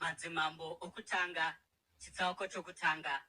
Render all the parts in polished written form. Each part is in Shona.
Madzimambo Okutanga, chitsauko chokutanga.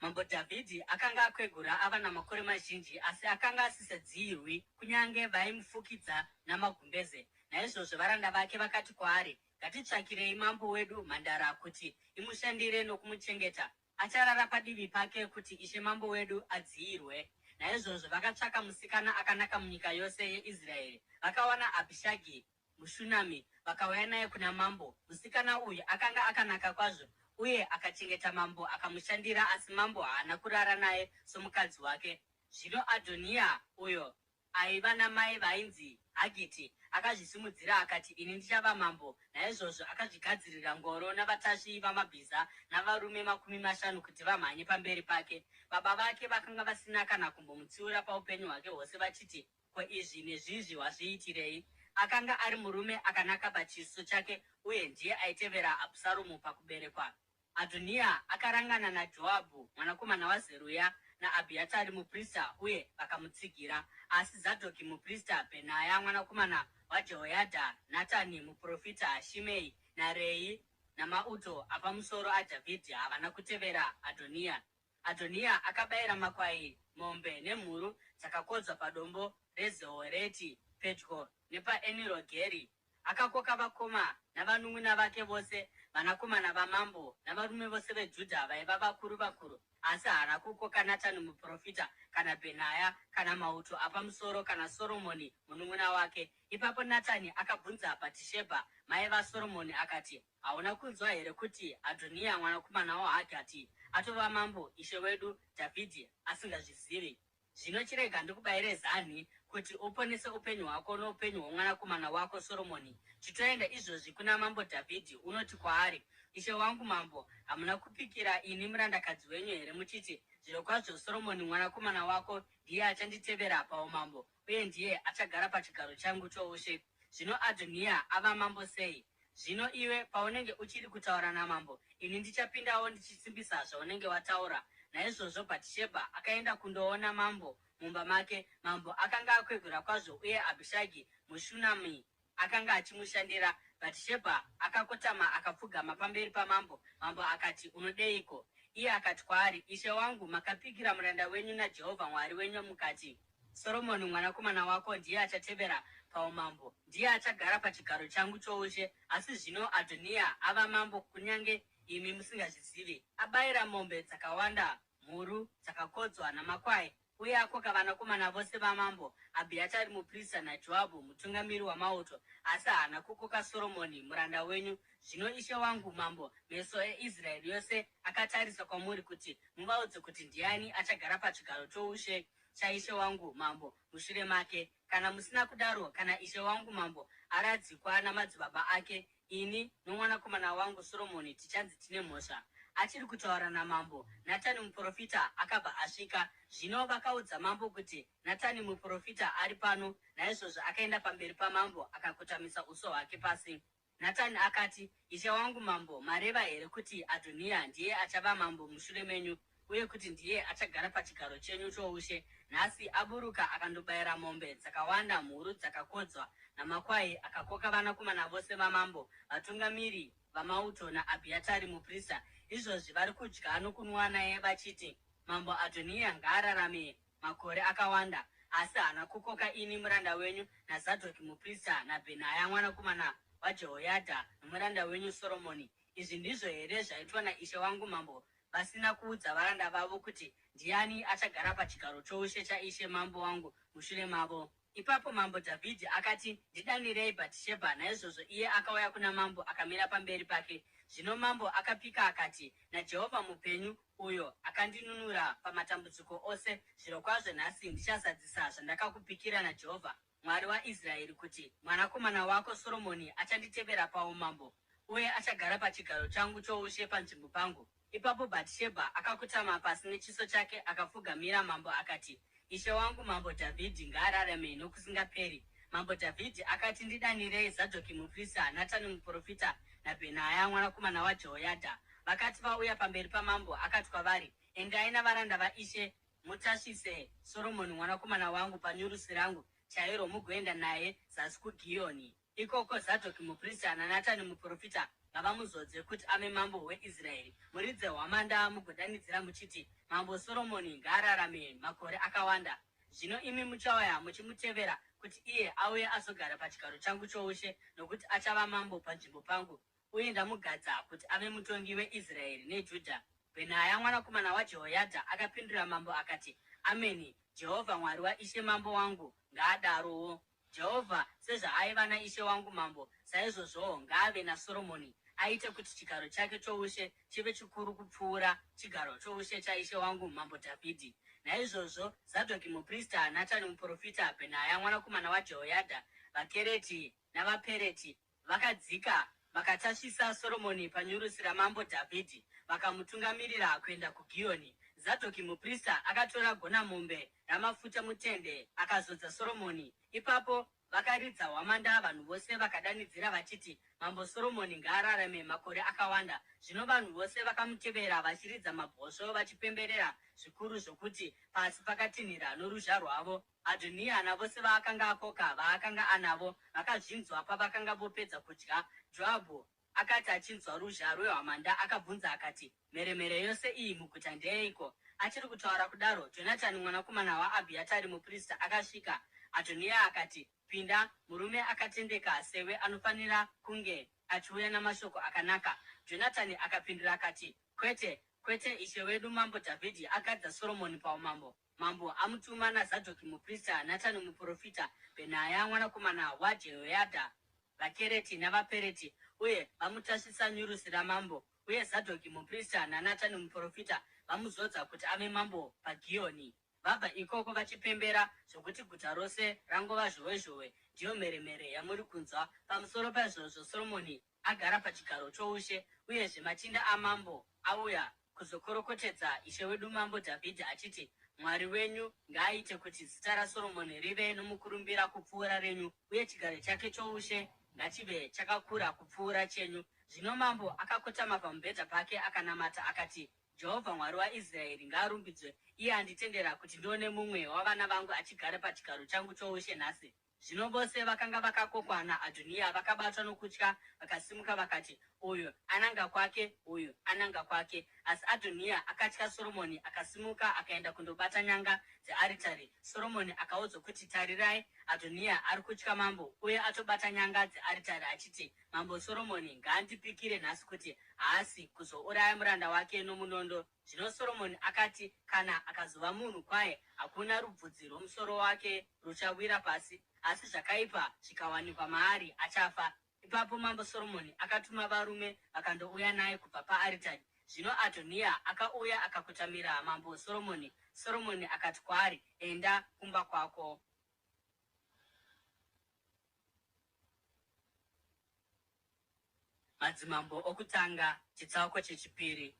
Mambo Dhavhidhi akanga akwegura ava namakore mazhinji, asi akanga asisadziyirwi kunyange vaimufukidza namagumbeze. Naizvozvo varanda vake vakati kwaari, Ngatitsvakirei mambo wedu mhandara kuti imushandire nokumuchengeta, acharara padivi pake kuti ishe mambo wedu adziyirwe. Naizvozvo vakatsvaka musikana akanaka munyika yose yeIsraeri, vakawana Abhishagi muShunami, vakauya naye kuna mambo. Musikana uyu akanga akanaka kwazvo, uye akachengeta mambo akamushandira, asi mambo haana kurara naye somukadzi wake. Zvino Adhoniya, uyo aiva namai vainzi Hagiti, akazvisimudzira akati, Ini ndichava mambo. Naizvozvo akazvigadzirira ngoro navatasvi vamabhiza navarume 50 kuti vamhanye pamberi pake. Baba vake vakanga vasina kana kumbomutsiura paupenyu hwake hwose vachiti, Ko izvi nezvizvi wazviitirei? Akanga ari murume akanaka pachiso chake uye ndiye aitevera Abhusaromu pakuberekwa. Adhoniya akarangana naJoabhu mwanakomana waZeruya naAbhiyatari muprista uye vakamutsigira. Asi Zadhoki muprista, Bhenaya mwanakomana waJehoyadha, Natani muprofita, Shimei naRei namauto apamusoro aDhavhidhi havana kutevera Adhoniya. Adhoniya akabayira makwai, mombe nemhuru dzakakodzwa padombo reZohereti pedyo nepaEnirogeri. Akakoka vakoma navanun'una vake vose, vanakomana vamambo navarume vose veJudha vaiva vakuru vakuru, asi haana kukoka Natani muprofita, kana Bhenaya, kana mauto apamusoro, kana Soromoni munun'una wake. Ipapo Natani akabvunza Bhatishebha, mai vaSoromoni akati, Hauna kunzwa here kuti Adhoniya mwanakomana waHagati atova mambo, ishe wedu Dhavhidhi asingazvizivi? Zvino chirega ndikubayire zanhi, kuti uponese upenyu hwako noupenyu hwomwanakomana wako Soromoni. Chitoenda izvozvi kuna mambo Dhavhidhi, unoti kwaari, Ishe wangu mambo, hamuna kupikira ini murandakadzi wenyu here muchiti, Zvirokwazvo Soromoni mwanakomana wako ndiye achanditevera paumambo, uye ndiye achagara pachigaro changu choushe? Zvino Adhoniya ava mambo sei? Zvino iwe paunenge uchiri kutaura namambo, ini ndichapindawo ndichisimbisa zvaunenge wataura. Naizvozvo Bhatishebha akaenda kundoona mambo mumba make. Mambo akanga akwegura kwazvo, uye Abhishagi muShunami akanga achimushandira. Bhatishebha akakotama akapfugama pamberi pamambo. Mambo akati, Unodeiko? Iye akati kwaari, Ishe wangu, makapikira muranda wenyu naJehovha Mwari wenyu mukati, Soromoni mwanakomana wako ndiye achatevera paumambo, ndiye achagara pachigaro changu choushe. Asi zvino Adhoniya ava mambo kunyange imi musingazvizivi. Abayira mombe dzakawanda, mhuru dzakakodzwa namakwai, uye akoka vanakomana vose vamambo, Abhiatari muprista naJoabhu mutungamiri wamauto, asi haana kukoka Soromoni muranda wenyu. Zvino ishe wangu mambo, meso eIsraeri yose akatarisa kwamuri kuti muvaudze kuti ndiani achagara pachigaro choushe chaishe wangu mambo mushure make. Kana musina kudaro, kana ishe wangu mambo aradzikwa namadzibaba ake, ini nomwanakomana wangu Soromoni tichanzi tine mhosva. Achiri kutaura namambo, Natani muprofita akabva asvika. Zvino vakaudza mambo kuti, Natani muprofita ari pano. Naizvozvo akaenda pamberi pamambo akakotamisa uso hwake pasi. Natani akati, Ishe wangu mambo, mareva here kuti Adhoniya ndiye achava mambo mushure menyu, uye kuti ndiye achagara pachigaro chenyu choushe? Nhasi aburuka akandobayira mombe dzakawanda, mhuru dzakakodzwa, namakwai, akakoka vanakomana vose vamambo, vatungamiri vamauto naAbhiatari muprista. Izvozvi vari kudya nokunwa naye vachiti, Mambo Adhoniya ngaararame makore akawanda, asi haana kukoka ini muranda wenyu, naZadhoki muprista, naBhenaya mwanakomana waJehoyadha, nomuranda wenyu Soromoni. Izvi ndizvo here zvaitwa naishe wangu mambo, vasina kuudza varanda vavo kuti ndiani achagara pachigaro choushe chaishe mambo wangu mushure mavo? Ipapo mambo Dhavhidhi akati, Ndidanirei Bhatishebha. Naizvozvo iye akauya kuna mambo akamira pamberi pake. Zvino mambo akapika akati, NaJehovha mupenyu, uyo akandinunura pamatambudziko ose, zvirokwazvo nhasi ndichazadzisa zvandakakupikira naJehovha, Mwari waIsraeri, kuti mwanakomana wako Soromoni achanditevera paumambo, uye achagara pachigaro changu choushe panzvimbo pangu. Ipapo Bhatishebha akakotama pasi nechiso chake akapfugamira mambo akati, Ishe wangu mambo Dhavhidhi ngaararame nokusingaperi! Mambo Dhavhidhi akati, Ndidanirei Zadhoki muprista, Natani muprofita naBhenaya mwanakomana waJehoyadha. Vakati vauya pamberi pamambo, akati kwavari, Endai navaranda vaishe mutasvise Soromoni mwanakomana wangu panyurusi rangu chairo mugoenda naye zasi kuGihoni. Ikoko Zadhoki muprista naNatani muprofita ngavamuzodze kuti ave mambo weIsraeri. Muridze hwamanda mugodanidzira muchiti, Mambo Soromoni ngaararame makore akawanda! Zvino imi muchauya muchimutevera kuti iye auye azogara pachigaro changu choushe, nokuti achava mambo panzvimbo pangu, uye ndamugadza kuti ave mutongi weIsraeri neJudha. Bhenaya mwanakomana waJehoyadha akapindura mambo akati, Ameni! Jehovha Mwari waishe mambo wangu ngaadarowo. Jehovha sezvaaiva naishe wangu mambo, saizvozvowo ngaave naSoromoni, aite kuti chigaro chake choushe chive chikuru kupfuura chigaro choushe chaishe wangu mambo Dhavhidhi. Naizvozvo Zadhoki muprista, Natani muprofita, Bhenaya mwanakomana waJehoyadha, vaKereti navaPereti vakadzika vakatasvisa Soromoni panyurusi ramambo Dhavhidhi, vakamutungamirira kuenda kuGihoni. Zadhoki muprista akatora gonamombe ramafuta mutende akazodza Soromoni. Ipapo vakaridza hwamanda, vanhu vose vakadanidzira vachiti, Mambo Soromoni ngaararame makore akawanda! Zvino vanhu vose vakamutevera vachiridza mabhosvo vachipemberera zvikuru zvokuti pasi pakatinhira noruzha rwavo. Adhoniya navose vaakanga akoka vaakanga anavo vakazvinzwa pavakanga vopedza kudya. Joabhu akati achinzwa ruzha rwehwamanda akabvunza akati, Mheremhere yose iyi muguta ndeyeiko? Achiri kutaura kudaro, Jonatani mwanakomana waAbhiatari muprista akasvika. Adhoniya akati, Pinda, murume akatendeka sewe anofanira kunge achiuya namashoko akanaka. Jonatani akapindura akati, Kwete, kwete, ishe wedu Mambo Dhavhidhi agadza Soromoni paumambo. Mambo amutuma naZadhoki muprista, Natani muprofita, Bhenaya mwanakomana waJehoyadha, vaKereti navaPereti, uye vamutasvisa nyurusi ramambo. Uye Zadhoki muprista naNatani muprofita vamuzodza kuti ave mambo paGihoni. Vabva ikoko vachipembera zvokuti guta rose rangova zhowezhowe. Ndiyo mheremhere yamuri kunzwa. Pamusoro paizvozvo, Soromoni agara pachigaro choushe, uyezve machinda amambo auya kuzokorokotedza ishe wedu Mambo Dhavhidhi achiti, Mwari wenyu ngaaite kuti zita raSoromoni rive nomukurumbira kupfuura renyu, uye chigaro chake choushe ngachive chakakura kupfuura chenyu. Zvino mambo akakotama pamubhedha pake akanamata akati, Jehovha Mwari waIsraeri ngaarumbidzwe, iye anditendera kuti ndione mumwe wavana vangu achigara pachigaro changu choushe nhasi. Zvino vose vakanga vakakokwa naAdhoniya vakabatwa nokutya, vakasimuka vakati, Uyu ananga kwake, uyu ananga kwake. Asi Adhoniya akatya Soromoni, akasimuka akaenda kundobata nyanga dzearitari. Soromoni akaudzwa kuti, Tarirai, Adhoniya ari kutya mambo, uye atobata nyanga dzearitari achiti, Mambo Soromoni ngaandipikire nhasi kuti haasi kuzouraya muranda wake nomunondo. Zvino Soromoni akati, Kana akazova munhu kwaye, hakuna rubvudzi rwomusoro wake ruchawira pasi, asi zvakaipa zvikawanikwa maari, achafa. Ipapo mambo Soromoni akatuma varume vakandouya naye kubva paaritari. Zvino Adhoniya akauya akakotamira mambo Soromoni. Soromoni akati kwaari, Enda kumba kwako. Madzimambo Okutanga, chitsauko chechipiri.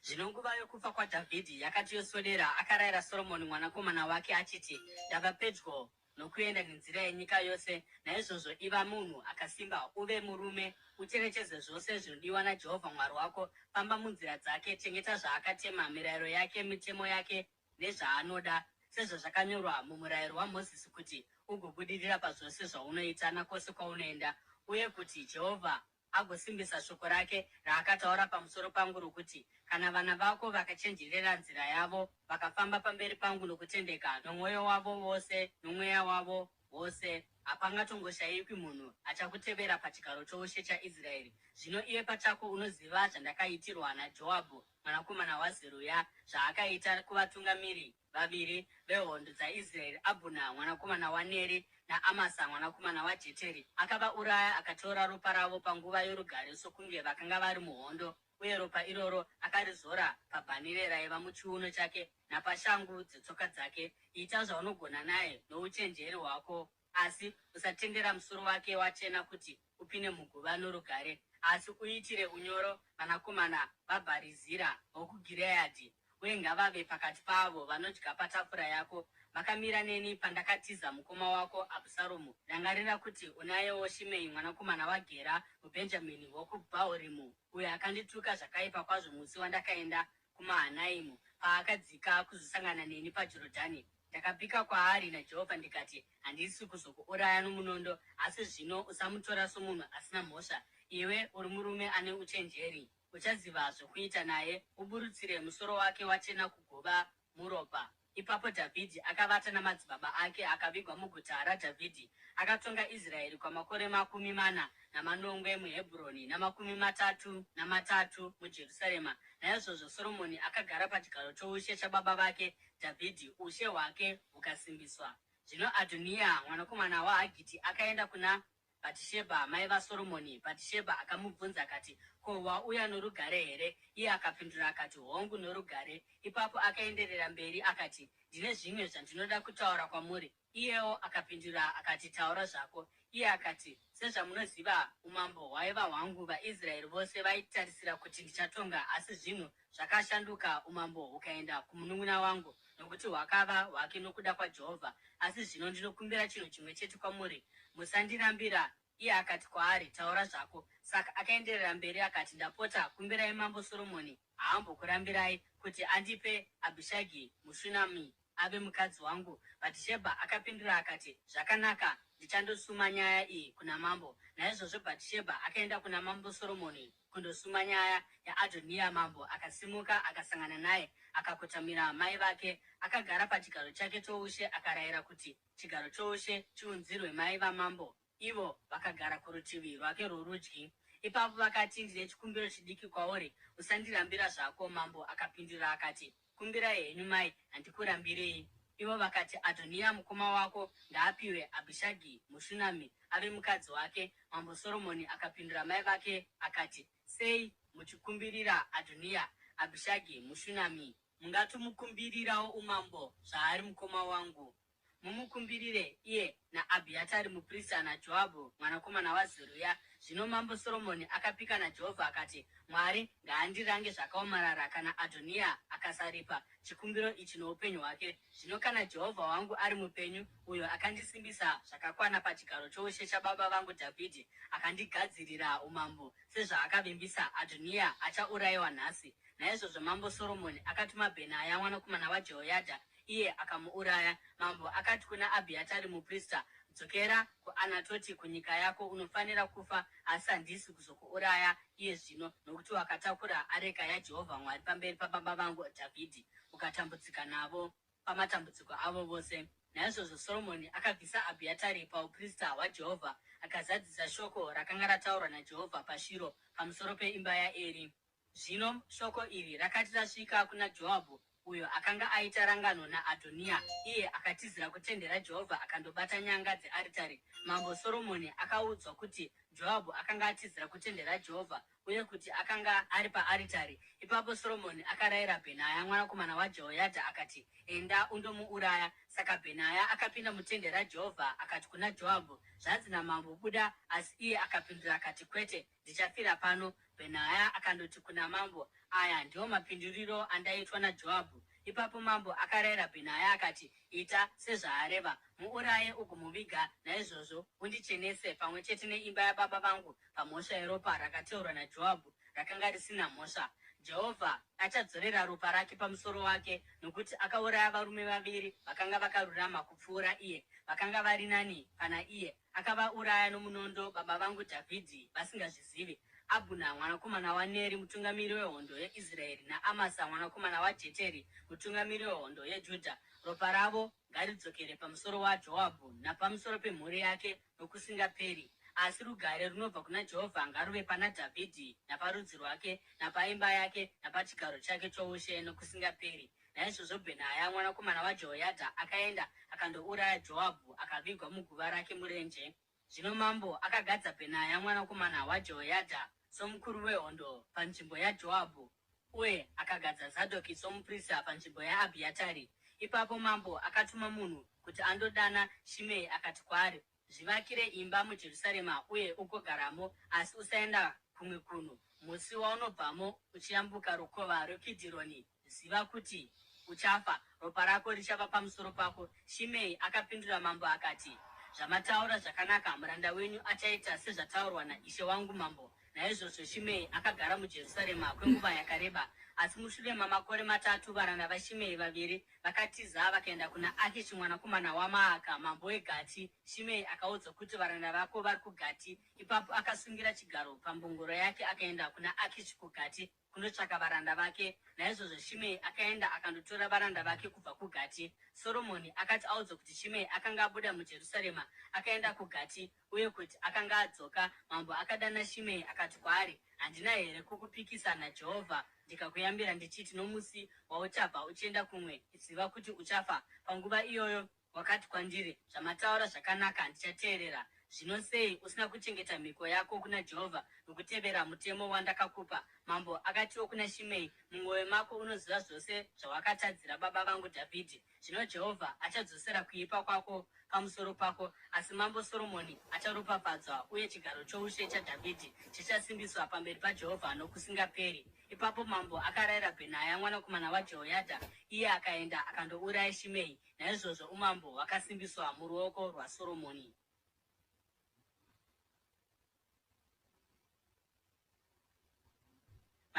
Zvino nguva yokufa kwaDhavhidhi yakati yoswedera, akarayira Soromoni mwanakomana wake achiti, Ndava pedyo nokuenda nenzira yenyika yose, naizvozvo iva munhu akasimba, uve murume, ucherechedze zvose zvinodiwa naJehovha Mwari wako, famba munzira dzake, chengeta zvaakatema, mirayiro yake, mitemo yake, nezvaanoda, sezvazvakanyorwa mumurayiro waMozisi, kuti ugobudirira pazvose zvaunoita nakwose kwaunoenda, uye kuti Jehovha agosimbisa shoko rake raakataura pamusoro pangu rokuti, Kana vana vako vakachenjerera nzira yavo, vakafamba pamberi pangu nokutendeka, nomwoyo wavo wose nomweya wavo wose, hapangatongoshayikwi munhu achakutevera pachigaro choushe chaIsraeri. Zvino iwe pachako unoziva zvandakaitirwa naJoabhu mwanakomana waZeruya, zvaakaita kuvatungamiri vaviri vehondo dzaIsraeri, Abhuna mwanakomana waNeri naAmasa mwanakomana waJeteri. Akavauraya akatora ropa ravo panguva yorugare sokunge vakanga vari muhondo, uye ropa iroro akarizora pabhanire raiva muchiuno chake napashangu dzetsoka dzake. Ita zvaunogona naye nouchenjeri hwako Asi usatendera musoro wake wachena kuti upinde muguva norugare, asi uitire unyoro vanakomana vaBharizira vokuGireadhi, uye ngavave pakati paavo vanodya patafura yako. Vakamira neni pandakatiza mukoma wako Abhusaromu. Rangarira kuti unayewo Shimei mwanakomana waGera muBhenjamini wokuBhahurimu, uyo akandituka zvakaipa kwazvo musi wandakaenda kuMahanaimu, paakadzika kuzosangana neni paJorodhani. Ndakapika kwaari naJehovha ndikati, Handisi kuzokuuraya nomunondo. Asi zvino usamutora somunhu asina mhosva. Iwe uri murume ane uchenjeri. Uchaziva zvokuita naye, uburutsire musoro wake wachena kuguva muropa. Ipapo Dhavhidhi akavata namadzibaba ake akavigwa muguta raDhavhidhi. Akatonga Israeri kwamakore 47 muHebhuroni namakumi matatu namatatu muJerusarema. Naizvozvo Soromoni akagara pachigaro choushe chababa vake Dhavhidhi, ushe hwake hukasimbiswa. Zvino Adhoniya mwanakomana waHagiti akaenda kuna Bhatishebha mai vaSoromoni. Bhatishebha akamubvunza akati, "Ko, wauya norugare here?" Iye akapindura akati, "Hongu, norugare." Ipapo akaenderera mberi akati, "Ndine zvimwe zvandinoda kutaura kwamuri." Iyewo akapindura akati, "Taura zvako." Iye akati, "Sezvamunoziva, umambo hwaiva hwangu. VaIsraeri vose vaitarisira kuti ndichatonga, asi zvinhu zvakashanduka, umambo hukaenda kumunun'una wangu, nokuti hwakava hwake nokuda kwaJehovha. Asi zvino ndinokumbira chinhu chimwe chete kwamuri: musandirambira." Iye akati kwaari, "Taura zvako." Saka akaenderera mberi akati, "Ndapota, kumbirai Mambo Soromoni, haambokurambirai, kuti andipe Abhishagi muShunami ave mukadzi wangu." Bhatishebha akapindura akati, "Zvakanaka, ndichandosuma nyaya iyi kuna mambo." Naizvozvo Bhatishebha akaenda kuna Mambo Soromoni kundosuma nyaya yaAdhoniya. Mambo akasimuka akasangana naye, akakotamira mai vake. Akagara pachigaro chake choushe, akarayira kuti chigaro choushe chiunzirwe mai vamambo, ivo vakagara kurutivi rwake rworudyi. Ipapo vakati, "Ndine chikumbiro chidiki kwauri, usandirambira zvako." Mambo akapindura akati, "Kumbirai henyu mai, handikurambirei." Ivo vakati, "Adhoniya mukoma wako ngaapiwe Abhishagi muShunami ave mukadzi wake." Mambo Soromoni akapindura mai vake akati, "Sei muchikumbirira Adhoniya Abhishagi muShunami? Mungatomukumbirirawo umambo zvaari mukoma wangu. Mumukumbirire iye naAbhiyatari muprista naJoabhu mwanakomana waZeruya." Zvino Mambo Soromoni akapika naJehovha akati, "Mwari ngaandirange zvakaomarara kana Adhoniya akasaripa chikumbiro ichi noupenyu hwake. Zvino kana Jehovha wangu ari mupenyu, uyo akandisimbisa zvakakwana pachigaro choushe chababa vangu Dhavhidhi akandigadzirira umambo sezvaakavimbisa, Adhoniya achaurayiwa nhasi." Naizvozvo Mambo Soromoni akatuma Bhenaya mwanakomana waJehoyadha, iye akamuuraya. Mambo akati kuna Abhiyatari muprista, "Dzokera kuAnatoti kunyika yako. Unofanira kufa, asi handisi kuzokuuraya iye zvino, nokuti wakatakura areka yaJehovha Mwari pamberi pababa vangu Dhavhidhi, ukatambudzika navo pamatambudziko avo vose." Naizvozvo Soromoni akabvisa Abhiyatari pauprista hwaJehovha, akazadzisa shoko rakanga rataurwa naJehovha paShiro pamusoro peimba yaEri. Zvino shoko iri rakati rasvika kuna Joabhu, uyo akanga aita rangano naAdhoniya, iye akatizira kutende raJehovha akandobata nyanga dzearitari. Mambo Soromoni akaudzwa kuti Joabhu akanga atizira kutende raJehovha uye kuti akanga ari paaritari. Ipapo Soromoni akarayira Bhenaya mwanakomana waJehoyadha akati, "Enda undomuuraya." Saka Bhenaya akapinda mutende raJehovha akati kuna Joabhu, "Zvanzi namambo, 'Buda!' Asi iye akapindura akati, "Kwete, ndichafira pano." Bhenaya akandoti kuna mambo, "Aya ndiwo mapinduriro andaitwa naJoabhu." Ipapo mambo akarayira Bhenaya akati, "Ita sezvaareva. Muuraye ugomuviga. Naizvozvo undichenese pamwe chete neimba yababa vangu pamhosva yeropa rakateurwa naJoabhu rakanga risina mhosva. Jehovha achadzorera ropa rake pamusoro wake, nokuti akauraya varume vaviri vakanga vakarurama kupfuura iye, vakanga vari nani pana iye. Akavauraya nomunondo baba vangu Dhavhidhi vasingazvizivi, Abhuna mwanakomana waNeri, mutungamiri wehondo yeIsraeri, naAmasa mwanakomana waJeteri, mutungamiri wehondo yeJudha. Ropa ravo ngaridzokere pamusoro waJoabhu napamusoro pemhuri yake nokusingaperi. Asi rugare runobva kuna Jehovha ngaruve pana Dhavhidhi naparudzi rwake napaimba yake napachigaro chake choushe nokusingaperi. Naizvozvo Bhenaya mwanakomana waJehoyadha akaenda akandouraya Joabhu, akavigwa muguva rake murenje. Zvino mambo akagadza Bhenaya mwanakomana waJehoyadha somukuru wehondo panzvimbo yaJoabhu, uye akagadza Zadhoki somuprista panzvimbo yaAbhiyatari. Ipapo mambo akatuma munhu kuti andodana Shimei akati kwaari, "Zvivakire imba muJerusarema uye ugogaramo, asi usaenda kumwe kunhu. Musi waunobvamo uchiyambuka rukova rweKidhironi, ziva kuti uchafa, ropa rako richava pamusoro pako." Shimei akapindura mambo akati, "Zvamataura zvakanaka. Muranda wenyu achaita sezvataurwa naishe wangu mambo." Naizvozvo Shimei akagara muJerusarema kwenguva yakareba. Asi mushure mamakore matatu varanda vaShimei vaviri vakatiza vakaenda kuna Akishi mwanakomana waMaaka, mambo weGati. Shimei akaudzwa kuti, Varanda vako vari kuGati. Ipapo akasungira chigaro pambongoro yake akaenda kuna Akishi kuGati kundotsvaka varanda vake. Naizvozvo Shimei akaenda akandotora varanda vake kubva kuGati. Soromoni akati audzwa kuti Shimei akanga abuda muJerusarema akaenda kuGati uye kuti akanga adzoka, mambo akadana Shimei akati kwaari, Handina here kukupikisa naJehovha ndikakuyambira ndichiti, Nomusi wauchabva uchienda kumwe, ziva kuti uchafa? Panguva iyoyo wakati kwandiri, Zvamataura zvakanaka, ndichateerera. Zvino sei usina kuchengeta mhiko yako kuna Jehovha nokutevera mutemo wandakakupa? Mambo akatiwo kuna Shimei, Mumwoyo mako unoziva zvose zvawakatadzira baba vangu Dhavhidhi. Zvino Jehovha achadzosera kuipa kwako pamusoro pako, asi Mambo Soromoni acharopafadzwa, uye chigaro choushe chaDhavhidhi chichasimbiswa pamberi paJehovha nokusingaperi. Ipapo mambo akarayira Bhenaya mwanakomana waJehoyadha, iye akaenda akandouraya Shimei. Naizvozvo umambo hwakasimbiswa muruoko rwaSoromoni.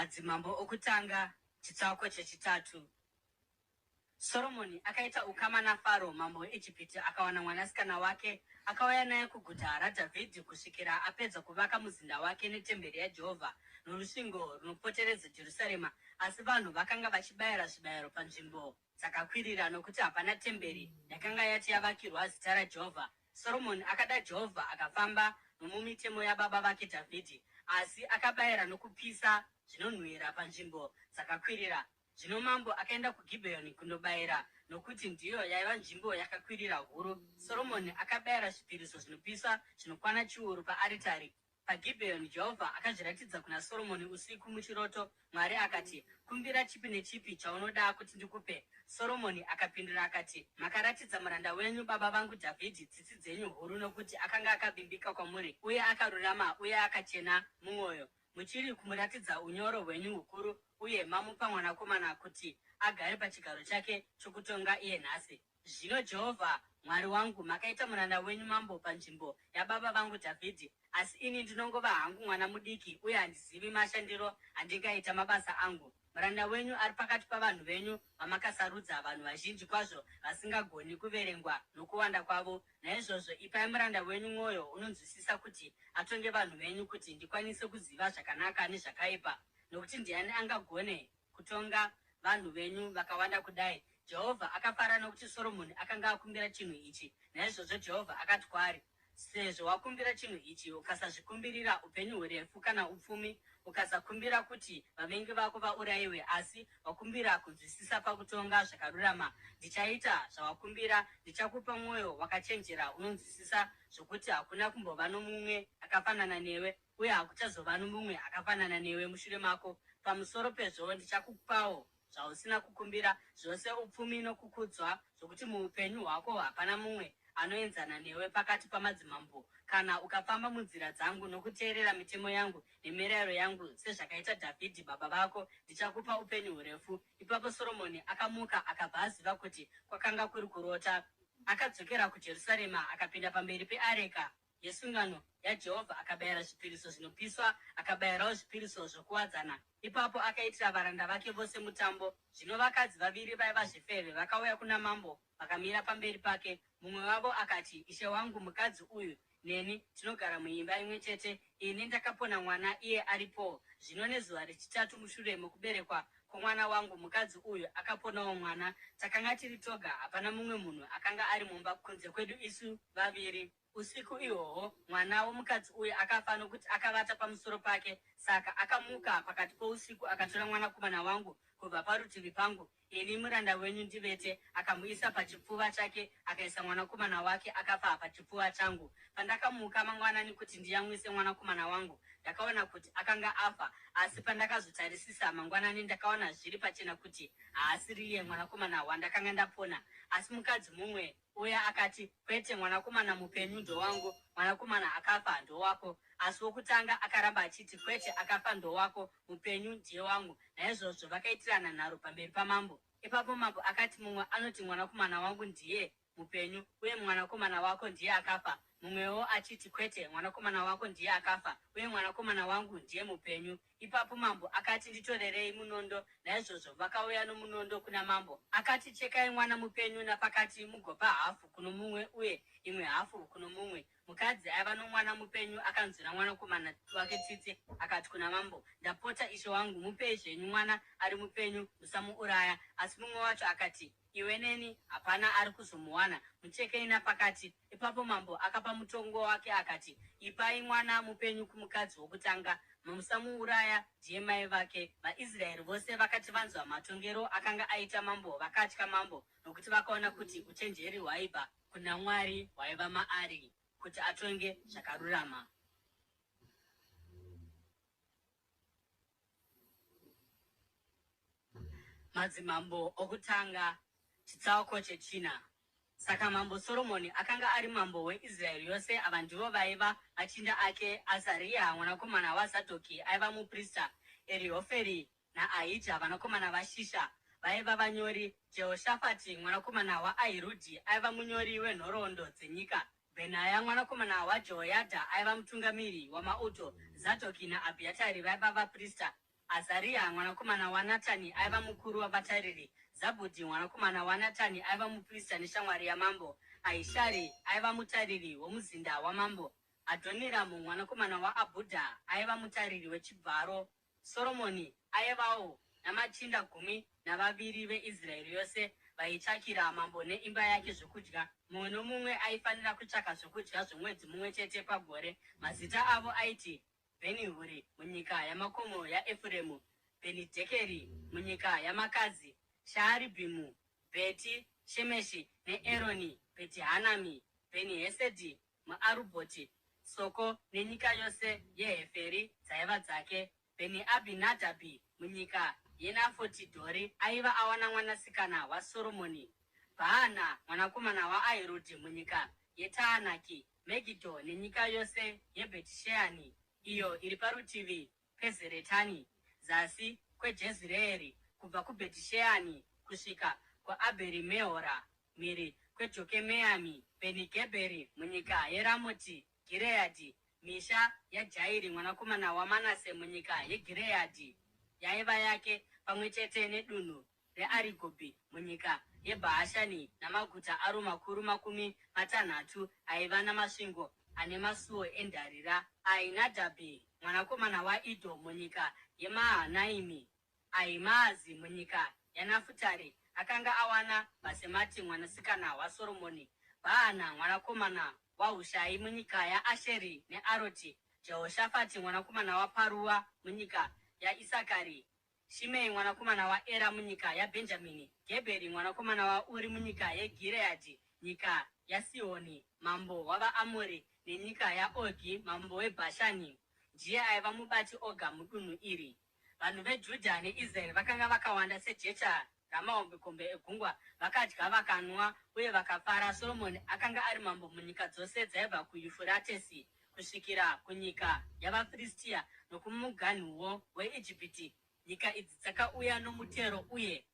Madzimambo Okutanga, chitsauko chechitatu. Soromoni akaita ukama naFaro mambo weIjipiti akawana mwanasikana wake, akauya naye kuguta raDhavhidhi kusvikira apedza kuvaka muzinda wake netemberi yaJehovha norusvingo runopoteredza Jerusarema. Asi vanhu vakanga vachibayira zvibayiro panzvimbo dzakakwirira, nokuti hapana temberi yakanga yati yavakirwa zita raJehovha. Soromoni akada Jehovha akafamba nomumitemo yababa vake Dhavhidhi, asi akabayira nokupisa zvinonhuhwira panzvimbo dzakakwirira. Zvino mambo akaenda kuGibheoni kundobayira, nokuti ndiyo yaiva nzvimbo yakakwirira huru. Soromoni akabayira zvipiriso zvinopiswa zvinokwana chiuru paaritari. PaGibheoni Jehovha akazviratidza kuna Soromoni usiku muchiroto. Mwari akati, Kumbira chipi nechipi chaunoda kuti ndikupe. Soromoni akapindura akati, Makaratidza muranda wenyu baba vangu Dhavhidhi tsitsi dzenyu huru nokuti akanga akavimbika kwamuri uye akarurama uye akachena mumwoyo. Muchiri kumuratidza unyoro hwenyu hukuru uye mamupa mwanakomana kuti agare pachigaro chake chokutonga iye nhasi. Zvino Jehovha Mwari wangu, makaita muranda wenyu mambo panzvimbo yababa vangu Dhavhidhi, asi ini ndinongova hangu mwana mudiki uye handizivi mashandiro andingaita mabasa angu. Muranda wenyu ari pakati pavanhu venyu vamakasarudza, vanhu vazhinji kwazvo vasingagoni kuverengwa nokuwanda kwavo. Naizvozvo ipai muranda wenyu mwoyo unonzwisisa kuti atonge vanhu venyu, kuti ndikwanise kuziva zvakanaka nezvakaipa, nokuti ndiani angagone kutonga vanhu venyu vakawanda kudai? Jehovha akafara nokuti Soromoni akanga akumbira chinhu ichi. Naizvozvo Jehovha akati kwaari, Sezvo wakumbira chinhu ichi, ukasazvikumbirira upenyu hurefu kana upfumi, ukasakumbira kuti vavengi vako vaurayiwe, asi wakumbira kunzwisisa pakutonga zvakarurama, ndichaita zvawakumbira. Ndichakupa mwoyo wakachenjera unonzwisisa, zvokuti hakuna kumbova nomumwe akafanana newe, uye hakuchazova nomumwe akafanana newe mushure mako. Pamusoro pezvo ndichakupawo zvausina kukumbira, zvose upfumi nokukudzwa, zvokuti muupenyu hwako hapana mumwe anoenzana newe pakati pamadzimambo. Kana ukafamba munzira dzangu nokuteerera mitemo yangu nemirayiro yangu sezvakaita Dhavhidhi baba vako, ndichakupa upenyu hurefu. Ipapo Soromoni akamuka akabva aziva kuti kwakanga kuri kurota. Akadzokera kuJerusarema akapinda pamberi peareka yesungano yaJehovha akabayira zvipiriso zvinopiswa, akabayirawo zvipiriso zvokuwadzana. Ipapo akaitira varanda vake vose mutambo. Zvino vakadzi vaviri vaiva zvifeve vakauya kuna mambo vakamira pamberi pake. Mumwe wavo akati, Ishe wangu, mukadzi uyu neni tinogara muimba imwe chete. Ini ndakapona mwana iye aripowo. Zvino nezuva rechitatu mushure mokuberekwa kwomwana wangu, mukadzi uyu akaponawo mwana. Takanga tiri toga, hapana mumwe munhu akanga ari mumba kunze kwedu isu vaviri. Usiku ihwohwo mwana womukadzi uyu akafa nokuti akavata pamusoro pake. Saka akamuka pakati pousiku akatora mwanakomana wangu kubva parutivi pangu, ini muranda wenyu ndivete, akamuisa pachipfuva chake, akaisa mwanakomana wake akafa pachipfuva changu. Pandakamuka mangwanani kuti ndiyamwise mwanakomana wangu, ndakaona kuti akanga afa. Asi pandakazotarisisa mangwanani, ndakaona zviri pachena kuti haasiriye mwanakomana wandakanga ndapona. Asi mukadzi mumwe Uya akati, Kwete, mwanakomana mupenyu ndowangu, mwanakomana akafa ndowako. Asi wokutanga akaramba achiti, Kwete, akafa ndowako, mupenyu ndiye wangu. Naizvozvo vakaitirana nharo pamberi pamambo. Ipapo mambo akati, Mumwe anoti, Mwanakomana wangu ndiye mupenyu, uye mwanakomana wako ndiye akafa. Mumwewo achiti, Kwete, mwanakomana wako ndiye akafa, uye mwanakomana wangu ndiye mupenyu. Ipapo mambo akati, Nditorerei munondo. Naizvozvo vakauya nomunondo kuna mambo. Akati, Chekai mwana mupenyu napakati, mugopa hafu kuno mumwe uye imwe hafu kuno mumwe. Mukadzi aiva nomwana mupenyu akanzwira mwanakomana wake tsitsi, akati kuna mambo, Ndapota, ishe wangu, mupei zvenyu mwana ari mupenyu, musamuuraya. Asi mumwe wacho akati, Iwe neni hapana ari kuzomuwana, muchekei napakati. Ipapo mambo akapa mutongo wake akati, Ipai mwana mupenyu kumukadzi wokutanga, musamuuraya, ndiye mai vake. VaIsraeri vose vakati vanzwa matongero akanga aita mambo, vakatya mambo, nokuti vakaona kuti uchenjeri hwaibva kuna Mwari hwaiva maari kuti atonge zvakarurama. Madzimambo Okutanga, chitsauko chechina. Saka Mambo Soromoni akanga ari mambo weIsraeri yose. Ava ndivo vaiva machinda ake, Azaria mwanakomana waZadhoki aiva muprista, Erihoferi naAhija vanakomana vaShisha vaiva vanyori, Jehoshafati mwanakomana waAhirudhi aiva munyori wenhoroondo dzenyika, Bhenaya mwanakomana waJehoyadha aiva mutungamiri wamauto, Zadhoki naAbhiatari vaiva vaprista, Azaria mwanakomana waNatani aiva mukuru wavatariri, Zabhudhi mwanakomana waNatani aiva muprista neshamwari yamambo, Ahishari aiva mutariri womuzinda wamambo, Adhoniramu mwanakomana waAbhudha aiva mutariri wechibharo. Soromoni aivawo namachinda 12 veIsraeri yose vaitsvakira mambo neimba yake zvokudya. Mumwe nomumwe aifanira kutsvaka zvokudya zvomwedzi mumwe chete pagore. Mazita avo aiti, Bhenihuri munyika yamakomo yaEfuremu, Bhenidhekeri munyika yaMakazi, Shaaribhimu, Bheti Shemeshi neEroni Bhetihanami, Bhenihesedhi muArubhoti, Soko nenyika yose yeHeferi dzaiva dzake, Bheni-Abhinadhabhi munyika yeNafoti-Dhori aiva awana mwanasikana waSoromoni, Bhaana mwanakomana waAhirudhi munyika yeTaanaki, Megidho nenyika yose yeBhetisheani iyo iri parutivi peZeretani, zasi kweJezireeri, kubva kuBhetisheani kusvika kuAbheri-mehora, mhiri kweJokemeami, Bheni-gebheri munyika yeRamoti Gireadhi, misha yaJairi mwanakomana waManase munyika yeGireadhi yaiva yake, pamwe chete nedunhu reArigobhi munyika yeBhashani namaguta aro makuru 60 aiva namasvingo ane masuo endarira, Ahinadhabhi mwanakomana waIdho munyika yeMahanaimi, Ahimaazi munyika yaNafutari akanga awana Bhasemati mwanasikana waSoromoni, Bhaana mwanakomana waHushai munyika yaAsheri neAroti, Jehoshafati mwanakomana waParua munyika yaIsakari, Shimei mwanakomana waEra munyika yaBhenjamini, Gebheri mwanakomana waUri munyika yeGireadhi, nyika yaSihoni mambo wavaAmori nenyika yaOgi mambo weBhashani. Ndiye aiva mubati oga mudunhu iri. Vanhu veJudha neIsraeri vakanga vakawanda sejecha ramahombekombe egungwa. Vakadya, vakanwa uye vakafara. Soromoni akanga ari mambo munyika dzose dzaibva kuYufuratesi kusvikira kunyika yavaFiristia nokumuganhuwo weIjipiti. Nyika idzi dzakauya nomutero uye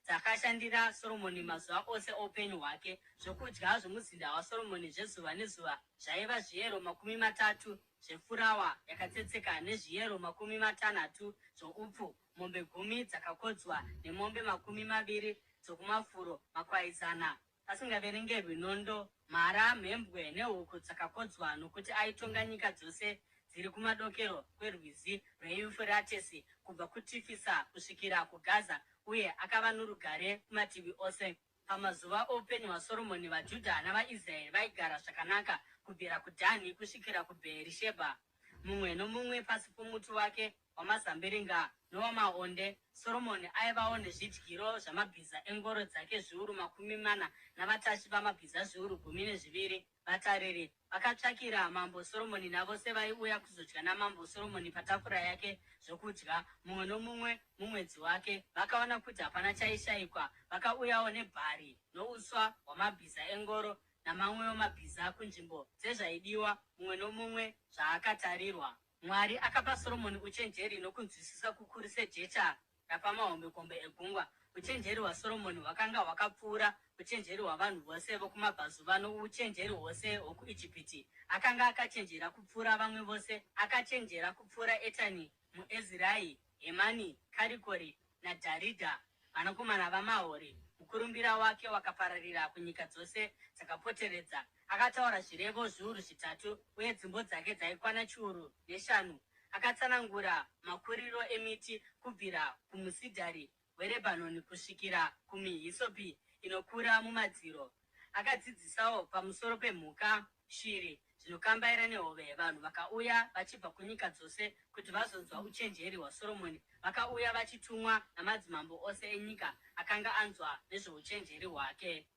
dzakashandira Soromoni mazuva ose oupenyu hwake. Zvokudya zvomuzinda waSoromoni zvezuva nezuva zvaiva zviyero 30 zvefurawa yakatsetseka nezviyero 60 zvoupfu, mombe gumi dzakakodzwa nemombe 20 dzokumafuro, makwai zana, pasingaverengerwi nondo, mhara, mhembwe nehuku dzakakodzwa, nokuti aitonga nyika dzose dziri kumadokero kweRwizi rweYufuratesi, kubva kuTifisa kusvikira kuGaza, uye akava norugare kumativi ose. Pamazuva oupenyu hwaSoromoni, vaJudha navaIsraeri vaigara zvakanaka, kubvira kuDhani kusvikira kuBheerishebha, mumwe nomumwe pasi pomuti wake wamazambiringa nowamaonde. Soromoni aivawo nezvidyiro zvamabhiza engoro dzake 400,000 navatasvi vamabhiza 12,000. Vatariri vakatsvakira mambo Soromoni navose vaiuya kuzodya namambo Soromoni patafura yake zvokudya, mumwe nomumwe mumwedzi wake. Vakaona kuti hapana chaishayikwa. Vakauyawo nebhari nouswa hwamabhiza engoro namamwewo mabhiza kunzvimbo dzezvaidiwa, mumwe nomumwe zvaakatarirwa. Mwari akapa Soromoni uchenjeri nokunzwisisa kukuru sejecha rapamahombekombe egungwa. Uchenjeri hwaSoromoni hwakanga hwakapfuura uchenjeri hwavanhu vose vokumabvazuva nouchenjeri hwose hwokuIjipiti. Akanga akachenjera kupfuura vamwe vose, akachenjera kupfuura Etani muEzrahi, Hemani, Karikori naDharidha, vanakomana vaMahori. Mukurumbira wake wakapararira kunyika dzose dzakapoteredza. Akataura zvirevo zviuru zvitatu, uye dzimbo dzake dzaikwana 5,000. Akatsanangura makuriro emiti kubvira kumusidhari weRebhanoni kusvikira kumihisopi inokura mumadziro. Akadzidzisawo pamusoro pemhuka, shiri, zvinokambaira nehove. Vanhu vakauya vachibva kunyika dzose kuti vazonzwa uchenjeri hwaSoromoni. Vakauya vachitumwa namadzimambo ose enyika akanga anzwa nezvouchenjeri hwake.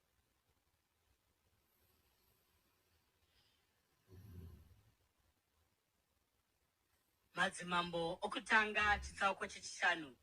Madzimambo Okutanga chitsauko chechishanu.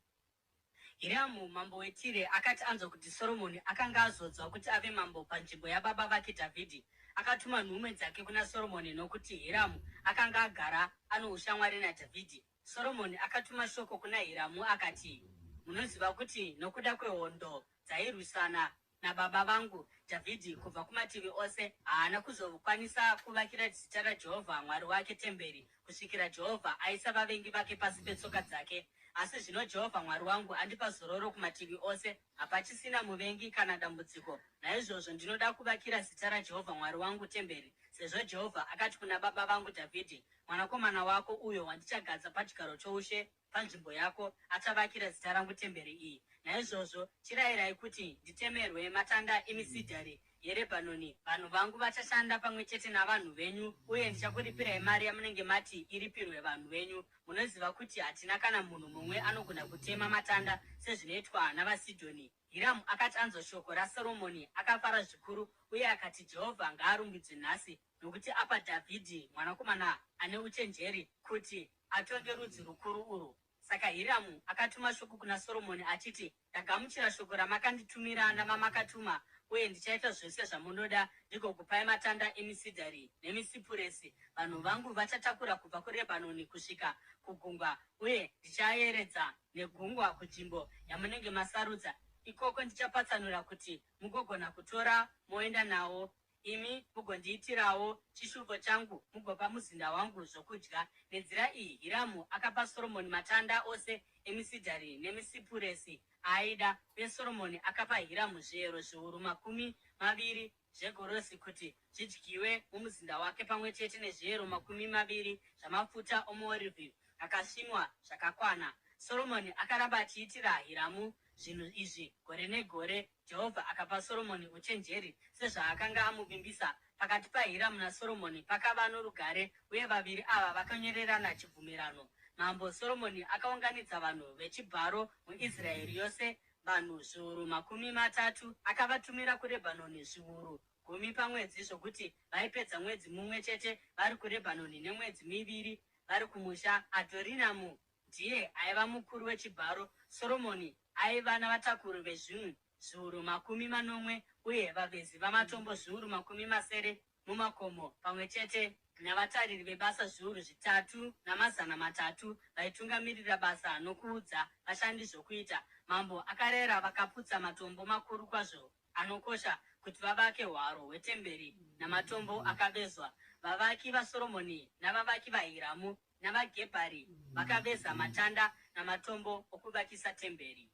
Hiramu mambo weTire akati anzwa kuti Soromoni akanga azodzwa kuti ave mambo panzvimbo yababa vake Dhavhidhi, akatuma nhume dzake kuna Soromoni nokuti Hiramu akanga agara ano ushamwari naDhavhidhi. Soromoni akatuma shoko kuna Hiramu akati, Munoziva kuti nokuda kwehondo dzairwisana nababa vangu Dhavhidhi kubva kumativi ose, haana kuzokwanisa kuvakira zita raJehovha Mwari wake temberi kusvikira Jehovha aisa vavengi vake pasi petsoka dzake. Asi zvino Jehovha Mwari wangu andipa zororo kumativi ose, hapachisina muvengi kana dambudziko. Naizvozvo ndinoda kuvakira zita raJehovha Mwari wangu temberi, sezvo Jehovha akati kuna baba vangu Dhavhidhi, Mwanakomana wako uyo wandichagadza pachigaro choushe panzvimbo yako achavakira zita rangu temberi iyi. Naizvozvo chirayirai kuti nditemerwe matanda emisidhari yeRebhanoni, vanhu vangu vachashanda pamwe chete navanhu venyu, uye ndichakuripirai mari yamunenge mati iripirwe vanhu venyu. Munoziva kuti hatina kana munhu mumwe anogona kutema matanda sezvinoitwa navaSidhoni. Hiramu akati anzwa shoko raSoromoni, akafara zvikuru uye akati, Jehovha ngaarumbidzwe nhasi, nokuti apa Dhavhidhi mwanakomana ane uchenjeri kuti atonge rudzi rukuru urwu. Saka Hiramu akatuma shoko kuna Soromoni achiti, Ndagamuchira shoko ramakanditumira navamakatuma, uye ndichaita zvose zvamunoda ndigokupai matanda emisidhari nemisipuresi. Vanhu vangu vachatakura kubva kuRebhanoni kusvika kugungwa, uye ndichayeredza negungwa kunzvimbo yamunenge masarudza. Ikoko ndichapatsanura kuti mugogona kutora moenda nawo. Imi mugondiitirawo chishuvo changu mugopa muzinda wangu zvokudya. Nenzira iyi Hiramu akapa Soromoni matanda ose emisidhari nemisipuresi aaida, uye Soromoni akapa Hiramu zviyero 200,000 zvegorosi kuti zvidyiwe mumuzinda wake pamwe chete nezviyero 20 zvamafuta omuorivhi akasvinwa zvakakwana. Soromoni akaramba achiitira Hiramu zvinhu izvi gore negore. Jehovha akapa Soromoni uchenjeri sezvaakanga amuvimbisa. Pakati paHiramu naSoromoni pakava norugare, uye vaviri ava vakanyorerana chibvumirano. Mambo Soromoni akaunganidza vanhu vechibharo muIsraeri yose, vanhu 30,000, akavatumira kuRebhanoni 10,000 pamwedzi, zvokuti vaipedza mwedzi mumwe chete vari kuRebhanoni nemwedzi miviri vari kumusha. Adhorinamu ndiye aiva mukuru wechibharo. Soromoni aiva navatakuri vezvinhu 700,000 uye vavezi vamatombo 600,000 mumakomo, pamwe chete navatariri vebasa 3,300 vaitungamirira basa nokuudza vashandi zvokuita. Mambo akarayira vakaputsa matombo makuru kwazvo anokosha kuti vavake hwaro hwetemberi namatombo akavezwa. Vavaki vaSoromoni navavaki vaHiramu navaGebhari vakaveza matanda namatombo okuvakisa temberi.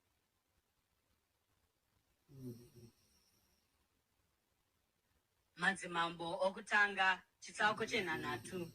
Madzimambo Okutanga chitsauko chenhanhatu.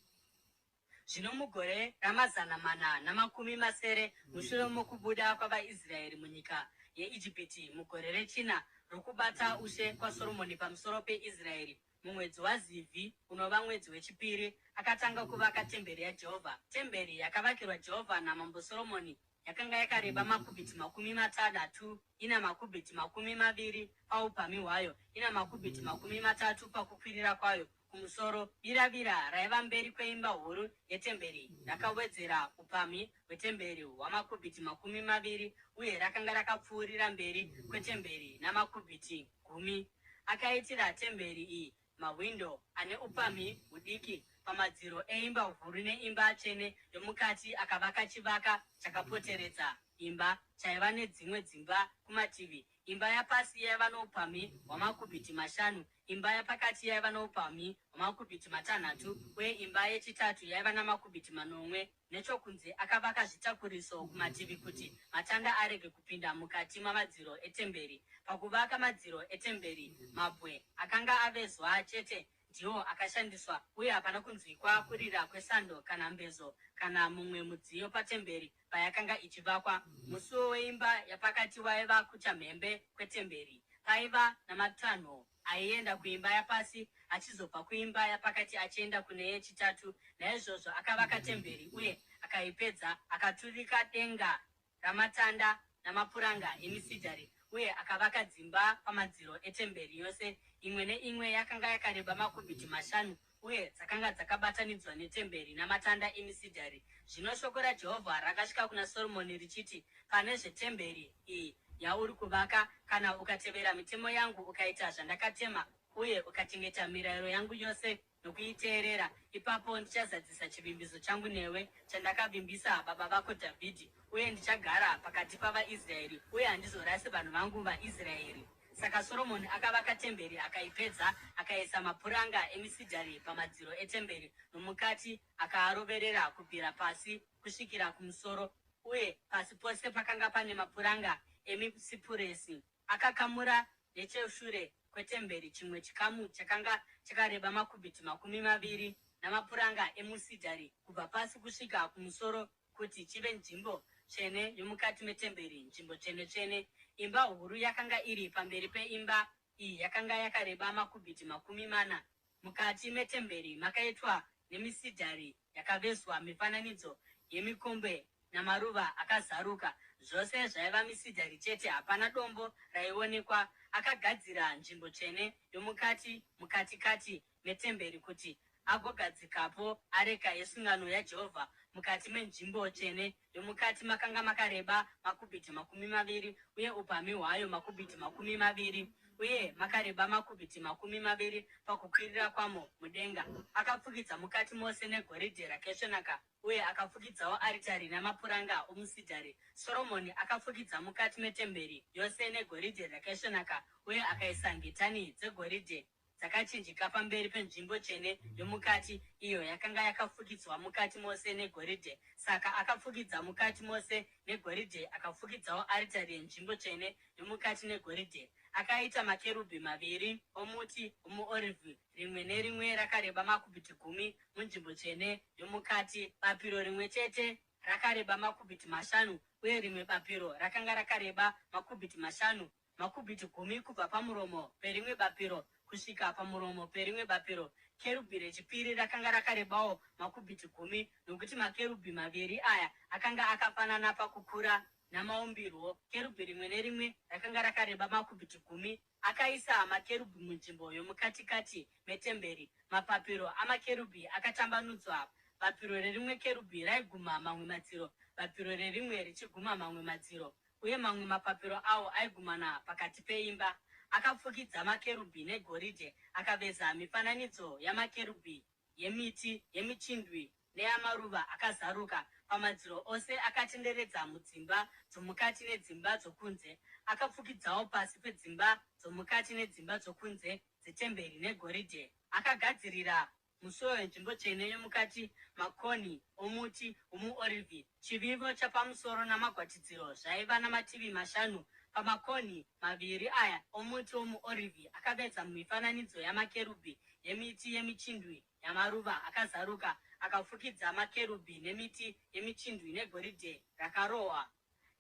Zvino mugore ra470 mushure mokubuda kwavaIsraeri munyika yeIjipiti, mugore rechina rokubata ushe kwaSoromoni pamusoro peIsraeri, mumwedzi waZivhi, unova mwedzi wechipiri, akatanga kuvaka temberi yaJehovha. Temberi yakavakirwa Jehovha naMambo Soromoni yakanga yakareba makubhiti 60, ina makubhiti 20 paupamhi hwayo, ina makubhiti 30 pakukwirira kwayo kumusoro. Biravira raiva mberi kweimba huru yetemberi rakawedzera upamhi hwetemberi hwamakubhiti 20, uye rakanga rakapfuurira mberi kwetemberi namakubhiti 10. Akaitira temberi iyi mahwindo ane upamhi hudiki. pamadziro eimba huru neimba tsvene yomukati. Akavaka chivaka chakapoteredza imba chaiva nedzimwe dzimba kumativi. Imba yapasi yaiva noupamhi hwamakubhiti 5, imba yapakati yaiva noupamhi hwamakubhiti 6, uye imba yechitatu yaiva namakubhiti 7. Nechokunze akavaka zvitakuriso kumativi kuti matanda arege kupinda mukati mamadziro etemberi. Pakuvaka madziro etemberi, mabwe akanga avezwa chete ndiwo akashandiswa, uye hapana kunzwikwa kurira kwesando kana mbezo kana mumwe mudziyo patemberi payakanga ichivakwa. Musuo weimba yapakati waiva kuchamhembe kwetemberi. Paiva namatanho aienda kuimba yapasi achizobva kuimba yapakati achienda kune yechitatu. Naizvozvo akavaka temberi uye akaipedza. Akaturika denga ramatanda namapuranga emisidhari uye akavaka dzimba pamadziro etemberi yose. Imwe neimwe yakanga yakareba makubhiti 5, uye dzakanga dzakabatanidzwa netemberi namatanda emisidhari. Zvino shoko raJehovha rakasvika kuna Soromoni richiti, Pane zvetemberi iyi yauri kuvaka, kana ukatevera mitemo yangu, ukaita zvandakatema uye ukachengeta mirayiro yangu yose nokuiteerera, ipapo ndichazadzisa chivimbiso changu newe chandakavimbisa baba vako Dhavhidhi, uye ndichagara pakati pavaIsraeri uye handizorasi vanhu vangu vaIsraeri. Saka Soromoni akavaka temberi akaipedza. Akaisa mapuranga emisidhari pamadziro etemberi nomukati, akaaroverera kubvira pasi kusvikira kumusoro, uye pasi pose pakanga pane mapuranga emisipuresi. Akakamura necheshure kwetemberi chimwe chikamu chakanga chakareba makubhiti 20 namapuranga emusidhari kubva pasi kusvika kumusoro kuti chive nzvimbo tsvene yomukati metemberi, Nzvimbo Tsvene-tsvene. Imba huru yakanga iri pamberi peimba iyi yakanga yakareba makubhiti 40. Mukati metemberi makaitwa nemisidhari yakavezwa mifananidzo yemikombe namaruva akazaruka. Zvose zvaiva misidhari chete, hapana dombo raionekwa. Akagadzira nzvimbo tsvene yomukati mukatikati metemberi kuti agogadzikapo areka yesungano yaJehovha. Mukati menzvimbo tsvene yomukati makanga makareba makubhiti 20 uye upamhi hwayo makubhiti 20, uye makareba makubhiti 20 pakukwirira kwamo mudenga. Akapfukidza mukati mose negoridhe rakaisvonaka uye akafukidzawo aritari namapuranga omusidhari. Soromoni akafukidza mukati metemberi yose negoridhe rakaisvonaka uye akaisa ngetani dzegoridhe dzakachinjika pamberi penzvimbo tsvene yomukati, iyo yakanga yakafukidzwa mukati mose negoridhe. Saka akafukidza mukati mose negoridhe, akafukidzawo aritari yenzvimbo tsvene yomukati negoridhe. Akaita makerubhi maviri omuti womuorivhi, rimwe nerimwe rakareba makubhiti 10 munzvimbo tsvene yomukati. Bapiro rimwe chete rakareba makubhiti 5, uye rimwe bapiro rakanga rakareba makubhiti 5, makubhiti 10 kubva pamuromo perimwe bapiro kusvika pamuromo perimwe bapiro. Kerubhi rechipiri rakanga rakarebawo makubhiti 10, nokuti makerubhi maviri aya akanga akafanana pakukura namaumbirwo. Kerubhi rimwe nerimwe rakanga rakareba makubhiti 10. Akaisa makerubhi munzvimbo yomukatikati metemberi. Mapapiro amakerubhi akatambanudzwa. Bapiro rerimwe kerubhi raiguma mamwe madziro, bapiro rerimwe richiguma mamwe madziro, uye mamwe mapapiro awo aigumana pakati peimba. Akafukidza makerubhi negoridhe, akaveza mifananidzo yamakerubhi, yemiti yemichindwi neyamaruva akazaruka pamadziro ose akatenderedza mudzimba dzomukati nedzimba dzokunze. Akafukidzawo pasi pedzimba dzomukati nedzimba dzokunze dzetemberi negoridhe. Akagadzirira musuo wenzvimbo tsvene yomukati makonhi omuti womuorivhi. Chivivo chapamusoro namagwatidziro zvaiva namativi mashanu. Pamakonhi maviri aya omuti womuorivhi akaveza mifananidzo yamakerubhi, yemiti yemichindwi yamaruva akazaruka. Akafukidza makerubhi nemiti yemichindwi negoridhe rakarohwa.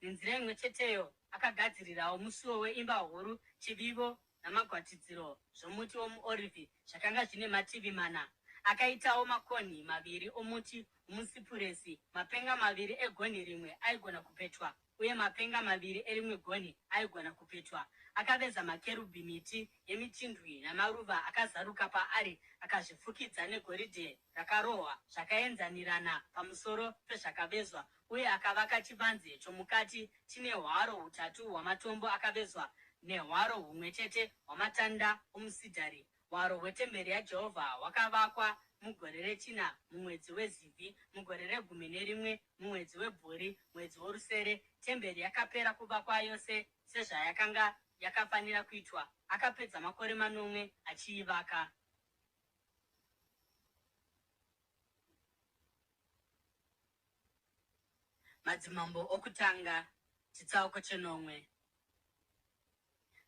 Nenzira imwe cheteyo akagadzirirawo musuo weimba huru chivivo namagwatidziro zvomuti womuorivhi zvakanga zvine mativi mana. Akaitawo makonhi maviri omuti womusipuresi. Mapenga maviri egonhi rimwe aigona kupetwa, uye mapenga maviri erimwe gonhi aigona kupetwa. Akaveza makerubhi, miti yemichindwi namaruva akazaruka paari, akazvifukidza negoridhe rakarohwa zvakaenzanirana pamusoro pezvakavezwa. Uye akavaka chivanze chomukati chine hwaro hutatu hwamatombo akavezwa nehwaro humwe chete hwamatanda omusidhari. Hwaro hwetemberi yaJehovha hwakavakwa mugore rechina, mumwedzi weZivhi, mugore regumi nerimwe, mumwedzi weBhuri, mwedzi worusere, temberi yakapera kuvakwa yose sezvayakanga yakafanira kuitwa. Akapedza makore manomwe achiivaka. Madzimambo Okutanga, chitsauko chenomwe.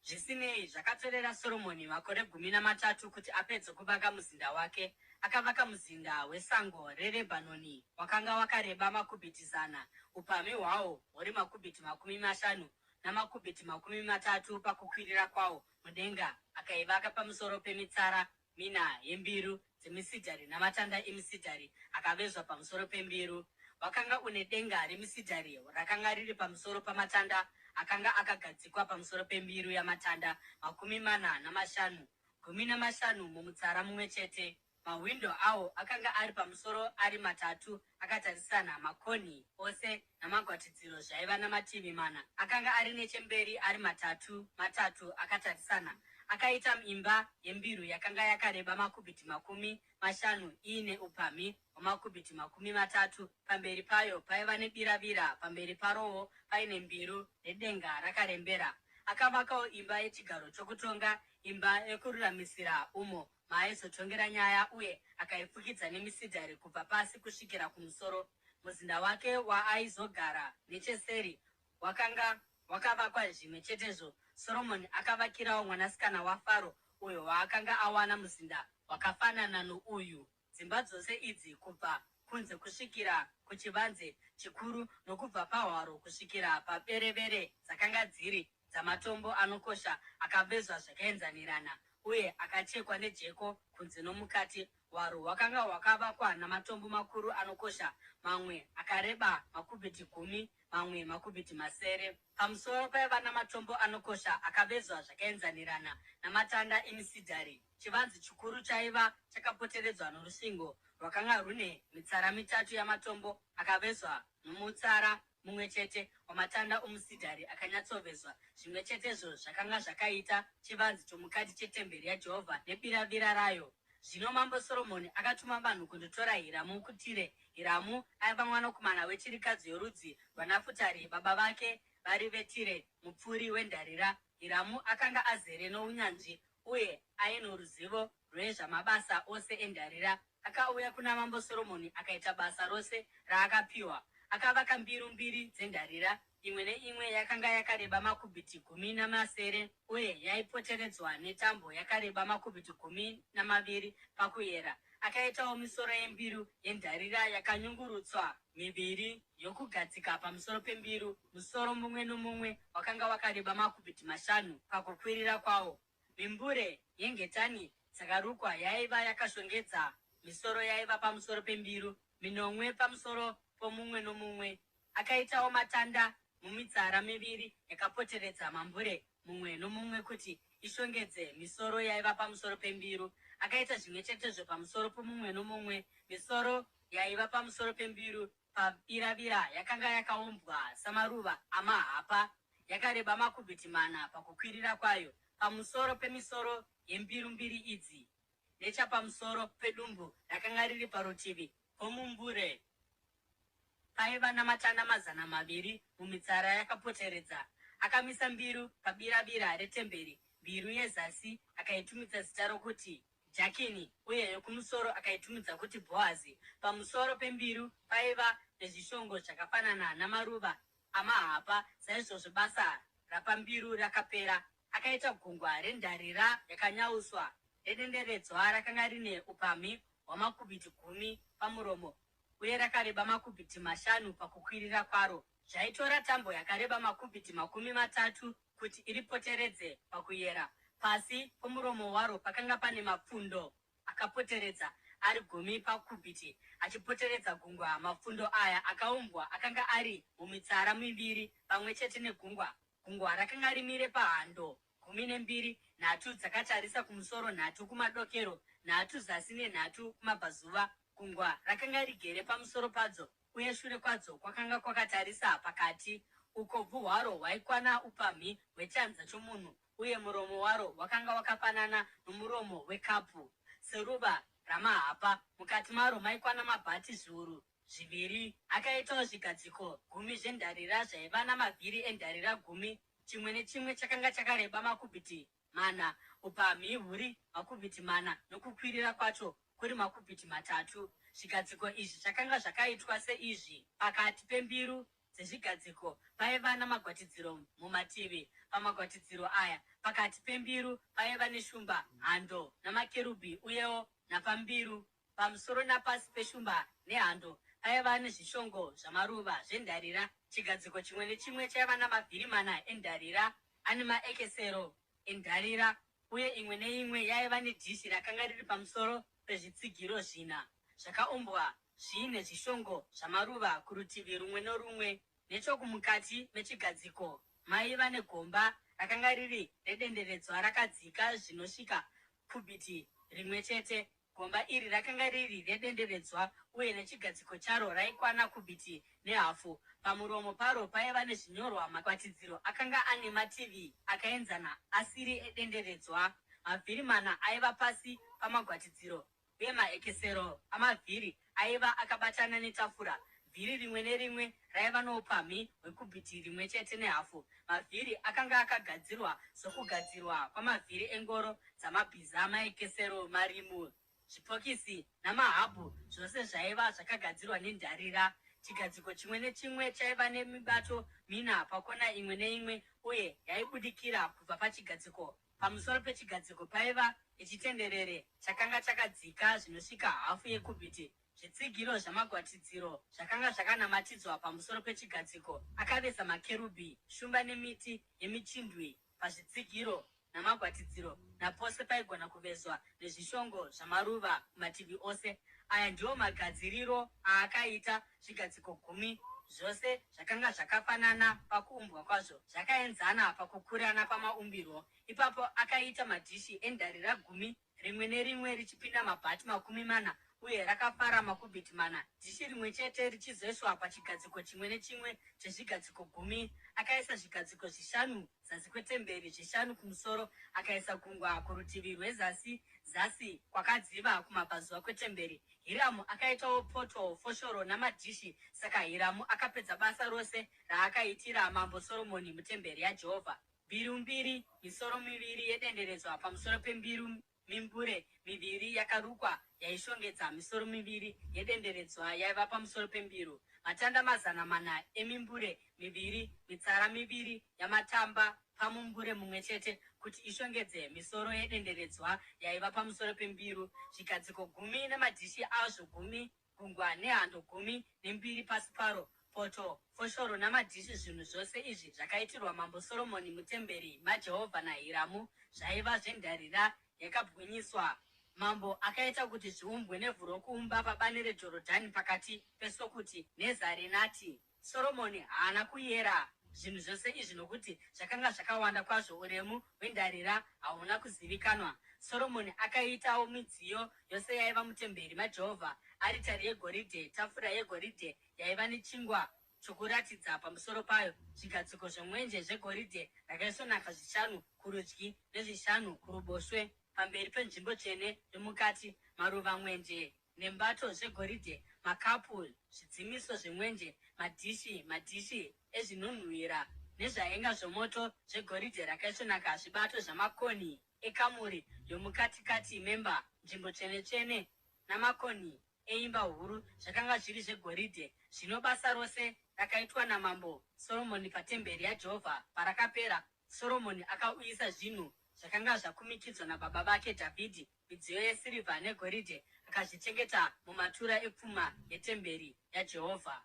Zvisinei, zvakatorera Soromoni makore 13 kuti apedze kuvaka muzinda wake. Akavaka muzinda wesango reRebhanoni wakanga wakareba makubhiti zana, upamhi hwawo huri makubhiti 50 namakubhiti 30 pakukwirira kwawo mudenga, akaivaka pamusoro pemitsara mina yembiru dzemisidhari namatanda emisidhari akavezwa pamusoro pembiru. Wakanga une denga remisidhari rakanga riri pamusoro pamatanda akanga akagadzikwa pamusoro pembiru yamatanda 45, 15 mumutsara mumwe chete. Mahwindo awo akanga ari pamusoro ari matatu akatarisana, makonhi ose namagwatidziro zvaiva namativi mana akanga ari nechemberi ari matatu matatu akatarisana. Akaita imba yembiru yakanga yakareba makubhiti 50 iine upamhi hwamakubhiti 30. Pamberi payo paiva nebiravira, pamberi parowo paine mbiru nedenga rakarembera. Akavakawo imba yechigaro chokutonga, imba yokururamisira, umo maaizotongera nyaya uye akaifukidza nemisidhari kubva pasi kusvikira kumusoro. Muzinda wake waaizogara necheseri wakanga wakavakwa zvimwe chetezvo. Soromoni akavakirawo mwanasikana waFaro uyo waakanga awana muzinda wakafanana nouyu. Dzimba dzose idzi kubva kunze kusvikira kuchivanze chikuru nokubva pahwaro kusvikira paberevere dzakanga dziri dzamatombo anokosha akavezwa zvakaenzanirana uye akachekwa nejeko kunze nomukati. Hwaro hwakanga hwakavakwa namatombo makuru anokosha, mamwe akareba makubhiti gumi, mamwe makubhiti masere. Pamusoro paiva namatombo anokosha akavezwa zvakaenzanirana namatanda emisidhari. Chivanze chikuru chaiva chakapoteredzwa norusvingo rwakanga rwune mitsara mitatu yamatombo akavezwa nomutsara mumwe chete wamatanda omusidhari akanyatsovezwa. Zvimwe chetezvo zvakanga zvakaita chivanze chomukati chetemberi yaJehovha nebiravira rayo. Zvino Mambo Soromoni akatuma vanhu kundotora Hiramu kuTire. Hiramu aiva mwanakomana wechirikadzi yorudzi rwaNafutari, baba vake vari veTire, mupfuri wendarira. Hiramu akanga azere nounyanzvi uye aino ruzivo rwezvamabasa ose endarira. Akauya kuna Mambo Soromoni akaita basa rose raakapiwa. Akavaka mbiru mbiri dzendarira, imwe neimwe yakanga yakareba makubhiti 17 uye yaipoteredzwa netambo yakareba makubhiti 12 pakuyera. Akaitawo misoro yembiru yendarira yakanyungurutswa miviri yokugadzika pamusoro pembiru, musoro mumwe nomumwe wakanga wakareba makubhiti mashanu pakukwirira kwawo. Mimbure yengetani dzakarukwa yaiva yakashongedza misoro yaiva pamusoro pembiru, minomwe pamusoro pomumwe nomumwe. Akaitawo matanda mumitsara miviri yakapoteredza mambure mumwe nomumwe kuti ishongedze misoro yaiva pamusoro pembiru. Akaita zvimwe chetezvo pamusoro pomumwe nomumwe. Misoro yaiva pamusoro pembiru pabiravira yakanga yakaumbwa samaruva amahapa, yakareba makubhiti mana pakukwirira kwayo. Pamusoro pemisoro yembiru mbiri idzi, nechapamusoro pedumbu rakanga riri parutivi pomumbure, paiva namatanda 200 mumitsara yakapoteredza. Akamisa mbiru pabiravira retemberi, mbiru yezasi akaitumidza zita rokuti Jakini uye yokumusoro akaitumidza kuti Bhoazi. Pamusoro pembiru paiva nezvishongo zvakafanana namaruva amahapa. Saizvozvo basa rapambiru rakapera. Akaita gungwa rendarira yakanyauswa redenderedzwa rakanga rine upamhi hwamakubhiti gumi pamuromo uye rakareba makubhiti mashanu pakukwirira kwaro. Zvaitora tambo yakareba makubhiti 30 kuti iripoteredze pakuyera. Pasi pomuromo waro pakanga pane mapfundo akapoteredza ari gumi pakubhiti achipoteredza gungwa. Mapfundo aya akaumbwa akanga ari mumitsara miviri pamwe chete negungwa. Gungwa rakanga rimire pahando 12, nhatu dzakatarisa kumusoro, nhatu kumadokero, nhatu zasi nenhatu kumabvazuva. Gungwa rakanga rigere pamusoro padzo, uye shure kwadzo kwakanga kwakatarisa pakati. Ukobvu hwaro hwaikwana upamhi hwechanza chomunhu, uye muromo waro wakanga wakafanana nomuromo wekapu, seruva ramahapa. Mukati maro maikwana mabhati 2000. Akaitawo zvigadziko gumi zvendarira zvaiva namavhiri endarira gumi. Chimwe nechimwe chakanga chakareba makubhiti mana, upamhi huri makubhiti mana nokukwirira kwacho kuri makubhiti matatu. Zvigadziko izvi zvakanga zvakaitwa seizvi: Pakati pembiru dzezvigadziko paiva namagwatidziro mumativi. Pamagwatidziro aya pakati pembiru paiva neshumba, hando namakerubhi uyewo napambiru. Pamusoro napasi peshumba nehando paiva nezvishongo zvamaruva zvendarira. Chigadziko chimwe nechimwe chaiva namavhiri mana endarira ane maekesero endarira, uye imwe neimwe yaiva nedhishi rakanga riri pamusoro pezvitsigiro zvina, zvakaumbwa zviine zvishongo zvamaruva kurutivi rumwe norumwe. Nechokumukati mechigadziko maiva negomba rakanga riri redenderedzwa rakadzika zvinosvika kubhiti rimwe chete. Gomba iri rakanga riri redenderedzwa uye nechigadziko charo raikwana kubhiti nehafu. Pamuromo paro paiva nezvinyorwa. Makwatidziro akanga ane mativi akaenzana asiri edenderedzwa. Mavhiri mana aiva pasi pamagwatidziro uye maekesero amavhiri aiva akabatana netafura. Vhiri rimwe nerimwe raiva noupamhi hwekubhiti rimwe chete nehafu. Mavhiri akanga akagadzirwa sokugadzirwa kwamavhiri engoro dzamabhiza, maekesero, marimu, zvipokisi namahabhu zvose zvaiva zvakagadzirwa nendarira. Chigadziko chimwe nechimwe chaiva nemibato mina pakona imwe neimwe uye yaibudikira kubva pachigadziko. Pamusoro pechigadziko paiva nechitenderere chakanga chakadzika zvinosvika hafu yekubhiti. Zvitsigiro zvamagwatidziro zvakanga zvakanamatidzwa pamusoro pechigadziko. Akaveza makerubhi, shumba nemiti yemichindwi pazvitsigiro namagwatidziro napose paigona kuvezwa nezvishongo zvamaruva kumativi ose. Aya ndiwo magadziriro aakaita zvigadziko gumi. Zvose zvakanga zvakafanana pakuumbwa kwazvo, zvakaenzana pakukura napamaumbirwo. Ipapo akaita madhishi endarira gumi, rimwe nerimwe richipinda mabhati 40 uye rakafara makubhiti mana, dhishi rimwe chete richizoiswa pachigadziko chimwe nechimwe chezvigadziko gumi. Akaisa zvigadziko zvishanu zasi kwetemberi, zvishanu kumusoro. Akaisa gungwa kurutivi rwezasi zasi kwakadziva kumabvazuva kwetemberi. Hiramu akaitawo poto, foshoro namadhishi. Saka Hiramu akapedza basa rose raakaitira Mambo Soromoni mutemberi yaJehovha. Mbiru mbiri, misoro miviri yedenderedzwa pamusoro pembiru mimbure miviri yakarukwa yaishongedza misoro miviri yedenderedzwa yaiva pamusoro pembiru, matanda 400 emimbure miviri, mitsara miviri yamatamba pamumbure mumwe chete kuti ishongedze misoro yedenderedzwa yaiva pamusoro pembiru, zvigadziko gumi namadhishi azvo gumi, gungwa nehando 12 pasi paro, poto, foshoro namadhishi, zvinhu zvose izvi zvakaitirwa Mambo Soromoni mutemberi maJehovha naHiramu zvaiva zvendarira yakabwinyiswa. Mambo akaita kuti zviumbwe nevhu rokuumba pabani reJorodhani pakati peSokuti neZarenati. Soromoni haana kuyera zvinhu zvose izvi nokuti zvakanga zvakawanda kwazvo, uremu hwendarira hahuna kuzivikanwa. Soromoni akaitawo midziyo yose yaiva mutemberi maJehovha, aritari yegoridhe, tafura yegoridhe yaiva nechingwa chokuratidza pamusoro payo, zvigadziko zvemwenje zvegoridhe rakaisvonaka zvishanu kurudyi nezvishanu kuruboshwe pamberi penzvimbo tsvene yomukati, maruva, mwenje nembato zvegoridhe, makapu, zvidzimiso zvemwenje, madhishi, madhishi ezvinonhuhwira nezvaenga zvomoto zvegoridhe rakaisvonaka, zvibato zvamakonhi ekamuri yomukatikati memba, nzvimbo tsvene-tsvene, namakonhi eimba huru zvakanga zviri zvegoridhe. Zvino basa rose rakaitwa naMambo Soromoni patemberi yaJehovha parakapera, Soromoni akauyisa zvinhu zvakanga zvakumikidzwa nababa vake Dhavhidhi, midziyo yesirivha negoridhe, akazvichengeta mumatura epfuma yetemberi yaJehovha.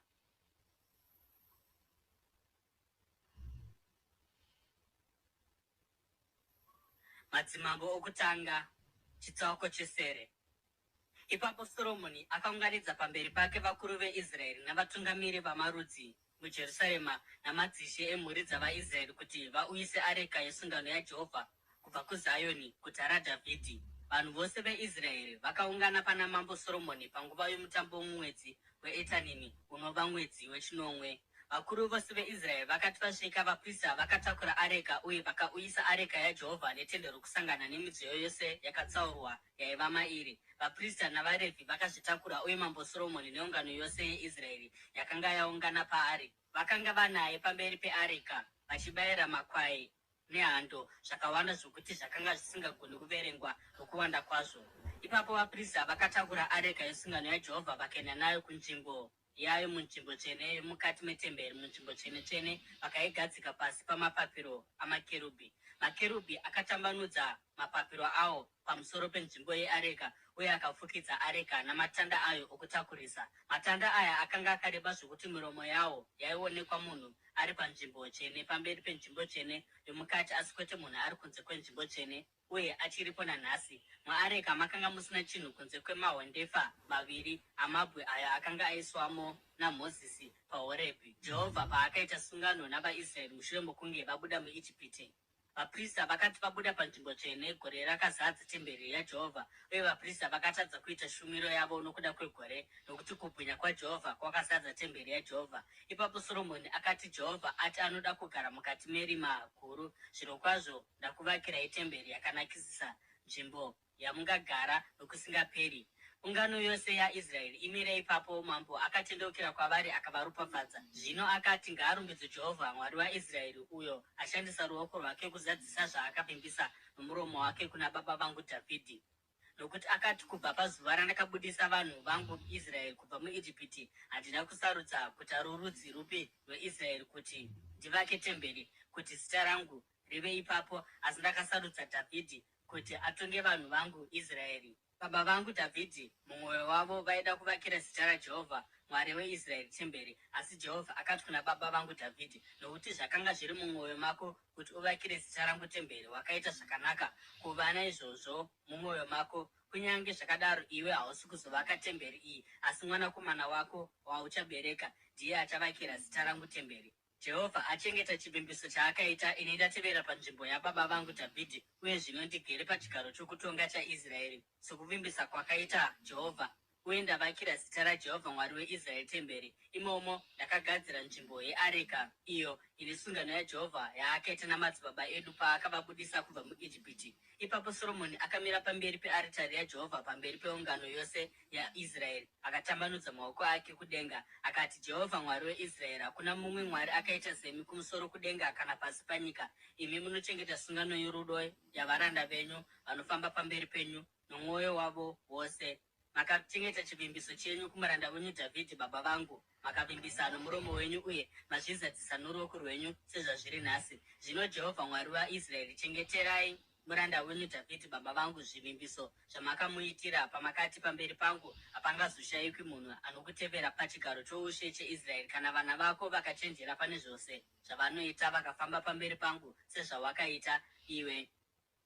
Madzimambo Okutanga, chitsauko chesere. Ipapo Soromoni akaunganidza pamberi pake vakuru veIsraeri navatungamiri vamarudzi muJerusarema namadzishe emhuri dzavaIsraeri kuti vauyise areka yesungano yaJehovha kubva kuZioni, guta raDhavhidhi. Vanhu vose veIsraeri vakaungana pana Mambo Soromoni panguva yomutambo mumwedzi weEtanimi, unova mwedzi wechinomwe. Vakuru vose veIsraeri vakati vasvika, vaprista vakatakura areka uye vakauyisa areka yaJehovha netende rokusangana nemidziyo yose yakatsaurwa yaiva mairi. Vaprista navaRevhi vakazvitakura, uye Mambo Soromoni neungano yose yeIsraeri yakanga yaungana paari vakanga vanaye pamberi peareka, vachibayira makwai nehando zvakawanda zvokuti zvakanga zvisingagoni kuverengwa nokuwanda kwazvo. Ipapo vaprista vakatakura areka yesungano yaJehovha vakaenda nayo kunzvimbo yayo munzvimbo tsvene yomukati metemberi, munzvimbo tsvene-tsvene, vakaigadzika pasi pamapapiro amakerubhi. Makerubhi akatambanudza mapapiro awo pamusoro penzvimbo yeareka uye akafukidza areka namatanda ayo okutakurisa. Matanda aya akanga akareba zvokuti miromo yawo yaionekwa munhu ari panzvimbo tsvene pamberi penzvimbo tsvene yomukati asi kwete munhu ari kunze kwenzvimbo tsvene, uye achiripo nanhasi. Muareka makanga musina chinhu kunze kwemahwendefa maviri amabwe ayo akanga aiswamo naMozisi paHorebhi, Jehovha paakaita sungano navaIsraeri mushure mokunge vabuda muIjipiti. Vaprista vakati vabuda panzvimbo tsvene, gore rakazadza temberi yaJehovha, uye vaprista vakatadza kuita shumiro yavo nokuda kwegore, nokuti kubwinya kwaJehovha kwakazadza temberi yaJehovha. Ipapo Soromoni akati, Jehovha ati anoda kugara mukati merima guru. Zvirokwazvo ndakuvakirai temberi yakanakisisa, nzvimbo yamungagara nokusingaperi. Ungano yose yaIsraeri imire ipapo. Mambo akatendeukira kwavari akavaropafadza. Zvino akati, Ngaarumbidzwe Jehovha, Mwari waIsraeri, uyo ashandisa ruoko rwake kuzadzisa zvaakavimbisa nomuromo wake kuna baba vangu Dhavhidhi. Nokuti akati, Kubva pazuva randakabudisa vanhu vangu Israeri kubva muIjipiti, handina kusarudza guta rorudzi rupi rweIsraeri kuti ndivake temberi, kuti zita rangu rive ipapo, asi ndakasarudza Dhavhidhi kuti atonge vanhu vangu Israeri. Baba vangu Dhavhidhi mumwoyo wavo vaida kuvakira zita raJehovha Mwari weIsraeri temberi. Asi Jehovha akati kuna baba vangu Dhavhidhi, Nokuti zvakanga zviri mumwoyo mako kuti uvakire zita rangu temberi, wakaita zvakanaka kuva naizvozvo mumwoyo mako. Kunyange zvakadaro, iwe hausi kuzovaka temberi iyi, asi mwanakomana wako wauchabereka ndiye achavakira zita rangu temberi. Jehovha achengeta chivimbiso chaakaita, ini ndatevera panzvimbo yababa vangu Dhavhidhi, uye zvino ndigere pachigaro chokutonga chaIsraeri, sokuvimbisa kwakaita Jehovha, uye ndavakira zita raJehovha Mwari weIsraeri temberi. Imomo ndakagadzira nzvimbo yeareka, iyo ine sungano yaJehovha yaakaita namadzibaba edu paakavabudisa kubva muIjipiti. Ipapo Soromoni akamira pamberi pearitari yaJehovha pamberi peungano yose yaIsraeri, akatambanudza maoko ake kudenga, akati, Jehovha Mwari weIsraeri, hakuna mumwe Mwari akaita semi kumusoro kudenga kana pasi panyika, imi munochengeta sungano yorudo yavaranda venyu vanofamba pamberi penyu nomwoyo wavo wose. Makachengeta chivimbiso chenyu kumuranda wenyu Dhavhidhi baba vangu, makavimbisa nomuromo wenyu uye mazvizadzisa noruoko rwenyu sezvazviri nhasi. Zvino Jehovha Mwari waIsraeri, chengeterai muranda wenyu Dhavhidhi baba vangu zvivimbiso zvamakamuitira pamakati, Pamberi pangu hapangazoshayikwi munhu anokutevera pachigaro choushe cheIsraeri, kana vana vako vakachenjera pane zvose zvavanoita vakafamba pamberi pangu sezvawakaita iwe.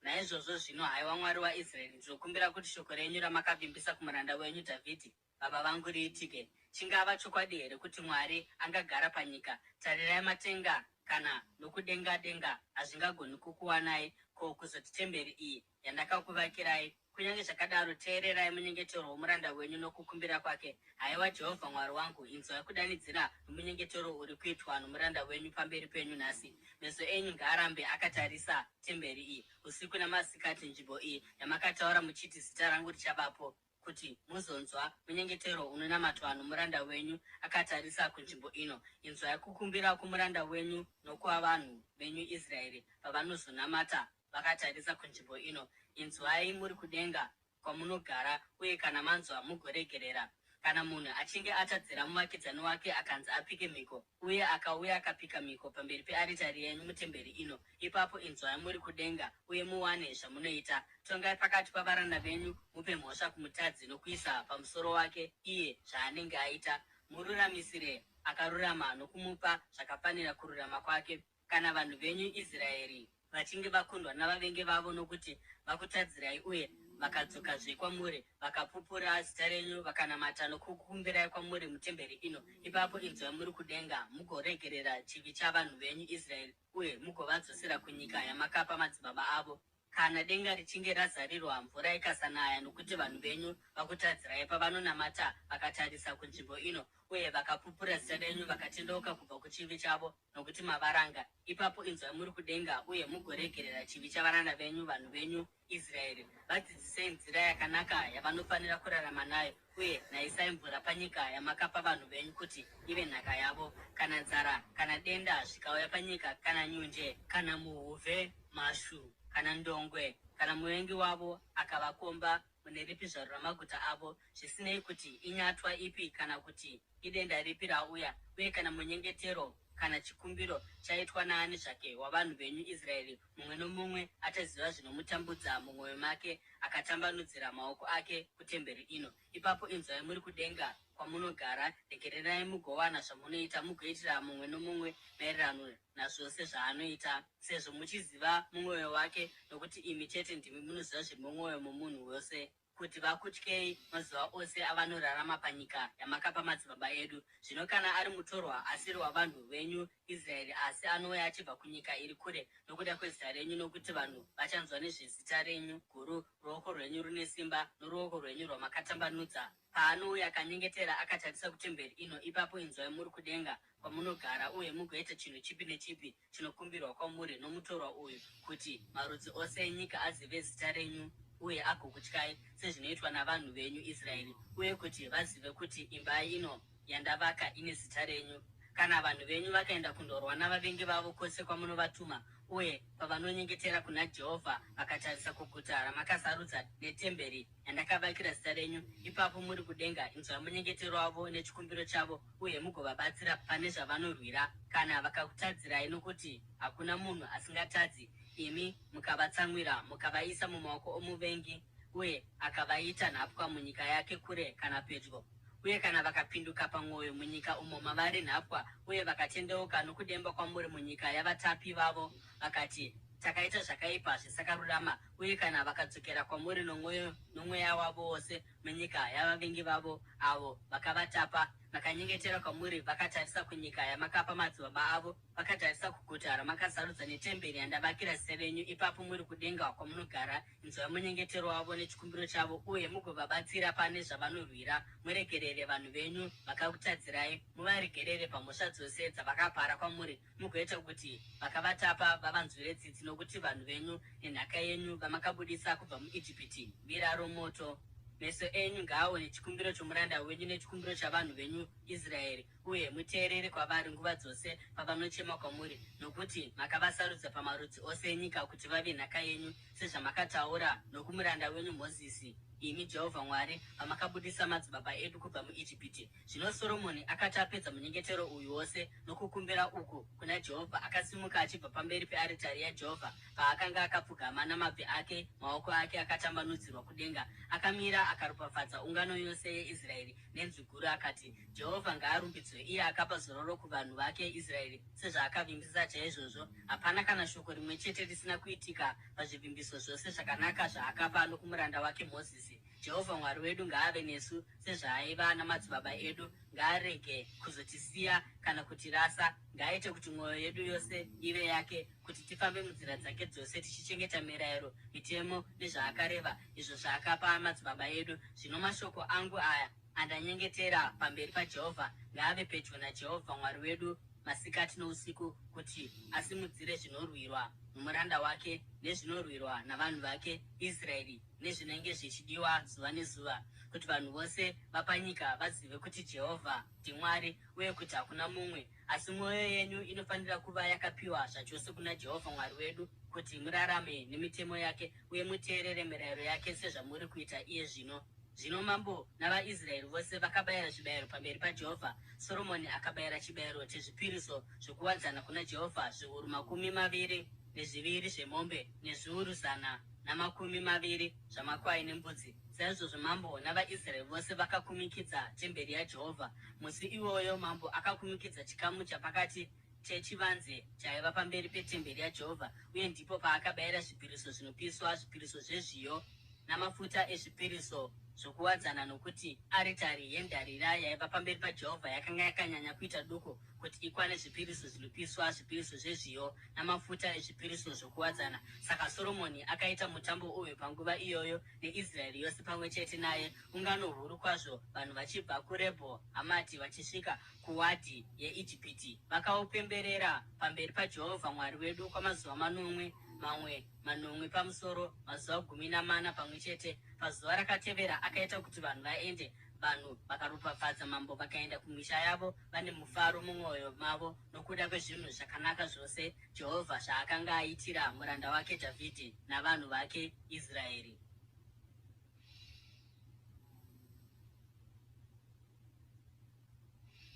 Naizvozvo zvino, haiwa Mwari waIsraeri, ndinokumbira kuti shoko renyu ramakavimbisa kumuranda wenyu Dhavhidhi baba vangu riitike. Chingava chokwadi here kuti Mwari angagara panyika? Tarirai matenga kana nokudenga-denga hazvingagoni kukuwanai, ko kuzoti temberi iyi yandakakuvakirai! Kunyange zvakadaro, teererai munyengetero womuranda wenyu nokukumbira kwake. Haiwa Jehovha Mwari wangu, inzwai kudanidzira nomunyengetero uri kuitwa nomuranda wenyu pamberi penyu nhasi. Meso enyu ngaarambe akatarisa temberi iyi usiku namasikati, nzvimbo iyi yamakataura muchiti, Zita rangu richavapo, kuti muzonzwa munyengetero unonamatwa nomuranda wenyu akatarisa kunzvimbo ino. Inzwai kukumbira kwomuranda wenyu nokwavanhu venyu Israeri pavanozonamata vakatarisa kunzvimbo ino. Inzwai muri kudenga kwamunogara, uye kana manzwa mugoregerera. Kana munhu achinge atadzira muvakidzani wake akanzi apike mhiko, uye akauya akapika mhiko pamberi pearitari yenyu mutemberi ino, ipapo inzwai muri kudenga uye muwane zvamunoita. Tongai pakati pavaranda venyu, mupe mhosva kumutadzi nokuisa pamusoro wake iye zvaanenge aita. Mururamisire akarurama nokumupa zvakafanira kururama kwake. Kana vanhu venyu Israeri vachinge vakundwa navavengi vavo nokuti vakutadzirai uye vakadzokazve kwamuri vakapupura zita renyu vakanamata nokukumbirai kwamuri mutemberi ino, ipapo inzwai muri kudenga mugoregerera chivi chavanhu venyu Israeri uye mugovadzosera kunyika yamakapa madzibaba avo. Kana denga richinge razarirwa, mvura ikasanaya, nokuti vanhu venyu vakutadzirai pavanonamata vakatarisa kunzvimbo ino uye vakapupura zita renyu vakatendeuka kubva kuchivi chavo nokuti mavaranga, ipapo inzwai muri kudenga uye mugoregerera chivi chavaranda venyu, vanhu venyu Israeri. Vadzidzisei nzira yakanaka yavanofanira kurarama nayo uye naisai mvura panyika yamakapa vanhu venyu kuti ive nhaka yavo. Kana nzara kana denda zvikauya panyika, kana nyunje, kana muhuvhe, mhashu kana ndongwe, kana muvengi wavo akavakomba mune ripi zvaro ramaguta avo, zvisinei kuti inyatwa ipi kana kuti idenda ripi rauya, uye kana munyengetero kana chikumbiro chaitwa naani zvake wavanhu venyu Israeri, mumwe nomumwe achaziva zvinomutambudza mumwoyo make akatambanudzira maoko ake kutemberi ino, ipapo inzwai muri kudenga kwamunogara, regererai mugowana zvamunoita, mugoitira mumwe nomumwe maererano nazvose zvaanoita, sezvo muchiziva mumwoyo wake, nokuti imi chete ndimi munoziva zviri mumwoyo momunhu wose, kuti vakutyei mazuva ose avanorarama panyika yamakapa madzibaba edu. Zvino kana ari mutorwa asiri wavanhu venyu Israeri, asi anouya achibva kunyika iri kure nokuda kwezita renyu, nokuti vanhu vachanzwa nezvezita renyu guru, ruoko rwenyu rune simba noruoko rwenyu rwamakatambanudza, paanouya akanyengetera akatarisa kutemberi ino, ipapo inzwai muri kudenga kwamunogara uye mugoita chinhu chipi nechipi chinokumbirwa kwamuri nomutorwa uyu, kuti marudzi ose enyika azive zita renyu uye agokutyai, sezvinoitwa navanhu venyu Israeri, uye kuti vazive kuti imba ino yandavaka ine zita renyu. Kana vanhu venyu vakaenda kundorwa navavengi vavo kwose kwamunovatuma, uye pavanonyengetera kuna Jehovha vakatarisa kuguta ramakasarudza netemberi yandakavakira zita renyu, ipapo muri kudenga inzwai munyengetero wavo nechikumbiro chavo uye mugovabatsira pane zvavanorwira. Kana vakakutadzirai, nokuti hakuna munhu asingatadzi, imi mukavatsamwira mukavaisa mumaoko omuvengi uye akavaita nhapwa munyika yake kure kana pedyo, uye kana vakapinduka pamwoyo munyika umo mavari nhapwa uye vakatendeuka nokudemba kwamuri munyika yavatapi vavo vakati, Takaita zvakaipa zvisakarurama, uye kana vakadzokera kwamuri nomwoyo nomweya wavo wose munyika yavavengi vavo avo vakavatapa, vakanyengetera kwamuri vakatarisa kunyika yamakapa madzibaba avo, vakatarisa kuguta ramakasarudza netemberi yandavakira zita renyu, ipapo muri kudenga kwamunogara, inzwai munyengetero wavo nechikumbiro chavo uye mugovabatsira pane zvavanorwira. Muregerere vanhu venyu vakakutadzirai, muvaregerere pamhosva dzose dzavakapara kwamuri, mugoita kuti vakavatapa vavanzwire tsitsi, nokuti vanhu venyu nenhaka yenyu vamakabudisa kubva muIjipiti vira romoto. Meso enyu ngaaone chikumbiro chomuranda wenyu nechikumbiro chavanhu venyu Israeri, uye muteerere kwavari nguva dzose pavanochema kwamuri, nokuti makavasarudza pamarudzi ose enyika kuti vave nhaka yenyu, sezvamakataura nokumuranda wenyu Mozisi, imi Jehovha Mwari, pamakabudisa madzibaba edu kubva muIjipiti. Zvino Soromoni akati apedza munyengetero uyu wose nokukumbira uku kuna Jehovha, akasimuka achibva pamberi pearitari yaJehovha paakanga akapfugama namabvi ake, maoko ake akatambanudzirwa kudenga. Akamira akaropafadza ungano yose yeIsraeri nenzwi guru akati, Jehovha ngaarumbidzwe, iye akapa zororo kuvanhu vake Israeri sezvaakavimbisa chaizvozvo. Hapana kana shoko rimwe chete risina kuitika pazvivimbiso zvose zvakanaka zvaakapa nokumuranda wake Mozisi. Jehovha Mwari wedu ngaave nesu sezvaaiva namadzibaba edu, ngaarege kuzotisiya kana kutirasa. Ngaaite kuti mwoyo yedu yose ive yake, kuti tifambe munzira dzake dzose tichichengeta mirayiro, mitemo nezvaakareva, izvo zvaakapa madzibaba edu. Zvino mashoko angu aya andanyengetera pamberi paJehovha ngaave pedyo naJehovha Mwari wedu masikati nousiku, kuti asimudzire zvinorwirwa nomuranda wake nezvinorwirwa navanhu vake Israeri nezvinenge zvichidiwa zuva nezuva, kuti vanhu vose vapanyika vazive kuti Jehovha ndiMwari uye kuti hakuna mumwe. Asi mwoyo yenyu inofanira kuva yakapiwa zvachose kuna Jehovha Mwari wedu kuti murarame nemitemo yake uye muteerere mirayiro yake sezvamuri kuita iye zvino. Zvino mambo navaIsraeri vose vakabayira zvibayiro pamberi paJehovha. Soromoni akabayira chibayiro chezvipiriso zvokuwadzana kuna Jehovha, zviuru 22 zvemombe nezviuru 120 zvamakwai nembudzi. Saizvozvo mambo navaIsraeri vose vakakumikidza temberi yaJehovha. Musi iwoyo mambo akakumikidza chikamu chapakati chechivanze chaiva pamberi petemberi yaJehovha, uye ndipo paakabayira zvipiriso zvinopiswa, zvipiriso zvezviyo namafuta ezvipiriso zvokuwadzana, nokuti aritari yendarira yaiva pamberi paJehovha yakanga yakanyanya kuita duku kuti ikwane zvipiriso zvinopiswa, zvipiriso zvezviyo namafuta ezvipiriso zvokuwadzana. Saka Soromoni akaita mutambo uyu panguva iyoyo neIsraeri yose pamwe chete naye, ungano huru kwazvo, vanhu vachibva kuRebho Hamati vachisvika kuWadhi yeIjipiti. Vakaupemberera pamberi paJehovha Mwari wedu kwamazuva manomwe, mamwe manomwe pamusoro, mazuva 14 pamwe chete. Pazuva rakatevera akaita kuti vanhu vaende, vanhu vakaropafadza mambo vakaenda kumisha yavo vane mufaro mumwoyo mavo nokuda kwezvinhu zvakanaka zvose Jehovha zvaakanga aitira muranda wake Dhavhidhi navanhu vake Israeri.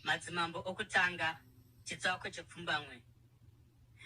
Madzimambo Okutanga, chitsauko chepfumbamwe.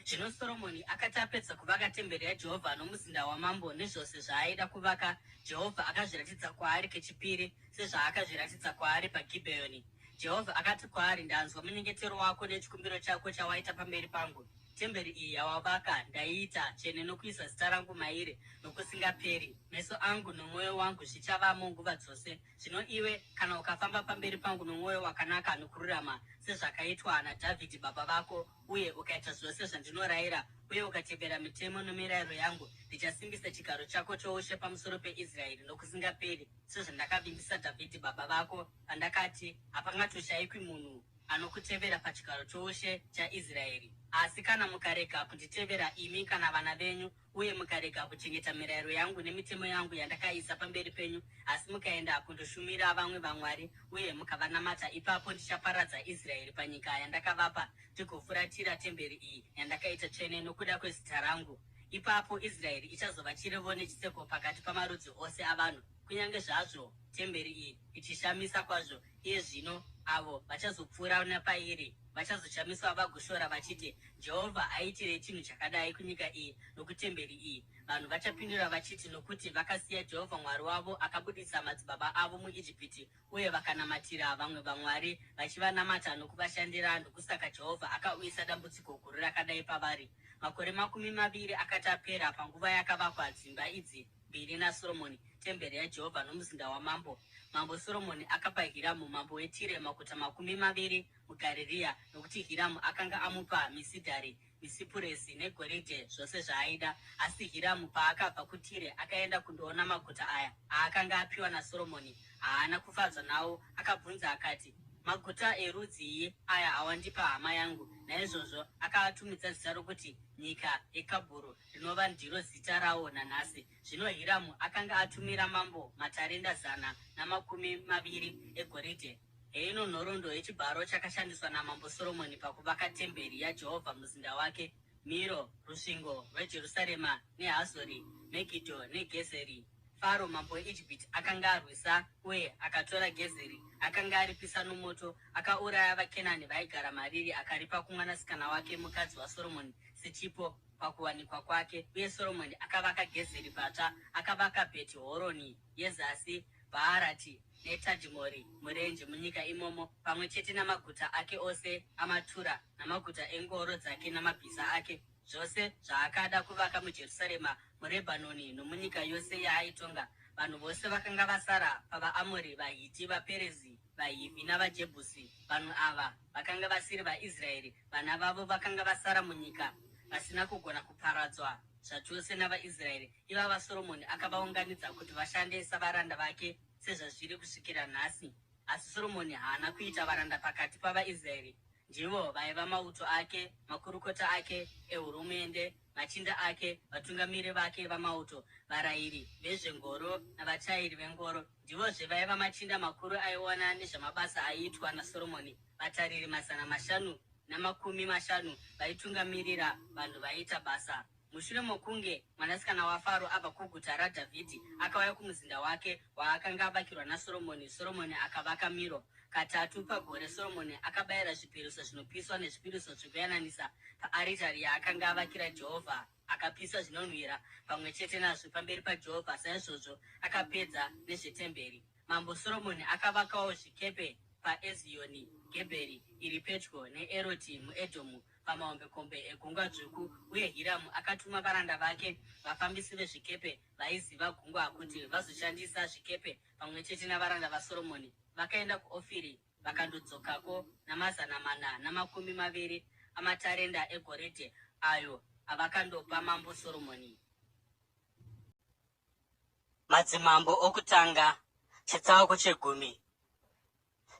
Zvino Soromoni akati apedza kuvaka temberi yaJehovha nomuzinda wamambo nezvose zvaaida kuvaka, Jehovha akazviratidza kwaari kechipiri, sezvaakazviratidza kwaari paGibheoni. Jehovha akati kwaari, Ndanzwa munyengetero wako nechikumbiro chako chawaita pamberi pangu. Temberi iyi yawavaka ndaiita tsvene nokuisa zita rangu mairi nokusingaperi. Meso angu nomwoyo wangu zvichavamo nguva dzose. Zvino iwe, kana ukafamba pamberi pangu nomwoyo wakanaka nokururama, sezvakaitwa naDhavhidhi baba vako, uye ukaita zvose zvandinorayira, uye ukatevera mitemo nomirayiro yangu, ndichasimbisa chigaro chako choushe pamusoro peIsraeri nokusingaperi, sezvandakavimbisa Dhavhidhi baba vako, pandakati, Hapangatoshayikwi munhu anokutevera pachigaro choushe chaIsraeri. Asi kana mukarega kunditevera, imi kana vana venyu, uye mukarega kuchengeta mirayiro yangu nemitemo yangu yandakaisa pamberi penyu, asi mukaenda kundoshumira vamwe vamwari uye mukavanamata, ipapo ndichaparadza Israeri panyika yandakavapa, ndigofuratira temberi iyi yandakaita tsvene nokuda kwezita rangu. Ipapo Israeri ichazova chirevo nechiseko pakati pamarudzi ose avanhu. Kunyange zvazvo temberi iyi ichishamisa kwazvo iye zvino, avo vachazopfuura napairi vachazoshamiswa vagoshora vachiti, Jehovha aiitirei chinhu chakadai kunyika iyi nokutemberi iyi? Vanhu vachapindura vachiti, Nokuti vakasiya Jehovha Mwari wavo, akabudisa madzibaba avo muIjipiti, uye vakanamatira vamwe vamwari, vachivanamata nokuvashandira, ndokusaka Jehovha akauyisa dambudziko guru rakadai pavari. Makore 20 akati apera, panguva yakavakwa dzimba idzi mbiri naSoromoni, temberi yaJehovha nomuzinda wamambo, Mambo Soromoni akapa Hiramu mambo weTire maguta 20 muGarirea, nokuti Hiramu akanga amupa misidhari, misipuresi negoridhe zvose zvaaida. Asi Hiramu paakabva kuTire akaenda kundoona maguta aya aakanga apiwa naSoromoni, haana kufadzwa nawo. Akabvunza akati, Maguta erudzii aya awandipa, hama yangu? Naizvozvo akaatumidza zita rokuti Nyika yeKabhuru, rinova ndiro zita rawo nanhasi. Zvino Hiramu akanga atumira mambo matarenda 120 egoridhe. Heino nhoroondo yechibharo chakashandiswa naMambo Soromoni pakuvaka temberi yaJehovha muzinda wake, Miro, rusvingo rweJerusarema, neHazori, Megidho neGezeri. Faro mambo weIjipiti akanga arwisa uye akatora Gezeri, akanga aripisa nomoto, akauraya vaKenani vaigara mariri akaripa kumwanasikana wake mukadzi waSoromoni sechipo pakuwanikwa kwake. Uye Soromoni akavaka Gezeri patsva, akavaka Bheti Horoni yezasi, Bhaarati neTadhimori murenje munyika imomo, pamwe chete namaguta ake ose amatura namaguta engoro dzake namabhiza ake, zvose zvaakada kuvaka muJerusarema, muRebhanoni nomunyika yose yaaitonga. Vanhu vose vakanga vasara pavaAmori, vaHiti, vaPerezi, vaHivhi navaJebhusi, vanhu ava vakanga vasiri vaIsraeri, vana vavo vakanga vasara munyika vasina kugona kuparadzwa zvachose navaIsraeri, ivava Soromoni akavaunganidza kuti vashande savaranda vake sezvazviri kusvikira nhasi. Asi Soromoni haana kuita varanda pakati pavaIsraeri. Ndivo vaiva mauto ake, makurukota ake ehurumende, machinda ake, vatungamiri vake vamauto, varayiri vezvengoro navachairi vengoro. Ndivozve vaiva machinda makuru aiona nezvamabasa aiitwa naSoromoni, vatariri 550 vaitungamirira vanhu vaiita basa. Mushure mokunge mwanasikana waFaro abva kuguta raDhavhidhi akauya kumuzinda wake waakanga avakirwa naSoromoni, Soromoni akavaka Miro. Katatu pagore Soromoni akabayira zvipiriso zvinopiswa nezvipiriso zvokuyananisa paaritari yaakanga avakira Jehovha, akapisa zvinonhuhwira pamwe chete nazvo pamberi paJehovha. Saizvozvo akapedza nezvetemberi. Mambo Soromoni akavakawo zvikepe. paEziyoni Gebheri iri pedyo neEroti muEdhomu pamahombekombe eGungwa Dzvuku. Uye Hiramu akatuma varanda vake, vafambisi vezvikepe vaiziva gungwa, kuti vazoshandisa zvikepe pamwe chete navaranda vaSoromoni. Vakaenda kuOfiri vakandodzokako namazana 420 amatarenda egoridhe ayo avakandopa Mambo Soromoni. Madzimambo Okutanga, chitsauko chegumi.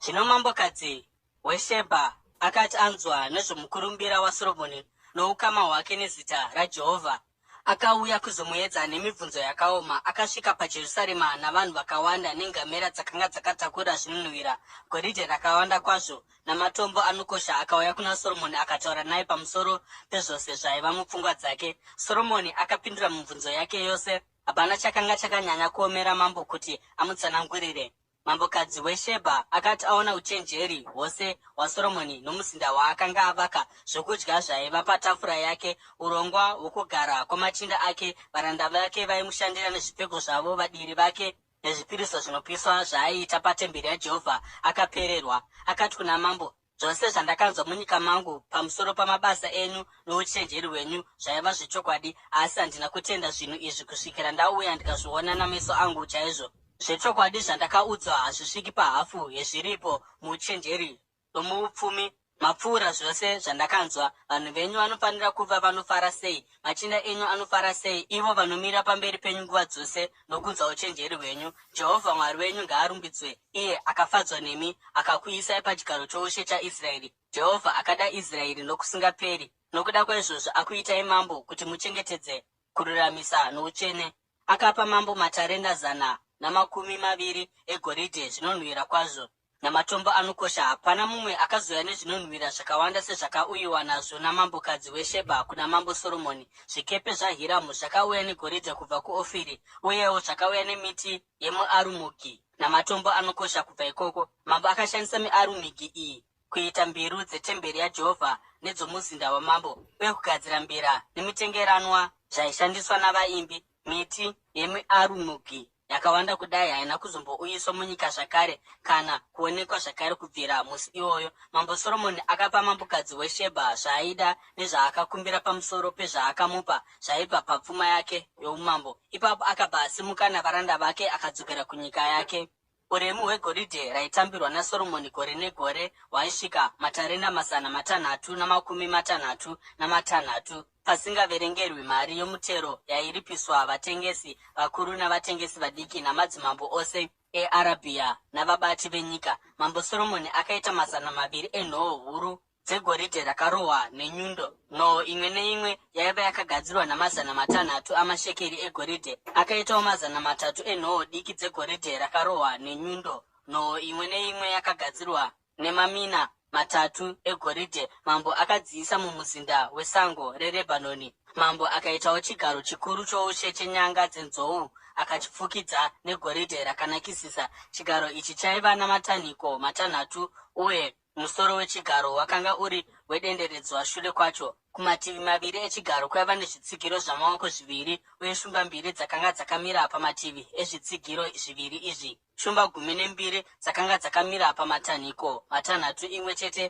Zvino mambokadzi weShebha akati anzwa nezvomukurumbira waSoromoni noukama hwake nezita raJehovha, akauya kuzomuedza nemibvunzo yakaoma. Akasvika paJerusarema navanhu vakawanda nengamera dzakanga dzakatakura zvinonhuhwira, goridhe rakawanda kwazvo namatombo anokosha, akauya kuna Soromoni akataura naye pamusoro pezvose zvaiva mupfungwa dzake. Soromoni akapindura mibvunzo yake yose. Hapana chakanga chakanyanya kuomera mambo kuti amutsanangurire. Mambokadzi weShebha akati aona uchenjeri hwose hwaSoromoni nomuzinda waakanga avaka, zvokudya zvaiva patafura yake, urongwa hwokugara kwamachinda ake, varanda vake vaimushandira nezvipfeko zvavo, vadiri vake nezvipiriso zvinopiswa zvaaiita patemberi yaJehovha, akapererwa. Akati kuna mambo, Zvose zvandakanzwa munyika mangu pamusoro pamabasa enyu nouchenjeri hwenyu zvaiva zvechokwadi, asi handina kutenda zvinhu izvi kusvikira ndauya ndikazviona nameso angu chaizvo. Zvechokwadi zvandakaudzwa hazvisviki pahafu yezviripo muuchenjeri nomuupfumi. Mapfuura zvose zvandakanzwa. Vanhu venyu vanofanira kuva vanofara sei, machinda enyu anofara sei, ivo vanomira pamberi penyu nguva dzose nokunzwa uchenjeri hwenyu! Jehovha Mwari wenyu ngaarumbidzwe, iye akafadzwa nemi akakuisai pachigaro choushe chaIsraeri. Jehovha akada Israeri nokusingaperi, nokuda kwaizvozvo akuitai mambo kuti muchengetedze kururamisa noutsvene. Akapa mambo matarenda 120 egoridhe, zvinonhuhwira kwazvo, namatombo anokosha. Hapana mumwe akazouya nezvinonhuhwira zvakawanda sezvakauyiwa nazvo namambokadzi weShebha kuna Mambo Soromoni. Zvikepe zvaHiramu zvakauya negoridhe kubva kuOfiri, uyewo zvakauya nemiti yemiarumugi namatombo anokosha kubva ikoko. Mambo akashandisa miarumigi iyi kuita mbiru dzetemberi yaJehovha nedzomuzinda wamambo, uye kugadzira mbira nemitengeranwa zvaishandiswa navaimbi. Miti yemiarumugi yakawanda kudai haina kuzombouyiswa munyika zvakare kana kuonekwa zvakare kubvira musi iwoyo. Mambo Soromoni akapa mambokadzi weShebha zvaaida nezvaakakumbira pamusoro pezvaakamupa zvaibva papfuma yake youmambo. Ipapo akabva asimuka navaranda vake akadzokera kunyika yake. Uremu hwegoridhe raitambirwa naSoromoni gore negore hwaisvika matarenda 666, pasingaverengerwi mari yomutero yairipiswa vatengesi vakuru navatengesi vadiki namadzimambo ose eArabhia navabati venyika. Mambo Soromoni akaita 200 enhoo huru dzegoridhe rakarohwa nenyundo. Nhoo imwe neimwe yaiva yakagadzirwa namazana 6 amashekeri egoridhe. Akaitawo 300 enhoo diki dzegoridhe rakarohwa nenyundo, nhoo imwe neimwe yakagadzirwa nemamina 3 egoridhe. Mambo akadziisa mumuzinda weSango reRebhanoni. Mambo akaitawo chigaro chikuru choushe chenyanga dzenzou akachifukidza negoridhe rakanakisisa. Chigaro ichi chaiva namatanhiko matanhatu uye Musoro wechigaro wakanga uri wedenderedzwa shure kwacho. Kumativi maviri echigaro kwaiva nezvitsigiro zvamaoko zviviri, uye shumba mbiri dzakanga dzakamira pamativi ezvitsigiro zviviri izvi. Shumba 12 dzakanga dzakamira pamatanhiko matanhatu, imwe chete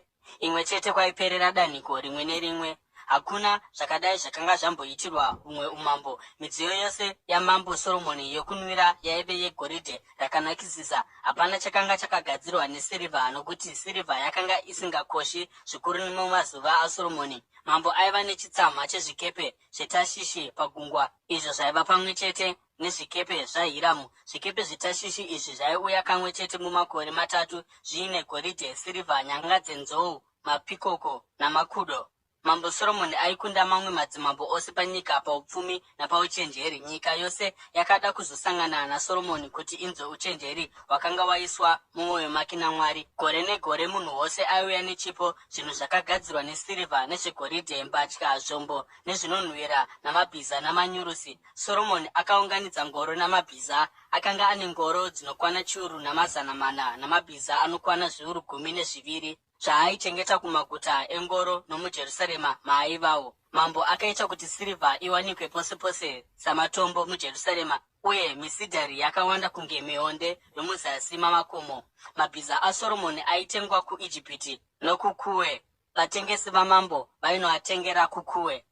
imwe chete kwaiperera danhiko rimwe nerimwe. Hakuna zvakadai zvakanga zvamboitirwa humwe umambo. Midziyo yose yaMambo Soromoni yokunwira yaive yegoridhe rakanakisisa. Hapana chakanga chakagadzirwa nesirivha, nokuti sirivha yakanga isingakoshi zvikuru mumazuva aSoromoni. Mambo aiva nechitsama chezvikepe zveTashishi pagungwa, izvo zvaiva pamwe chete nezvikepe zvaHiramu. Zvikepe zveTashishi izvi zvaiuya kamwe chete mumakore matatu zviine goridhe, sirivha, nyanga dzenzou, mapikoko namakudo. Mambo Soromoni aikunda mamwe madzimambo ose panyika paupfumi napauchenjeri. Nyika yose yakada kuzosangana naSoromoni kuti inzwe uchenjeri hwakanga waiswa mumwoyo make naMwari. Gore negore munhu wose aiuya nechipo, zvinhu zvakagadzirwa nesirivha nezvegoridhe, mbatya, zvombo nezvinonhuwira, namabhiza namanyurusi. Soromoni akaunganidza ngoro namabhiza. Akanga ane ngoro dzinokwana 1400 namabhiza anokwana 12000. zvaaichengeta kumaguta engoro nomuJerusarema maaivawo. Mambo akaita kuti sirivha iwanikwe pose pose samatombo muJerusarema, uye misidhari yakawanda kunge mionde yomuzasi mamakomo. Mabhiza aSoromoni aitengwa kuIjipiti nokuKuwe, vatengesi vamambo vainoatengera kuKuwe.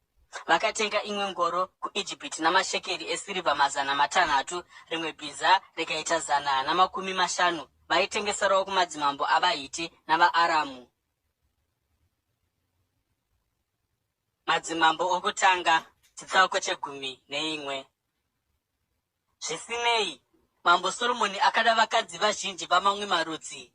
Vakatenga imwe ngoro kuIjipiti namashekeri esirivha 600, rimwe bhiza rikaita 150. Vaitengeserawo kumadzimambo avaHiti navaAramu. Madzimambo Okutanga, chitsauko chegumi neimwe. Zvisinei, Mambo Soromoni akada vakadzi vazhinji vamamwe marudzi,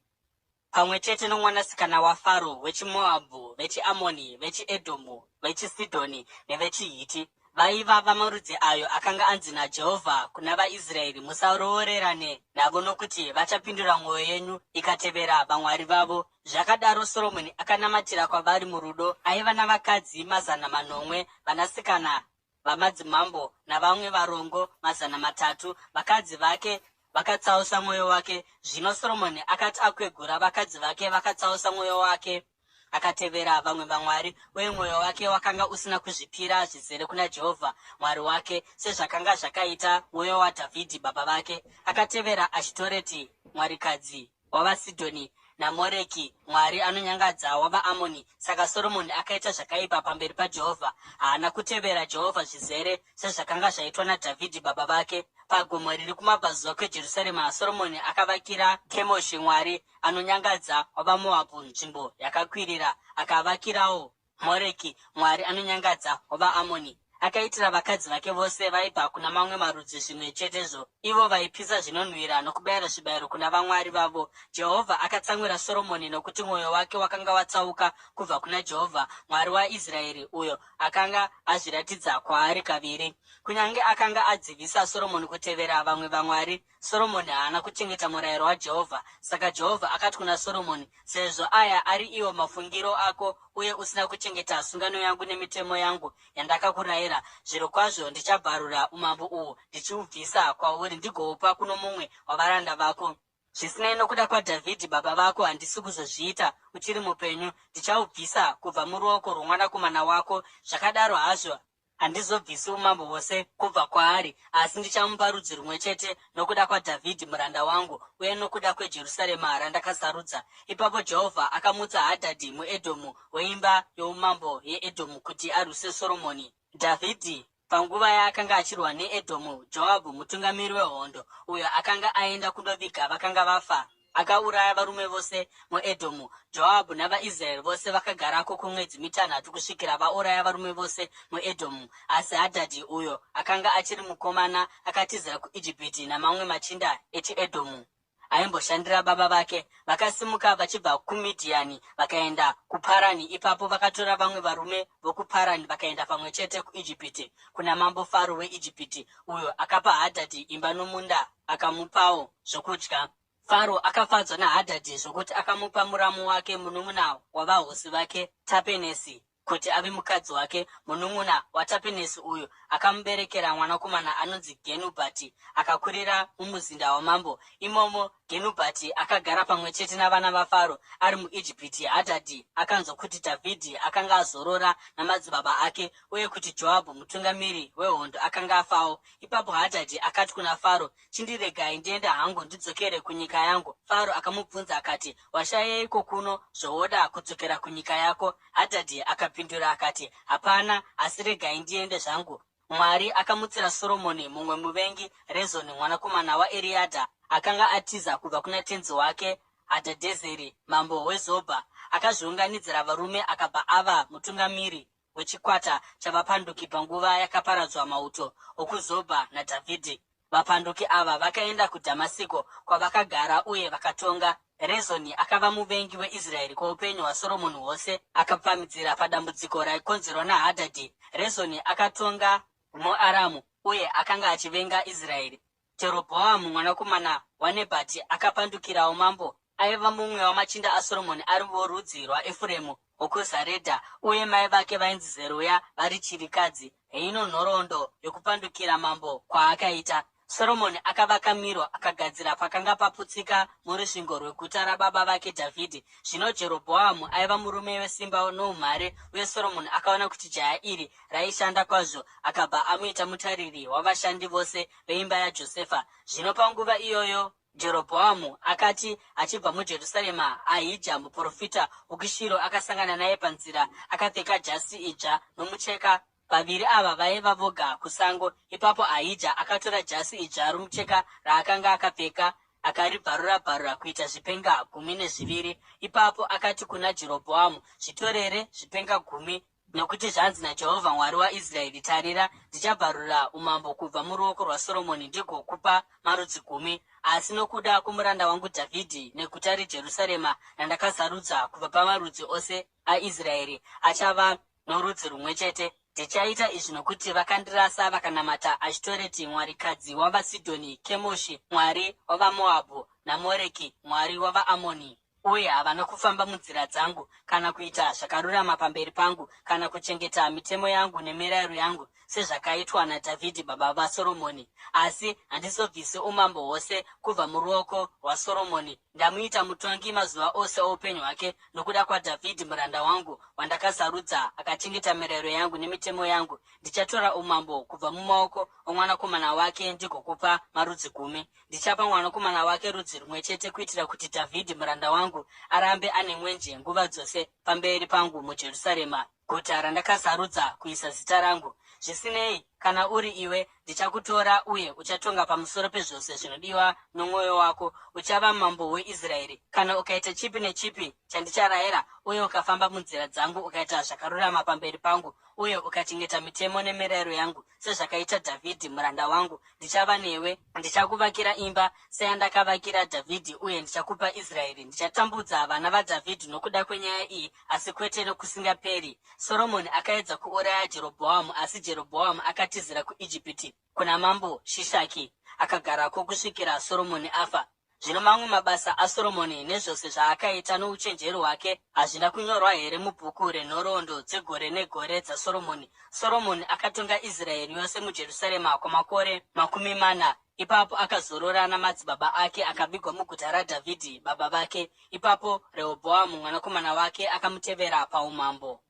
pamwe chete nomwanasikana waFaro wechiMoabhu, vechiAmoni, vechiEdhomu, vechiSidhoni nevechiHiti, vaiva vamarudzi ayo akanga anzi naJehovha kuna vaIsraeri, Musaroorerane navo nokuti vachapindura mwoyo yenyu ikatevera vamwari vavo. Zvakadaro Soromoni akanamatira kwavari murudo. Aiva navakadzi 700, vanasikana vamadzimambo navamwe varongo 300, vakadzi vake vakatsausa mwoyo wake. Zvino Soromoni akati akwegura, vakadzi vake vakatsausa mwoyo wake, akatevera vamwe vamwari, uye mwoyo wake wakanga usina kuzvipira zvizere kuna Jehovha Mwari wake, sezvakanga zvakaita mwoyo waDhavhidhi baba vake. Akatevera Ashitoreti mwarikadzi wavaSidhoni naMoreki mwari anonyangadza wavaAmoni. Saka Soromoni akaita zvakaipa pamberi paJehovha, haana kutevera Jehovha zvizere sezvakanga zvaitwa naDhavhidhi baba vake. Pagomo riri kumabvazuva kweJerusarema, Soromoni akavakira Kemoshi mwari anonyangadza wavaMoabhu nzvimbo yakakwirira, akavakirawo Moreki, mwari anonyangadza wavaAmoni. Akaitira vakadzi vake vose vaibva kuna mamwe marudzi zvimwe chetezvo, ivo vaipisa zvinonhuhwira nokubayira zvibayiro kuna vamwari vavo. Jehovha akatsamwira Soromoni nokuti mwoyo wake wakanga watsauka kubva kuna Jehovha, Mwari waIsraeri, uyo akanga azviratidza kwaari kaviri. Kunyange akanga adzivisa Soromoni kutevera vamwe vamwari, Soromoni haana kuchengeta murayiro waJehovha. Saka Jehovha akati kuna Soromoni, Sezvo aya ari iwo mafungiro ako uye usina kuchengeta sungano yangu nemitemo yangu yandakakurayira, zvirokwazvo ndichabvarura umambo uhu ndichiubvisa kwauri ndigohupa kuno mumwe wavaranda vako. Zvisinei, nokuda kwaDhavhidhi baba vako handisi kuzozviita uchiri mupenyu. Ndichaubvisa kubva muruoko rwomwanakomana wako. Zvakadaro hazvo, Handizobvisi umambo hwose kubva kwaari, asi ndichamupa rudzi rumwe chete nokuda kwaDhavhidhi muranda wangu uye nokuda kweJerusarema randakasarudza. Ipapo Jehovha akamutsa Hadhadhi muEdhomu, weimba youmambo yeEdhomu, kuti arwise Soromoni. Dhavhidhi panguva yaakanga achirwa neEdhomu, Joabhu mutungamiri wehondo, uyo akanga aenda kundoviga vakanga vafa, Akauraya varume vose muEdhomu. Joabhu navaIsraeri vose vakagarako kwemwedzi mitanhatu kusvikira vauraya varume vose muEdhomu. Asi Hadhadhi, uyo akanga achiri mukomana, akatizira kuIjipiti namamwe machinda echiEdhomu aimboshandira baba vake. Vakasimuka vachibva kuMidhiani vakaenda kuParani. Ipapo vakatora vamwe varume vokuParani vakaenda pamwe chete kuIjipiti kuna mambo Faro weIjipiti, uyo akapa Hadhadhi imba nomunda akamupawo zvokudya. Faro akafadzwa naHadhadhi zvokuti akamupa muramu wake, munun'una wavahosi vake Tapenesi, kuti ave mukadzi wake. Munun'una waTapenesi uyu akamuberekera mwanakomana anonzi Genubhati, akakurira mumuzinda wamambo. Imomo Genubhati akagara pamwe chete navana vaFaro. Ari muIjipiti, Hadhadhi akanzwa kuti Dhavhidhi akanga azorora namadzibaba ake uye kuti Joabhu mutungamiri wehondo akanga afawo. Ipapo Hadhadhi akati kuna Faro, Chindiregai ndiende hangu ndidzokere kunyika yangu. Faro akamubvunza akati, Washayeiko kuno zvowoda kudzokera kunyika yako? Hadhadhi akapindura akati, Hapana, asi regai ndiende zvangu. Mwari akamutsira Soromoni mumwe muvengi, Rezoni mwanakomana waEriadha, akanga atiza kubva kuna tenzi wake Hadhadhezeri mambo weZobha. Akazviunganidzira varume akabva ava mutungamiri wechikwata chavapanduki panguva yakaparadzwa mauto okuZobha naDhavhidhi. Vapanduki ava vakaenda kuDhamasiko, kwavakagara uye vakatonga. Rezoni akava muvengi weIsraeri kwoupenyu hwaSoromoni hwose, akapamhidzira padambudziko raikonzerwa naHadhadhi. Rezoni akatonga muAramu uye akanga achivenga Israeri. Jerobhoamu mwanakomana waNebhati akapandukirawo mambo. Aiva mumwe wamachinda aSoromoni ari worudzi rwaEfuremu wokuZaredha, uye mai vake vainzi Zeruya vari chirikadzi. Heino nhoroondo yokupandukira mambo kwaakaita. Soromoni akavaka Miro akagadzira pakanga paputsika murusvingo rweguta rababa vake Dhavhidhi. Zvino Jerobhoamu aiva murume wesimba noumhare, uye Soromoni akaona kuti jaya iri raishanda kwazvo, akabva amuita mutariri wavashandi vose veimba yaJosefa. Zvino panguva iyoyo Jerobhoamu akati achibva muJerusarema, Ahija muprofita wokuShiro akasangana naye panzira akapfeka jasi idzva nomucheka. Vaviri ava vaiva voga kusango. Ipapo Ahija akatora jasi idzva romucheka raakanga akapfeka akaribvarura-bvarura kuita zvipenga 12. Ipapo akati kuna Jerobhoamu, Zvitorere zvipenga gumi, nokuti zvanzi naJehovha Mwari waIsraeri, Tarira, ndichabvarura umambo kubva muruoko rwaSoromoni ndigokupa marudzi gumi. Asi nokuda kwomuranda wangu Dhavhidhi neguta reJerusarema randakasarudza kubva pamarudzi ose aIsraeri, achava norudzi rumwe chete. Ndichaita izvi nokuti vakandirasa vakanamata Ashitoreti mwarikadzi wavaSidhoni, Kemoshi mwari wavaMoabhu, naMoreki mwari wavaAmoni. Uye havana kufamba munzira dzangu, kana kuita zvakarurama pamberi pangu, kana kuchengeta mitemo yangu nemirayiro yangu, sezvakaitwa naDhavhidhi baba vaSoromoni. Asi handizobvisi umambo hwose kubva muruoko rwaSoromoni, ndamuita mutongi mazuva ose oupenyu hwake nokuda kwaDhavhidhi muranda wangu, wandakasarudza, akachengeta mirayiro yangu nemitemo yangu. Ndichatora umambo kubva mumaoko omwanakomana wake ndigokupa marudzi gumi. Ndichapa mwanakomana wake rudzi rumwe chete kuitira kuti Dhavhidhi muranda wangu arambe ane mwenje nguva dzose pamberi pangu muJerusarema, guta randakasarudza kuisa zita rangu. Zvisinei, kana uri iwe, ndichakutora uye uchatonga pamusoro pezvose zvinodiwa nomwoyo wako, uchava mambo weIsraeri. Kana ukaita chipi nechipi chandicharayira uye ukafamba munzira dzangu ukaita zvakarurama pamberi pangu uye ukachengeta mitemo nemirayiro yangu sezvakaita Dhavhidhi muranda wangu, ndichava newe. Ndichakuvakira imba seyandakavakira Dhavhidhi uye ndichakupa Israeri. Ndichatambudza vana vaDhavhidhi nokuda kwenyaya iyi, asi kwete nokusingaperi. Soromoni akaedza kuuraya Jerobhoamu, asi Jerobhoamu akatizira kuIjipiti kuna mambo Shishaki akagarako kusvikira Soromoni afa. Zvino mamwe mabasa aSoromoni nezvose zvaakaita nouchenjeri hwake hazvina kunyorwa here mubhuku renhoroondo dzegore negore dzaSoromoni? Soromoni akatonga Israeri yose muJerusarema kwamakore 40. Ipapo akazorora namadzibaba ake akavigwa muguta raDhavhidhi baba vake. Ipapo Rehobhoamu mwanakomana wake akamutevera paumambo.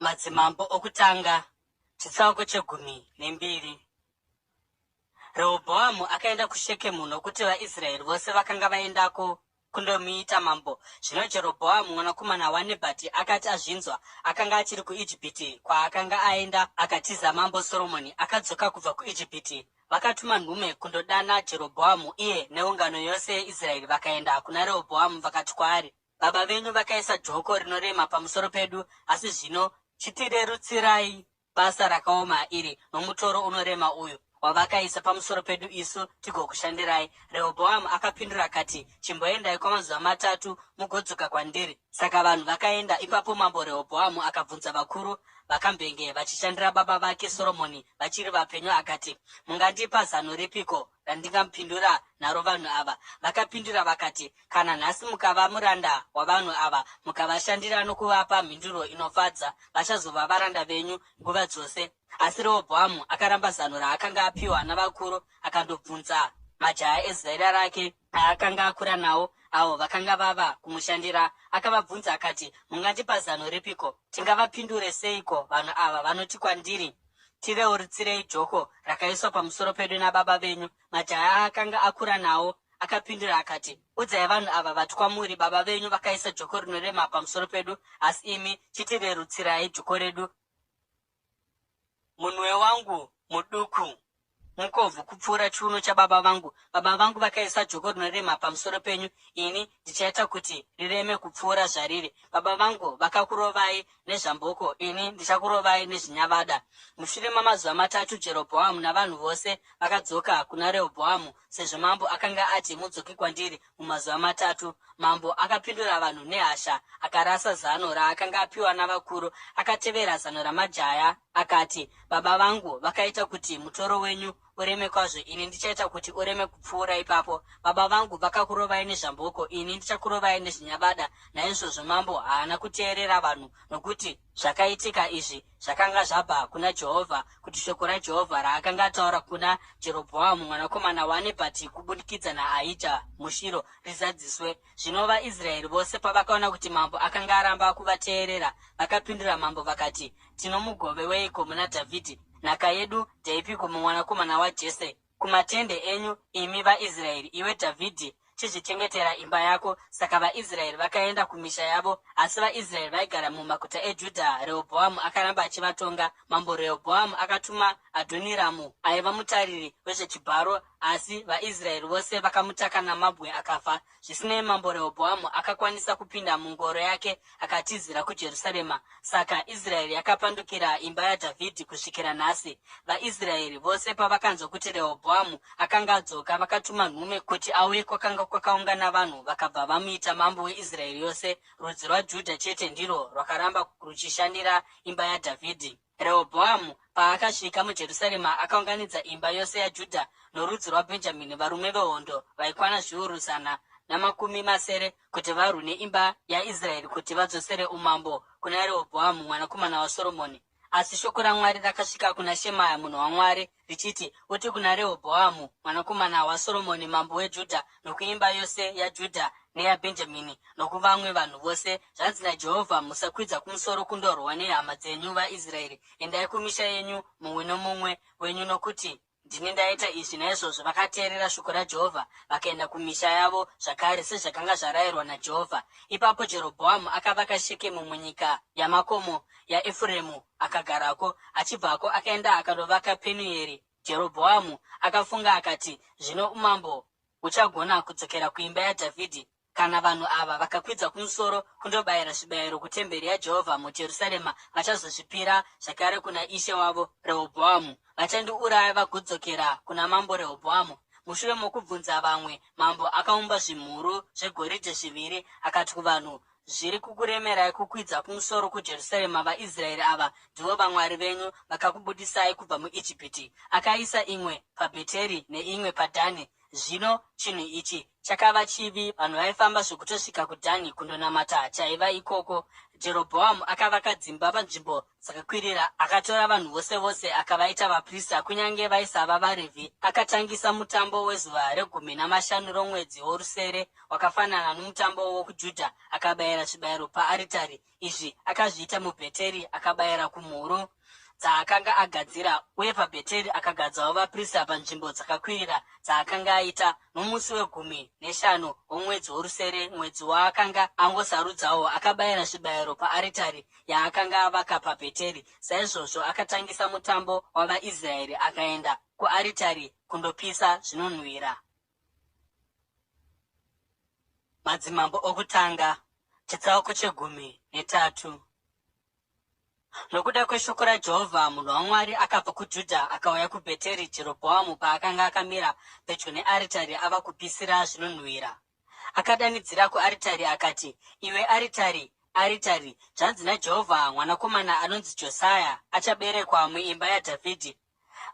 Madzimambo Okutanga chitsauko chegumi nembiri. Rehobhoamu akaenda kuShekemu nokuti vaIsraeri vose vakanga vaendako kundomuita mambo. Zvino Jerobhoamu mwanakomana waNebhati akati azvinzwa, akanga achiri kuIjipiti kwaakanga aenda akatiza mambo Soromoni, akadzoka kubva kuIjipiti. Vakatuma nhume kundodana Jerobhoamu, iye neungano yose yeIsraeri vakaenda kuna Rehobhoamu vakati kwaari, Baba venyu vakaisa joko rinorema pamusoro pedu, asi zvino chitirerutsirai basa rakaoma iri nomutoro unorema uyu wavakaisa pamusoro pedu isu tigokushandirai. Rehobhoamu akapindura akati, Chimboendai kwamazuva matatu mugodzoka kwandiri. Saka vanhu vakaenda. Ipapo mambo Rehobhoamu akabvunza vakuru vakambenge vachishandira baba vake Soromoni vachiri vapenyu akati, Mungandipa zano ripiko randingamupindura naro vanhu ava? Vakapindura vakati, Kana nhasi mukava muranda wavanhu ava, mukavashandira nokuvapa mhinduro inofadza, vachazova varanda venyu nguva dzose. Asi Rehobhoamu akaramba zano raakanga apiwa navakuru akandobvunza majaya ezera rake aakanga akura nawo, avo vakanga vava kumushandira. Akavabvunza akati, Mungandipa zano ripiko? Tingavapindure seiko vanhu ava vanoti kwandiri, Tireurutsirei joko rakaiswa pamusoro pedu nababa venyu? Majaya aakanga akura nawo akapindura akati, Udzai vanhu ava vati kwamuri, Baba venyu vakaisa joko rinorema pamusoro pedu, asi imi chitirerutsirai joko redu. Munwe wangu muduku mukobvu kupfuura chiuno chababa vangu. Baba vangu vakaisa joko rinorema pamusoro penyu, ini ndichaita kuti rireme kupfuura zvariri. Baba vangu vakakurovai nezvamboko, ini ndichakurovai nezvinyavada. Mushure mamazuva matatu Jerobhoamu navanhu vose vakadzoka kuna Rehobhoamu, sezvo mambo akanga ati, Mudzoke kwandiri mumazuva matatu. Mambo akapindura vanhu nehasha, akarasa zano raakanga apiwa navakuru, akatevera zano ramajaya akati, Baba vangu vakaita kuti mutoro wenyu ureme kwazvo, ini ndichaita kuti ureme kupfuura ipapo. Baba vangu vakakurovai nezvamboko, ini ndichakurovai nezvinyavada. Naizvozvo mambo haana kuteerera vanhu, nokuti zvakaitika izvi zvakanga zvabva kuna Jehovha, kuti shoko raJehovha raakanga ataura kuna Jerobhoamu mwanakomana waNebhati kubudikidza naAhija muShiro rizadziswe. Zvino vaIsraeri vose pavakaona kuti mambo akanga aramba kuvateerera, vakapindura mambo vakati, Tino mugove weiko muna Dhavhidhi? Nhaka yedu ndeipiko mumwanakomana waJese? Kumatende enyu, imi vaIsraeri! Iwe Dhavhidhi, chizvichengetera imba yako. Saka vaIsraeri vakaenda kumisha yavo. Asi vaIsraeri vaigara mumaguta eJudha, Rehobhoamu akaramba achivatonga. Mambo Rehobhoamu akatuma Adhoniramu aiva mutariri wezvechibharo, asi vaIsraeri vose vakamutaka namabwe akafa. Zvisinei, Mambo Rehobhoamu akakwanisa kupinda mungoro yake akatizira kuJerusarema. Saka Israeri yakapandukira imba yaDhavhidhi kusvikira nhasi. VaIsraeri vose pavakanzwa kuti Rehobhoamu akanga adzoka, vakatuma nhume kuti auye kwakanga kwakaungana vanhu, vakabva vamuita mambo weIsraeri yose. Rudzi rwaJudha chete ndirwo rwakaramba ruchishandira imba yaDhavhidhi. Rehobhoamu paakasvika muJerusarema, akaunganidza imba yose yaJudha norudzi rwaBhenjamini, varume vehondo vaikwana zviuru 160, kuti varwe neimba yaIsraeri kuti vadzosere umambo kuna Rehobhoamu mwanakomana waSoromoni. Asi shoko raMwari rakasvika kuna Shemaya munhu waMwari, richiti, Uti kuna Rehobhoamu mwanakomana waSoromoni mambo weJudha nokuimba yose yaJudha neyaBhenjamini nokuvamwe vanhu vose, Zvanzi naJehovha, Musakwidza kumusoro kundorwa nehama dzenyu vaIsraeri. Endai kumisha yenyu, mumwe nomumwe wenyu, nokuti ndini ndaita izvi. Naizvozvo vakateerera shoko raJehovha vakaenda kumisha yavo zvakare, sezvakanga zvarayirwa naJehovha. Ipapo Jerobhoamu akavaka Shekemu munyika yamakomo yaEfuremu akagarako. Achibvako akaenda akandovaka Penueri. Jerobhoamu akafunga akati, Zvino umambo huchagona kudzokera kuimba yaDhavhidhi. Kana vanhu ava vakakwidza kumusoro kundobayira zvibayiro kutemberi yaJehovha muJerusarema, vachazozvipira zvakare kuna ishe wavo Rehobhoamu. Vachandiuraya vagodzokera kuna Mambo Rehobhoamu. Mushure mokubvunza vamwe, mambo akaumba zvimhuru zvegoridhe zviviri akati kuvanhu, Zviri kukuremerai kukwidza kumusoro kuJerusarema, vaIsraeri ava ndivo vamwari venyu vakakubudisai kubva muIjipiti. Akaisa imwe paBheteri neimwe paDhani. Zvino chinhu ichi chakava chivi, vanhu vaifamba zvokutosvika kuDhani kundonamata chaiva ikoko. Jerobhoamu akavaka dzimba panzvimbo dzakakwirira, akatora vanhu vose vose akavaita vaprista, kunyange vaisava vaRevhi. Akatangisa mutambo wezuva regumi namashanu romwedzi worusere, wakafanana nomutambo wokuJudha, akabayira zvibayiro paaritari. Izvi akazviita muBheteri, akabayira kumhuru dzaakanga agadzira, uye paBheteri akagadzawo vaprista panzvimbo dzakakwirira dzaakanga aita. Nomusi wegumi neshanu womwedzi worusere, mwedzi waakanga angosarudzawo, akabayira zvibayiro paaritari yaakanga avaka paBheteri. Saizvozvo akatangisa mutambo wavaIsraeri akaenda kuaritari kundopisa zvinonhuhwira. Madzimambo Okutanga, chitsauko chegumi netatu. Nokuda kweshoko raJehovha, munhu waMwari akabva kuJudha akauya kuBheteri Jerobhoamu paakanga akamira pedyo nearitari ava kupisira zvinonhuhwira. Akadanidzira kuaritari akati, Iwe aritari, aritari! Zvanzi naJehovha, Mwanakomana anonzi Josiya achaberekwa muimba yaDhavhidhi.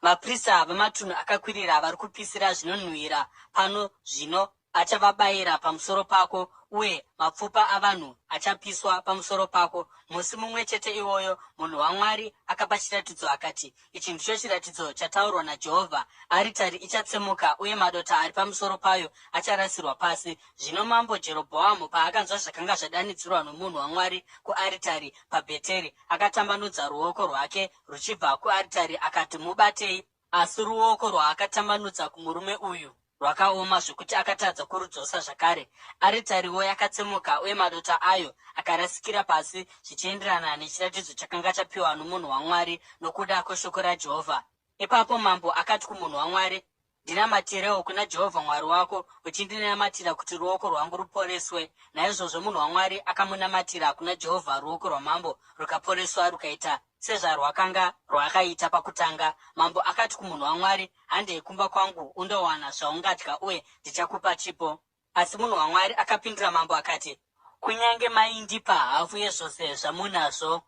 Vaprista vamatunhu akakwirira vari kupisira zvinonhuhwira pano zvino achavabayira pamusoro pako, uye mapfupa avanhu achapiswa pamusoro pako. Musi mumwe chete iwoyo munhu waMwari akapa chiratidzo akati, Ichi ndicho chiratidzo chataurwa naJehovha, Aritari ichatsemuka uye madota ari pamusoro payo acharasirwa pasi. Zvino mambo Jerobhoamu paakanzwa zvakanga zvadanidzirwa nomunhu waMwari kuaritari paBheteri, akatambanudza ruoko rwake ruchibva kuaritari akati, Mubatei! Asi ruoko rwaakatambanudza kumurume uyu rwakaoma zvokuti akatadza kurudzosa zvakare. Aritariwo yakatsemuka uye madota ayo akarasikira pasi zvichienderana nechiratidzo chakanga chapiwa nomunhu waMwari nokuda kweshoko raJehovha. Ipapo mambo akati kumunhu waMwari, Ndinamatirewo kuna Jehovha Mwari wako, uchindinamatira kuti ruoko rwangu ruporeswe. Naizvozvo munhu waMwari akamunamatira kuna Jehovha, ruoko rwamambo rukaporeswa rukaita sezvarwakanga rwakaita pakutanga. Mambo akati kumunhu waMwari, Handei kumba kwangu undowana zvaungadya uye ndichakupa chipo. Asi munhu waMwari akapindura mambo akati, Kunyange maindipa hafu yezvose zvamunazvo,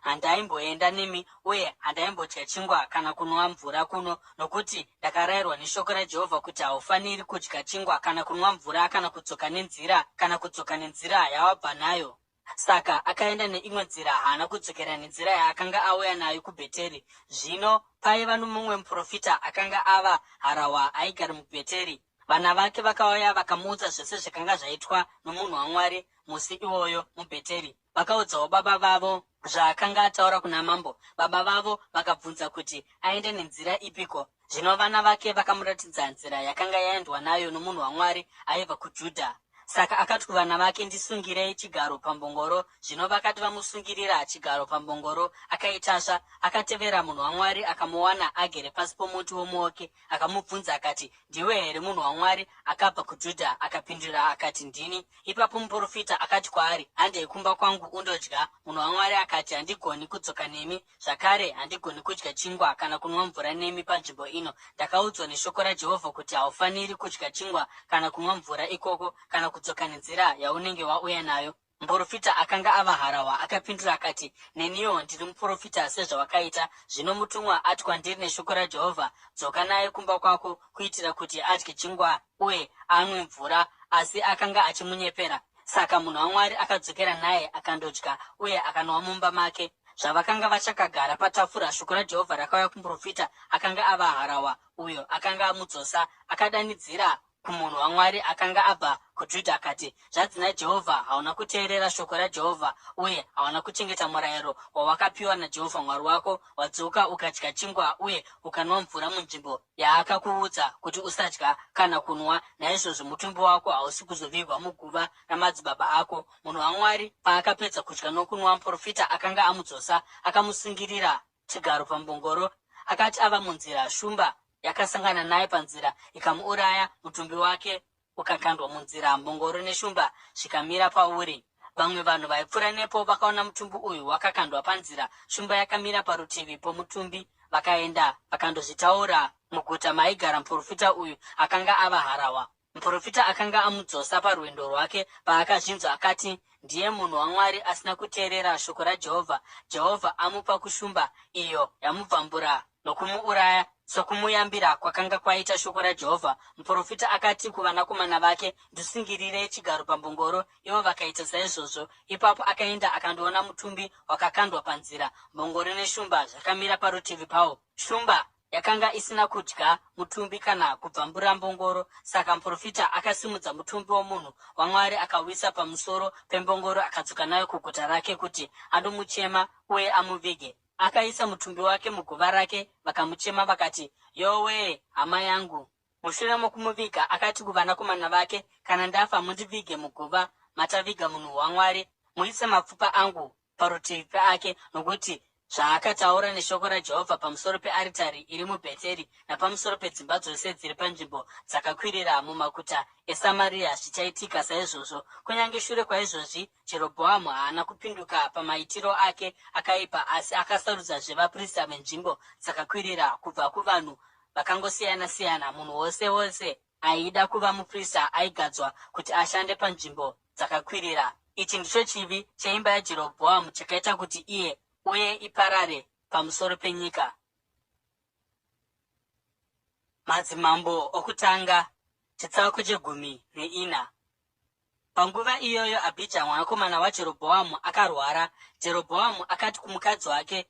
Handaimboenda nemi uye handaimbodya chingwa kana kunwa mvura kuno, nokuti ndakarayirwa neshoko raJehovha kuti, Haufaniri kudya chingwa kana kunwa mvura kana kudzoka nenzira kana kudzoka nenzira yawabva nayo. Saka akaenda neimwe nzira, haana kudzokera nenzira yaakanga auya nayo kuBheteri. Zvino paiva nomumwe muprofita akanga ava harahwa aigara muBheteri. Vana vake vakauya vakamuudza zvose zvakanga zvaitwa nomunhu waMwari musi iwoyo muBheteri. Vakaudzawo baba vavo zvaakanga ataura kuna mambo. Baba vavo vakabvunza kuti, Aenda nenzira ipiko? Zvino vana vake vakamuratidza nzira yakanga yaendwa nayo nomunhu waMwari aibva kuJudha. Saka akati kuvana vake, Ndisungirei chigaro pambongoro. Zvino vakati vamusungirira chigaro pambongoro, akaitasva. Akatevera munhu waMwari akamuwana agere pasi pomuti womuoki, akamubvunza akati, Ndiwe here munhu waMwari akabva kuJudha? Akapindura akati, Ndini. Ipapo muprofita akati kwaari, Handei kumba kwangu undodya. Munhu waMwari akati, Handigoni kudzoka nemi, Zvakare, handigoni kudya chingwa kana kunwa mvura nemi panzvimbo ino. Ndakaudzwa neshoko raJehovha kuti haufaniri kudya chingwa kana kunwa mvura ikoko kana kudzoka nenzira yaunenge wauya nayo. Muprofita akanga ava harahwa akapindura akati, Neniwo ndiri muprofita sezvawakaita. Zvino mutumwa ati kwandiri neshoko raJehovha, Dzoka naye kumba kwako kuitira kuti adye chingwa uye anwe mvura. Asi akanga achimunyepera. Saka munhu waMwari akadzokera naye akandodya uye akanwa mumba make. Zvavakanga vachakagara patafura, shoko raJehovha rakauya kumuprofita akanga ava harahwa, uyo akanga amudzosa. Akadanidzira kumunhu waMwari akanga abva kuJudha akati, Zvanzi naJehovha, Hauna kuteerera shoko raJehovha uye hauna kuchengeta murayiro wawakapiwa naJehovha Mwari wako. Wadzoka ukadya chingwa uye ukanwa mvura munzvimbo yaakakuudza kuti usadya kana kunwa. Naizvozvo mutumbi wako hausi kuzovigwa muguva ramadzibaba ako. Munhu waMwari paakapedza kudya nokunwa, muprofita akanga amudzosa akamusungirira chigaro pambongoro. Akati ava munzira, shumba yakasangana naye panzira ikamuuraya, mutumbi wake ukakandwa munzira, mbongoro neshumba zvikamira pauri. Vamwe vanhu vaipfuura nepo vakaona mutumbi uyu wakakandwa panzira, shumba yakamira parutivi pomutumbi, vakaenda vakandozvitaura muguta maigara muprofita uyu akanga ava harahwa. Muprofita akanga amudzosa parwendo rwake paakazvinzwa akati, Ndiye munhu waMwari asina kuteerera shoko raJehovha. Jehovha amupa kushumba, iyo yamubvambura nokumuuraya, sokumuyambira kwakanga kwaita shoko raJehovha. Muprofita akati kuvanakomana vake, Ndisungirirei chigaro pambongoro. Ivo vakaita saizvozvo. Ipapo akaenda akandoona mutumbi wakakandwa panzira, mbongoro neshumba zvakamira parutivi pawo. Shumba yakanga isina kudya mutumbi kana kubvambura mbongoro. Saka muprofita akasimudza mutumbi womunhu waMwari akauisa pamusoro pembongoro akadzoka nayo kuguta rake kuti andomuchema uye amuvige. Akaisa mutumbi wake muguva rake, vakamuchema vakati, Yowee, hama yangu! Mushure mokumuviga akati kuvanakomana vake, Kana ndafa mundivige muguva mataviga munhu waMwari, muise mapfupa angu parutivi peake, nokuti zvaakataura neshoko raJehovha pamusoro pearitari iri muBheteri napamusoro pedzimba dzose dziri panzvimbo dzakakwirira mumaguta eSamaria zvichaitika saizvozvo. Kunyange shure kwaizvozvi, Jerobhoamu haana kupinduka pamaitiro ake akaipa, asi akasarudzazve vaprista venzvimbo dzakakwirira kubva kuvanhu vakangosiyana-siyana, munhu wose wose aida kuva muprista aigadzwa kuti ashande panzvimbo dzakakwirira. Ichi ndicho chivi cheimba yaJerobhoamu chakaita kuti iye uye iparare pamusoro penyika. Madzimambo Okutanga chitsauko chegumi neina. Panguva iyoyo Abhija mwanakomana waJerobhoamu akarwara. Jerobhoamu akati kumukadzi wake,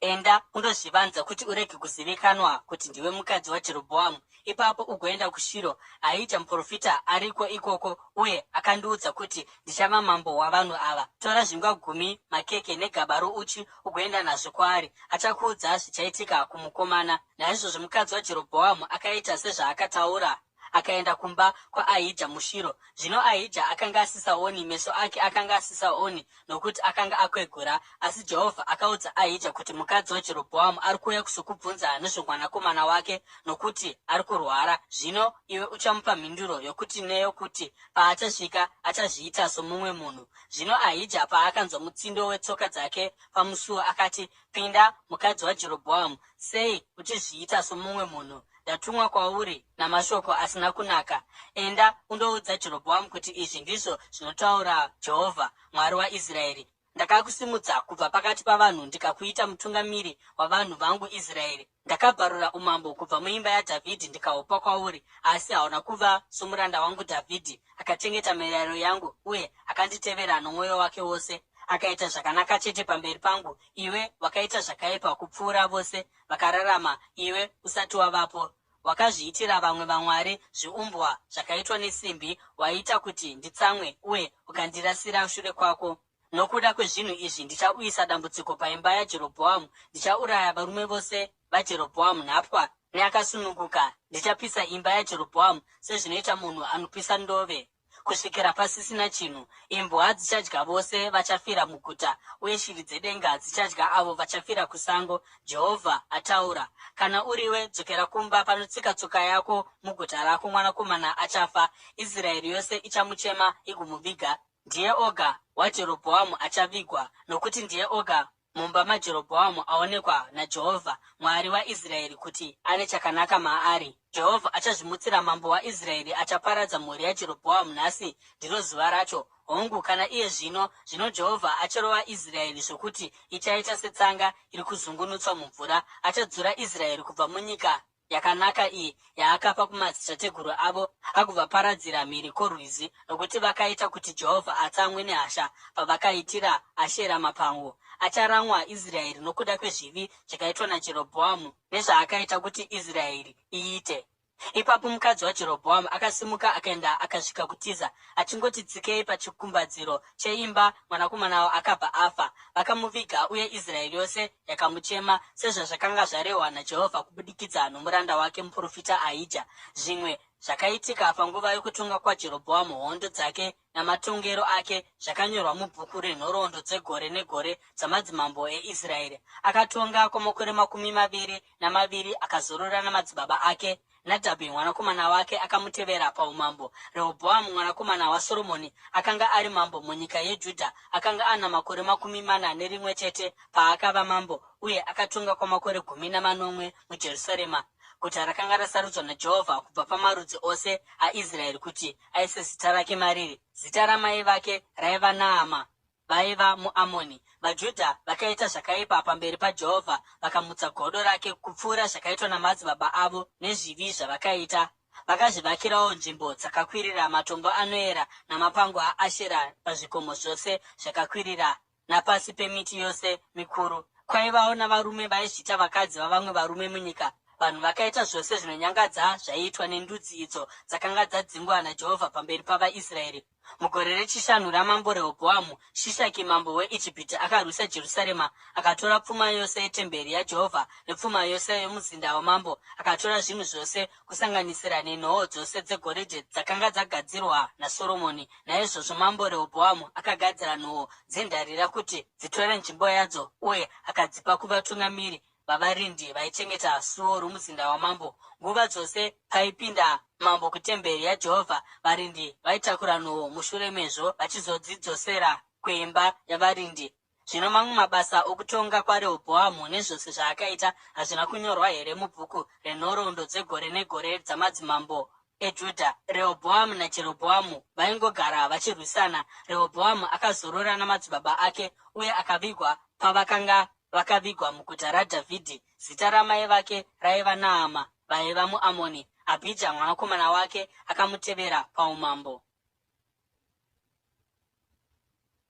Enda undozvivanza kuti urege kuzivikanwa kuti ndiwe mukadzi waJerobhoamu. Ipapo ugoenda kuShiro. Ahija muprofita ariko ikoko uye akandiudza kuti ndichava mambo wavanhu ava. Tora zvingwa gumi, makeke negaba rouchi ugoenda nazvo kwaari. Achakuudza zvichaitika kumukomana. Naizvozvo mukadzi waJerobhoamu akaita sezvaakataura akaenda kumba kwaAhija muShiro. Zvino Ahija akanga asisaoni, meso ake akanga asisaoni, nokuti akanga akwegura. Asi Jehovha akaudza Ahija kuti, Mukadzi waJerobhoamu ari kuuya kuzokubvunza nezvomwanakomana wake, nokuti ari kurwara. Zvino iwe uchamupa mhinduro yokuti neyokuti. Paachasvika, achazviita somumwe munhu. Zvino Ahija paakanzwa mutsindo wetsoka dzake pamusuo, akati, Pinda, mukadzi waJerobhoamu. Sei uchizviita somumwe munhu? Ndatumwa kwauri namashoko asina kunaka. Enda undoudza Jerobhoamu kuti izvi ndizvo zvinotaura Jehovha, Mwari waIsraeri, Ndakakusimudza kubva pakati pavanhu ndikakuita mutungamiri wavanhu vangu Israeri. Ndakabvarura umambo kubva muimba yaDhavhidhi ndikahupa kwauri, asi hauna kuva somuranda wangu Dhavhidhi, akachengeta mirayiro yangu uye akanditevera nomwoyo wake wose, akaita zvakanaka chete pamberi pangu. Iwe wakaita zvakaipa kupfuura vose vakararama iwe usati wavapo. Wakazviitira vamwe vamwari, zviumbwa zvakaitwa nesimbi, waita kuti nditsamwe uye ukandirasira shure kwako. Nokuda kwezvinhu izvi ndichauyisa dambudziko paimba yaJerobhoamu, ndichauraya varume vose vaJerobhoamu, nhapwa neakasununguka, ndichapisa imba yaJerobhoamu sezvinoita munhu anopisa ndove, kusvikira pasisina chinhu. Imbwa dzichadya vose vachafira muguta, uye shiri dzedenga dzichadya avo vachafira kusango. Jehovha ataura. Kana uriwe, dzokera kumba panotsika tsoka yako muguta rako, mwanakomana achafa. Israeri yose ichamuchema igomuviga. Ndiye oga waJerobhoamu achavigwa, nokuti ndiye oga mumba maJerobhoamu aonekwa naJehovha, Mwari waIsraeri, kuti ane chakanaka maari. Jehovha achazvimutsira mambo waIsraeri achaparadza mhuri yaJerobhoamu nhasi ndiro zuva racho, hongu, kana iye zvino. Zvino Jehovha acharova Israeri zvokuti ichaita setsanga iri kuzungunutswa mumvura. Achadzura Israeri kubva munyika yakanaka iyi yaakapa kumadzitateguru avo agovaparadzira mhiri kworwizi, nokuti vakaita kuti Jehovha atsamwe nehasha pavakaitira Ashera mapango. Acharamwa Israeri nokuda kwezvivi zvakaitwa naJerobhoamu nezvaakaita kuti Israeri iite. Ipapo mukadzi waJerobhoamu akasimuka akaenda akasvika kuTiza. Achingoti tsikei pachikumbadziro cheimba, mwanakomana akabva afa. Vakamuviga, uye Israeri yose yakamuchema, sezvazvakanga zvarehwa naJehovha kubudikidza nomuranda wake muprofita Ahija. Zvimwe zvakaitika panguva yokutonga kwaJerobhoamu, hondo dzake namatongero ake, zvakanyorwa mubhuku renhoroondo dzegore negore dzamadzimambo eIsraeri. Akatonga kwamakore 22, akazorora namadzibaba ake. Nadhabhi mwanakomana wake akamutevera paumambo. Rehobhoamu mwanakomana waSoromoni akanga ari mambo munyika yeJudha. Akanga ana makore 41 paakava mambo, uye akatonga kwamakore 17 muJerusarema, guta rakanga rasarudzwa naJehovha kubva pamarudzi ose aIsraeri kuti aise zita rake mariri. Zita ramai vake raiva Naama, vaiva muAmoni. VaJudha vakaita zvakaipa pamberi paJehovha, vakamutsa godo rake kupfuura zvakaitwa namadzibaba avo nezvivi zvavakaita. Vakazvivakirawo nzvimbo dzakakwirira, matombo anoera namapango aAshera pazvikomo zvose zvakakwirira napasi pemiti yose mikuru. Kwaivawo navarume vaizviita vakadzi vavamwe varume munyika. Vanhu vakaita zvose zvinonyangadza zvaiitwa nendudzi idzo dzakanga dzadzingwa naJehovha pamberi pavaIsraeri. Mugore rechishanu ramambo Rehobhoamu, Shishaki mambo weIjipiti akarwisa Jerusarema. Akatora pfuma yose yetemberi yaJehovha nepfuma yose yomuzinda wamambo. Akatora zvinhu zvose, kusanganisira nenhoo dzose dzegoridhe dzakanga dzagadzirwa naSoromoni. Naizvozvo mambo Rehobhoamu akagadzira nhoo dzendarira kuti dzitore nzvimbo yadzo uye akadzipa kuvatungamiri vavarindi vaichengeta suo romuzinda wamambo. Nguva dzose paipinda mambo kutemberi yaJehovha, varindi vaitakura nhoo mushure mezvo vachizodzidzosera kuimba yavarindi. Zvino mamwe mabasa okutonga kwaRehobhoamu nezvose zvaakaita hazvina kunyorwa here mubhuku renhoroondo dzegore negore dzamadzimambo eJudha? Rehobhoamu naJerobhoamu vaingogara vachirwisana. Rehobhoamu akazorora namadzibaba ake uye akavigwa pavakanga vakavigwa muguta raDhavhidhi. Zita ramai vake raiva Naama, vaiva muAmoni. Abhija mwanakomana wake akamutevera paumambo.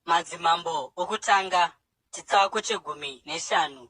Madzimambo Okutanga chitsauko chegumi neshanu.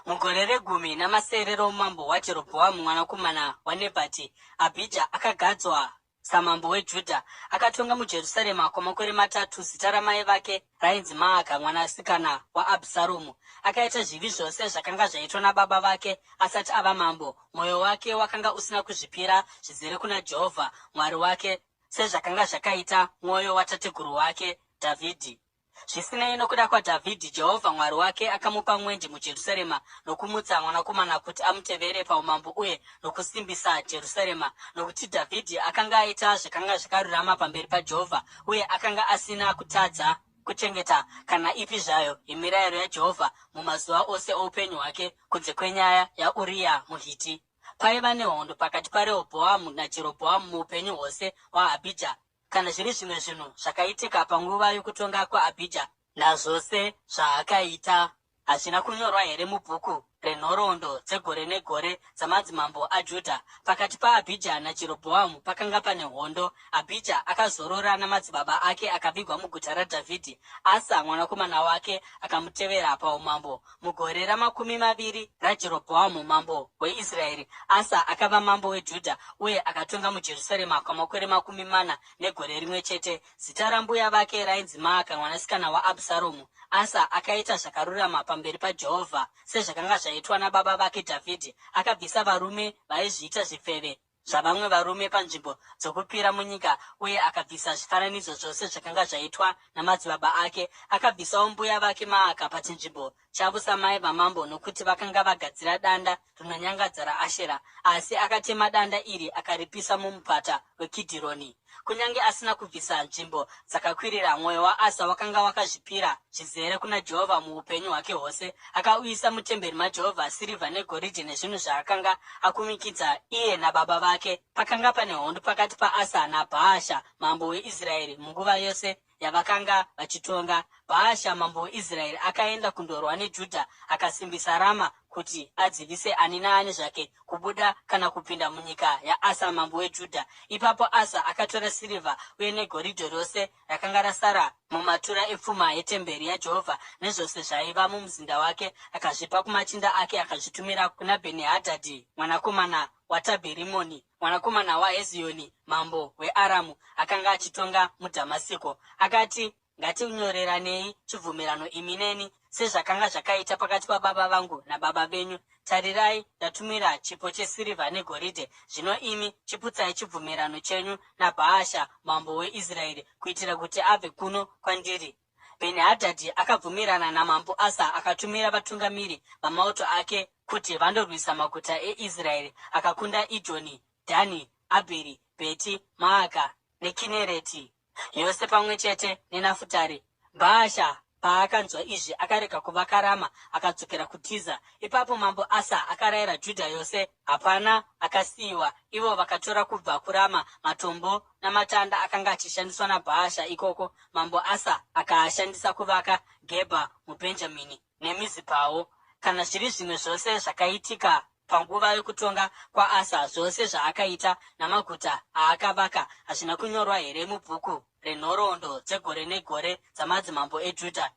Mugore regumi namasere roumambo hwaJerobhoamu mwanakomana waNebhati, Abhija akagadzwa samambo weJudha. Akatonga muJerusarema kwamakore matatu. Zita ramai vake rainzi Maaka mwanasikana waAbhusaromu. Akaita zvivi zvose zvakanga zvaitwa nababa vake asati ava mambo. Mwoyo wake wakanga usina kuzvipira zvizere kuna Jehovha Mwari wake sezvakanga zvakaita mwoyo watateguru wake Dhavhidhi. Zvisinei, nokuda kwaDhavhidhi, Jehovha Mwari wake akamupa mwenje muJerusarema nokumutsa mwanakomana kuti amutevere paumambo uye nokusimbisa Jerusarema, nokuti Dhavhidhi akanga aita zvakanga zvakarurama pamberi paJehovha uye akanga asina kutadza kuchengeta kana ipi zvayo yemirayiro yaJehovha mumazuva ose oupenyu hwake kunze kwenyaya yaUriya muHiti. Paiva nehondo pakati paRehobhoamu naJerobhoamu muupenyu hwose hwaAbhija. Kana zviri zvimwe zvinhu zvakaitika panguva yokutonga kwaAbhija, Nazvose zvaakaita, hazvina kunyorwa here mubhuku renhoroondo dzegore negore dzamadzimambo aJudha? Pakati paAbhija naJerobhoamu pakanga pane hondo. Abhija akazorora namadzibaba ake akavigwa muguta raDhavhidhi. Asa mwanakomana wake akamutevera paumambo. Mugore ramakumi maviri raJerobhoamu mambo weIsraeri, Asa akava mambo weJudha uye akatonga muJerusarema kwamakore 40 negore rimwe chete. Zita rambuya vake rainzi Maaka mwanasikana waAbsaromu. Asa akaita zvakarurama pamberi paJehovha, sezvakanga zvaitwa nababa vake Dhavhidhi. Akabvisa varume vaizviita zvifeve zvavamwe varume panzvimbo dzokupira munyika uye akabvisa zvifananidzo zvose zvakanga zvaitwa namadzibaba ake. Akabvisawo mbuya vake Maaka pachinzvimbo chavo samai vamambo nokuti vakanga vagadzira danda rinonyangadza raAshera. Asi akatema danda iri akaripisa mumupata weKidhironi. Kunyange asina kubvisa nzvimbo dzakakwirira, mwoyo waAsa wakanga wakazvipira zvizere kuna Jehovha muupenyu hwake hwose. Akauyisa mutemberi maJehovha sirivha negoridhe nezvinhu zvaakanga akumikidza iye nababa vake. Pakanga pane hondo pakati paAsa naBhaasha mambo weIsraeri munguva yose yavakanga vachitonga. Bhaasha mambo weIsraeri akaenda kundorwa neJudha akasimbisa Rama kuti adzivise ani naani zvake kubuda kana kupinda munyika yaAsa mambo weJudha. Ipapo Asa akatora sirivha uye negoridhe rose rakanga rasara mumatura epfuma yetemberi yaJehovha nezvose zvaiva mumuzinda wake, akazvipa kumachinda ake akazvitumira kuna Bheni-Hadhadhi mwanakomana waTabhirimoni mwanakomana waHeziyoni mambo weAramu akanga achitonga muDhamasiko. Akati, Ngatinyoreranei chibvumirano imi neni, sezvakanga zvakaita pakati pababa vangu nababa venyu. Tarirai, ndatumira chipo chesirivha negoridhe. Zvino imi chiputsai chibvumirano chenyu naBhaasha mambo weIsraeri, kuitira kuti abve kuno kwandiri. Bheni-Hadhadhi akabvumirana namambo Asa akatumira vatungamiri vamauto ake kuti vandorwisa maguta eIsraeri akakunda Ijoni, Dhani, Abheri, Bheti Maaka neKinereti yose pamwe chete neNafutari. Bhaasha paakanzwa izvi akarega kuvaka Rama akadzokera kuTiza. Ipapo mambo Asa akarayira Judha yose, hapana akasiyiwa, ivo vakatora kubva kuRama matombo namatanda akanga achishandiswa naBhaasha ikoko, mambo Asa akaashandisa kuvaka Gebha muBhenjamini neMizipawo. Kana zviri zvimwe zvose zvakaitika panguva yokutonga kwaAsa, zvose zvaakaita namaguta aakavaka, hazvina kunyorwa here mubhuku renhoroondo dzegore negore dzamadzimambo eJudha?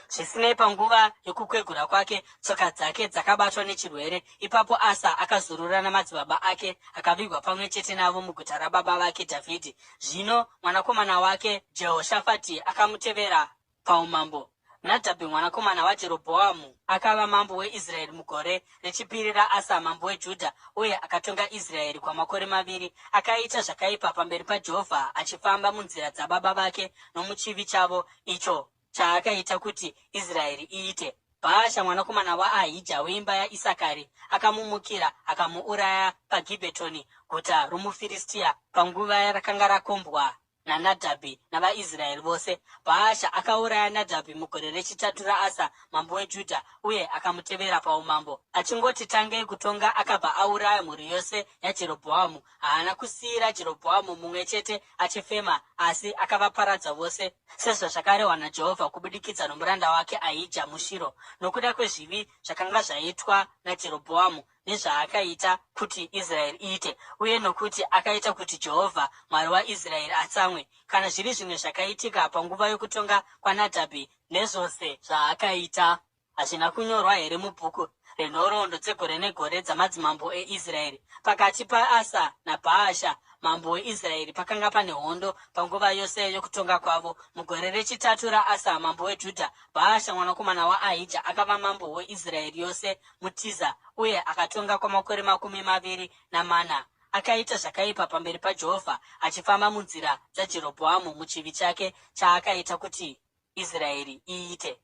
Zvisinei, panguva yokukwegura kwake, tsoka dzake dzakabatwa nechirwere. Ipapo Asa akazorora namadzibaba ake akavigwa pamwe chete navo muguta rababa vake Dhavhidhi. Zvino mwanakomana wake Jehoshafati akamutevera paumambo. Nadhabhi mwanakomana waJerobhoamu akava mambo weIsraeri mugore rechipiri raAsa mambo weJudha, uye akatonga Israeri kwamakore maviri. Akaita zvakaipa pamberi paJehovha, achifamba munzira dzababa vake nomuchivi chavo icho chaakaita kuti Israeri iite. Bhaasha mwanakomana waAhija weimba yaIsakari akamumukira akamuuraya paGibhetoni, guta romuFiristia, panguva yarakanga rakombwa naNadhabhi navaIsraeri vose. Bhaasha akauraya Nadhabhi mugore rechitatu raAsa mambo weJudha uye akamutevera paumambo. Achingoti tangei kutonga akabva auraya mhuri yose yaJerobhoamu. Haana kusiyira Jerobhoamu mumwe chete achifema, asi akavaparadza vose, sezvazvakarehwa naJehovha kubudikidza nomuranda wake Ahija muShiro, nokuda kwezvivi zvakanga zvaitwa naJerobhoamu nezvaakaita kuti Israeri iite, uye nokuti akaita kuti Jehovha Mwari waIsraeri atsamwe. Kana zviri zvimwe zvakaitika panguva yokutonga kwaNadhabhi nezvose zvaakaita, Hazvina kunyorwa here mubhuku renhoroondo dzegore negore dzamadzimambo eIsraeri? Pakati paAsa naBhaasha mambo weIsraeri pakanga pane hondo panguva yose yokutonga kwavo. Mugore rechitatu raAsa mambo weJudha, Bhaasha mwanakomana waAhija akava mambo weIsraeri yose muTiza, uye akatonga kwamakore 24. Akaita zvakaipa pamberi paJehovha, achifamba munzira dzaJerobhoamu muchivi chake chaakaita kuti Israeri iite.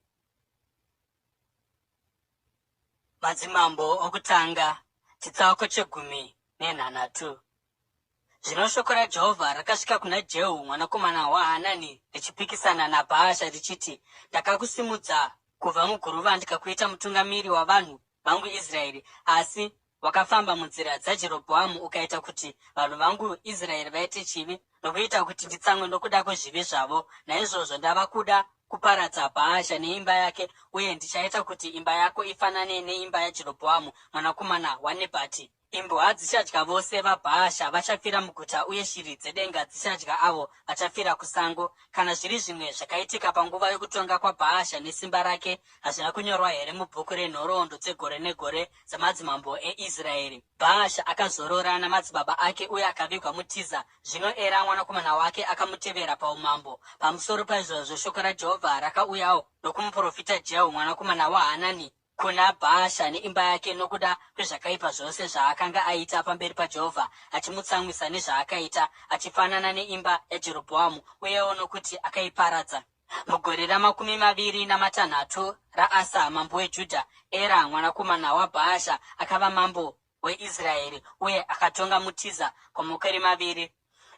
Madzimambo Okutanga, chitsauko chegumi nenhanhatu. Zvino shoko raJehovha rakasvika kuna Jehu mwanakomana waHanani richipikisana naBhaasha richiti, Ndakakusimudza kubva muguruva ndikakuita mutungamiri wavanhu vangu Israeri, asi wakafamba munzira dzaJerobhoamu ukaita kuti vanhu vangu Israeri vaite chivi nokuita kuti nditsamwe nokuda kwezvivi zvavo. Naizvozvo ndava kuda. kuparadza Bhaasha neimba yake, uye ndichaita kuti imba yako ifanane neimba yaJerobhoamu mwanakomana waNebhati. Imbwa dzichadya vose vaBhaasha vachafira muguta uye shiri dzedenga dzichadya avo vachafira kusango. Kana zviri zvimwe zvakaitika panguva yokutonga kwaBhaasha nesimba rake, hazvina kunyorwa here mubhuku renhoroondo dzegore negore dzamadzimambo eIsraeri? Bhaasha akazorora namadzibaba ake uye akavigwa muTiza. Zvino Era mwanakomana wake akamutevera paumambo. Pamusoro paizvozvo shoko raJehovha rakauyawo nokumuprofita Jehu mwanakomana waHanani kuna Bhaasha neimba yake nokuda kwezvakaipa zvose zvaakanga aita pamberi paJehovha, achimutsamwisa nezvaakaita, achifanana neimba yaJerobhoamu, uyewo nokuti akaiparadza. Mugore ramakumi maviri namatanhatu raAsa mambo weJudha, Era mwanakomana waBhaasha akava mambo weIsraeri uye akatonga muTiza kwamakore maviri.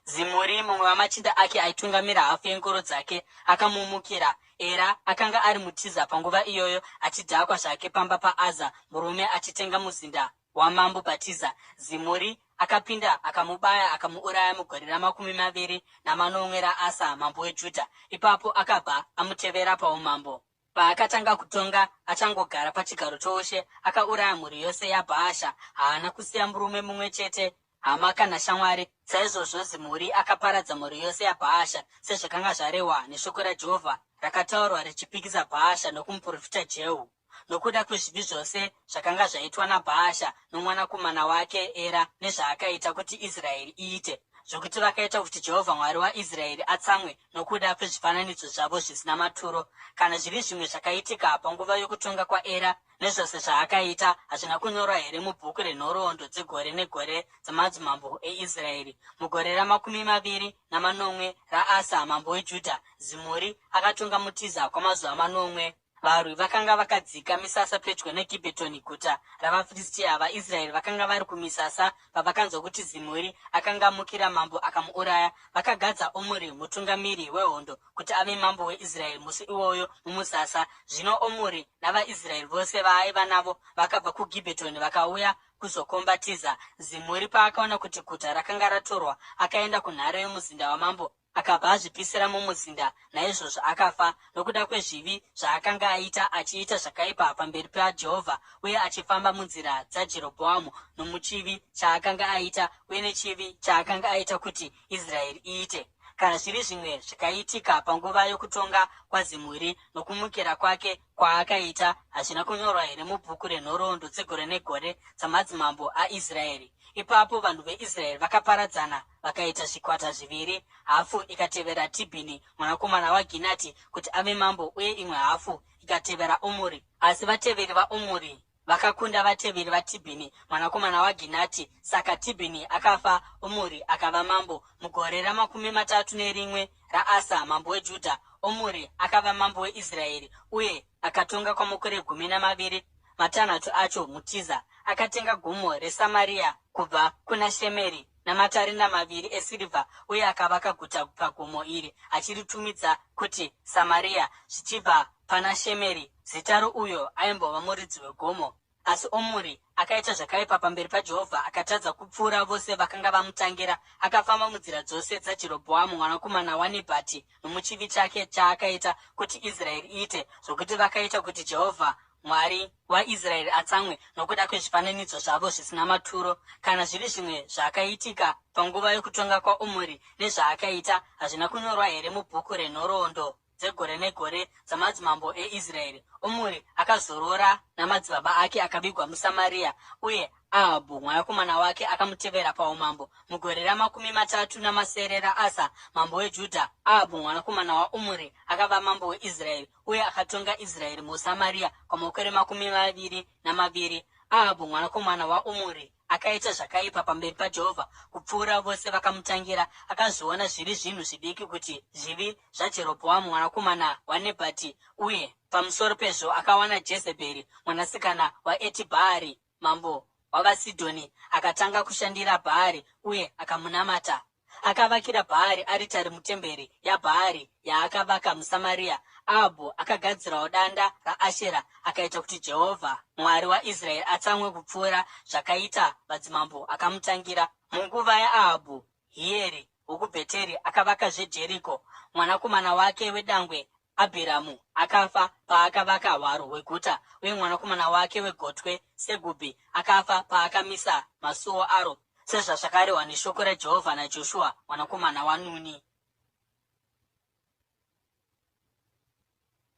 Zimuri, mumwe wamachinda ake aitungamira hafu yengoro dzake, akamumukira. Era akanga ari muTiza panguva iyoyo achidhakwa zvake pamba paAza, murume achitenga muzinda wamambo paTiza. Zimuri akapinda akamubaya akamuuraya mugore ramakumi maviri namanomwe raAsa mambo weJudha. Ipapo akabva amutevera paumambo. Paakatanga kutonga, achangogara pachigaro choushe, akauraya mhuri yose yaBhaasha. Haana kusiya murume mumwe chete, hama kana shamwari. Saizvozvo Zimuri akaparadza mhuri yose yaBhaasha, sezvakanga zvarehwa neshoko raJehovha rakataurwa richipikisa Bhaasha nokumuprofita Jehu, nokuda kwezvivi zvose zvakanga zvaitwa naBhaasha nomwanakomana wake Era nezvaakaita kuti Israeri iite, zvokuti vakaita kuti Jehovha Mwari waIsraeri atsamwe nokuda kwezvifananidzo zvavo zvisina maturo. Kana zviri zvimwe zvakaitika panguva yokutonga kwaEra nezvose zvaakaita, hazvina kunyorwa here mubhuku renhoroondo dzegore negore dzamadzimambo eIsraeri? Mugore ramakumi maviri namanomwe raAsa mambo weJudha, Zimuri akatonga muTiza kwamazuva manomwe. Varwi vakanga vakadzika misasa pedyo neGibhetoni, guta ravaFiristia. VaIsraeri vakanga vari kumisasa pavakanzwa kuti Zimuri akanga amukira mambo akamuuraya. Vakagadza Omuri mutungamiri wehondo kuti ave mambo weIsraeri musi iwoyo mumusasa. Zvino Omuri navaIsraeri vose vaaiva navo vakabva kuGibhetoni vakauya kuzokomba Tiza. Zimuri paakaona kuti guta rakanga ratorwa, akaenda kunhare yomuzinda wamambo Akabva azvipisira mumuzinda, naizvozvo akafa, nokuda kwezvivi zvaakanga aita, achiita zvakaipa pamberi paJehovha uye achifamba munzira dzaJerobhoamu nomuchivi chaakanga aita uye nechivi chaakanga aita kuti Israeri iite. Kana zviri zvimwe zvikaitika panguva yokutonga kwaZimuri nokumukira kwake kwaakaita, hazvina kunyorwa here mubhuku renhoroondo dzegore negore dzamadzimambo aIsraeri? Ipapo vanhu veIsraeri vakaparadzana vakaita zvikwata zviviri, hafu ikatevera Tibhini mwanakomana waGinati kuti ave mambo uye imwe hafu ikatevera Omuri. Asi vateveri vaOmuri vakakunda vateveri vaTibhini mwanakomana waGinati. Saka Tibhini akafa, Omuri akava mambo. Mugore ramakumi matatu nerimwe raAsa mambo weJudha, Omuri akava mambo weIsraeri uye akatonga kwamakore gumi namaviri. Matanhatu acho muTiza. Akatenga gomo reSamaria kubva kuna Shemeri namatarenda maviri esirivha uye akavaka guta pagomo iri achiritumidza kuti Samaria zvichibva pana Shemeri, zita rouyo aimbova muridzi wegomo. Asi Omuri akaita zvakaipa pamberi paJehovha, akatadza kupfuura vose vakanga vamutangira. Akafamba munzira dzose dzaJerobhoamu mwanakomana waNebhati nomuchivi chake chaakaita kuti Israeri iite, zvokuti vakaita kuti Jehovha Mwari waIsraeri atsamwe nokuda kwezvifananidzo zvavo zvisina maturo. Kana zviri zvimwe zvakaitika panguva yokutonga kwaOmuri nezvaakaita, hazvina kunyorwa here mubhuku renhoroondo dzegore negore dzamadzimambo eIsraeri? Omuri akazorora namadzibaba ake akavigwa muSamaria, uye Ahabhu mwanakomana wake akamutevera paumambo. Mugore ramakumi matatu namasere raAsa mambo weJudha, Ahabhu mwanakomana waOmuri akava mambo weIsraeri, uye akatonga Israeri muSamaria kwamakore makumi maviri namaviri. Ahabhu mwanakomana waOmuri akaita zvakaipa pamberi paJehovha kupfuura vose vakamutangira. Akazviona zviri zvinhu zvidiki kuti zvivi zvaJerobhoamu mwanakomana waNebhati uye pamusoro pezvo akawana Jezebheri mwanasikana waEtibhaari mambo wavaSidhoni akatanga kushandira Bhaari uye akamunamata. Akavakira Bhaari aritari mutemberi yaBhaari yaakavaka muSamaria. Ahabhu akagadzirawo danda raAshera akaita kuti Jehovha Mwari waIsraeri atsamwe kupfuura zvakaita madzimambo akamutangira. Munguva yaAhabhu, Hieri wokuBheteri akavakazve Jeriko. Mwanakomana wake wedangwe. Abhiramu akafa paakavaka hwaro hweguta, uye mwanakomana wake wegotwe Segubhi akafa paakamisa masuo aro, sezvazvakarehwa neshoko raJehovha naJoshua mwanakomana waNuni.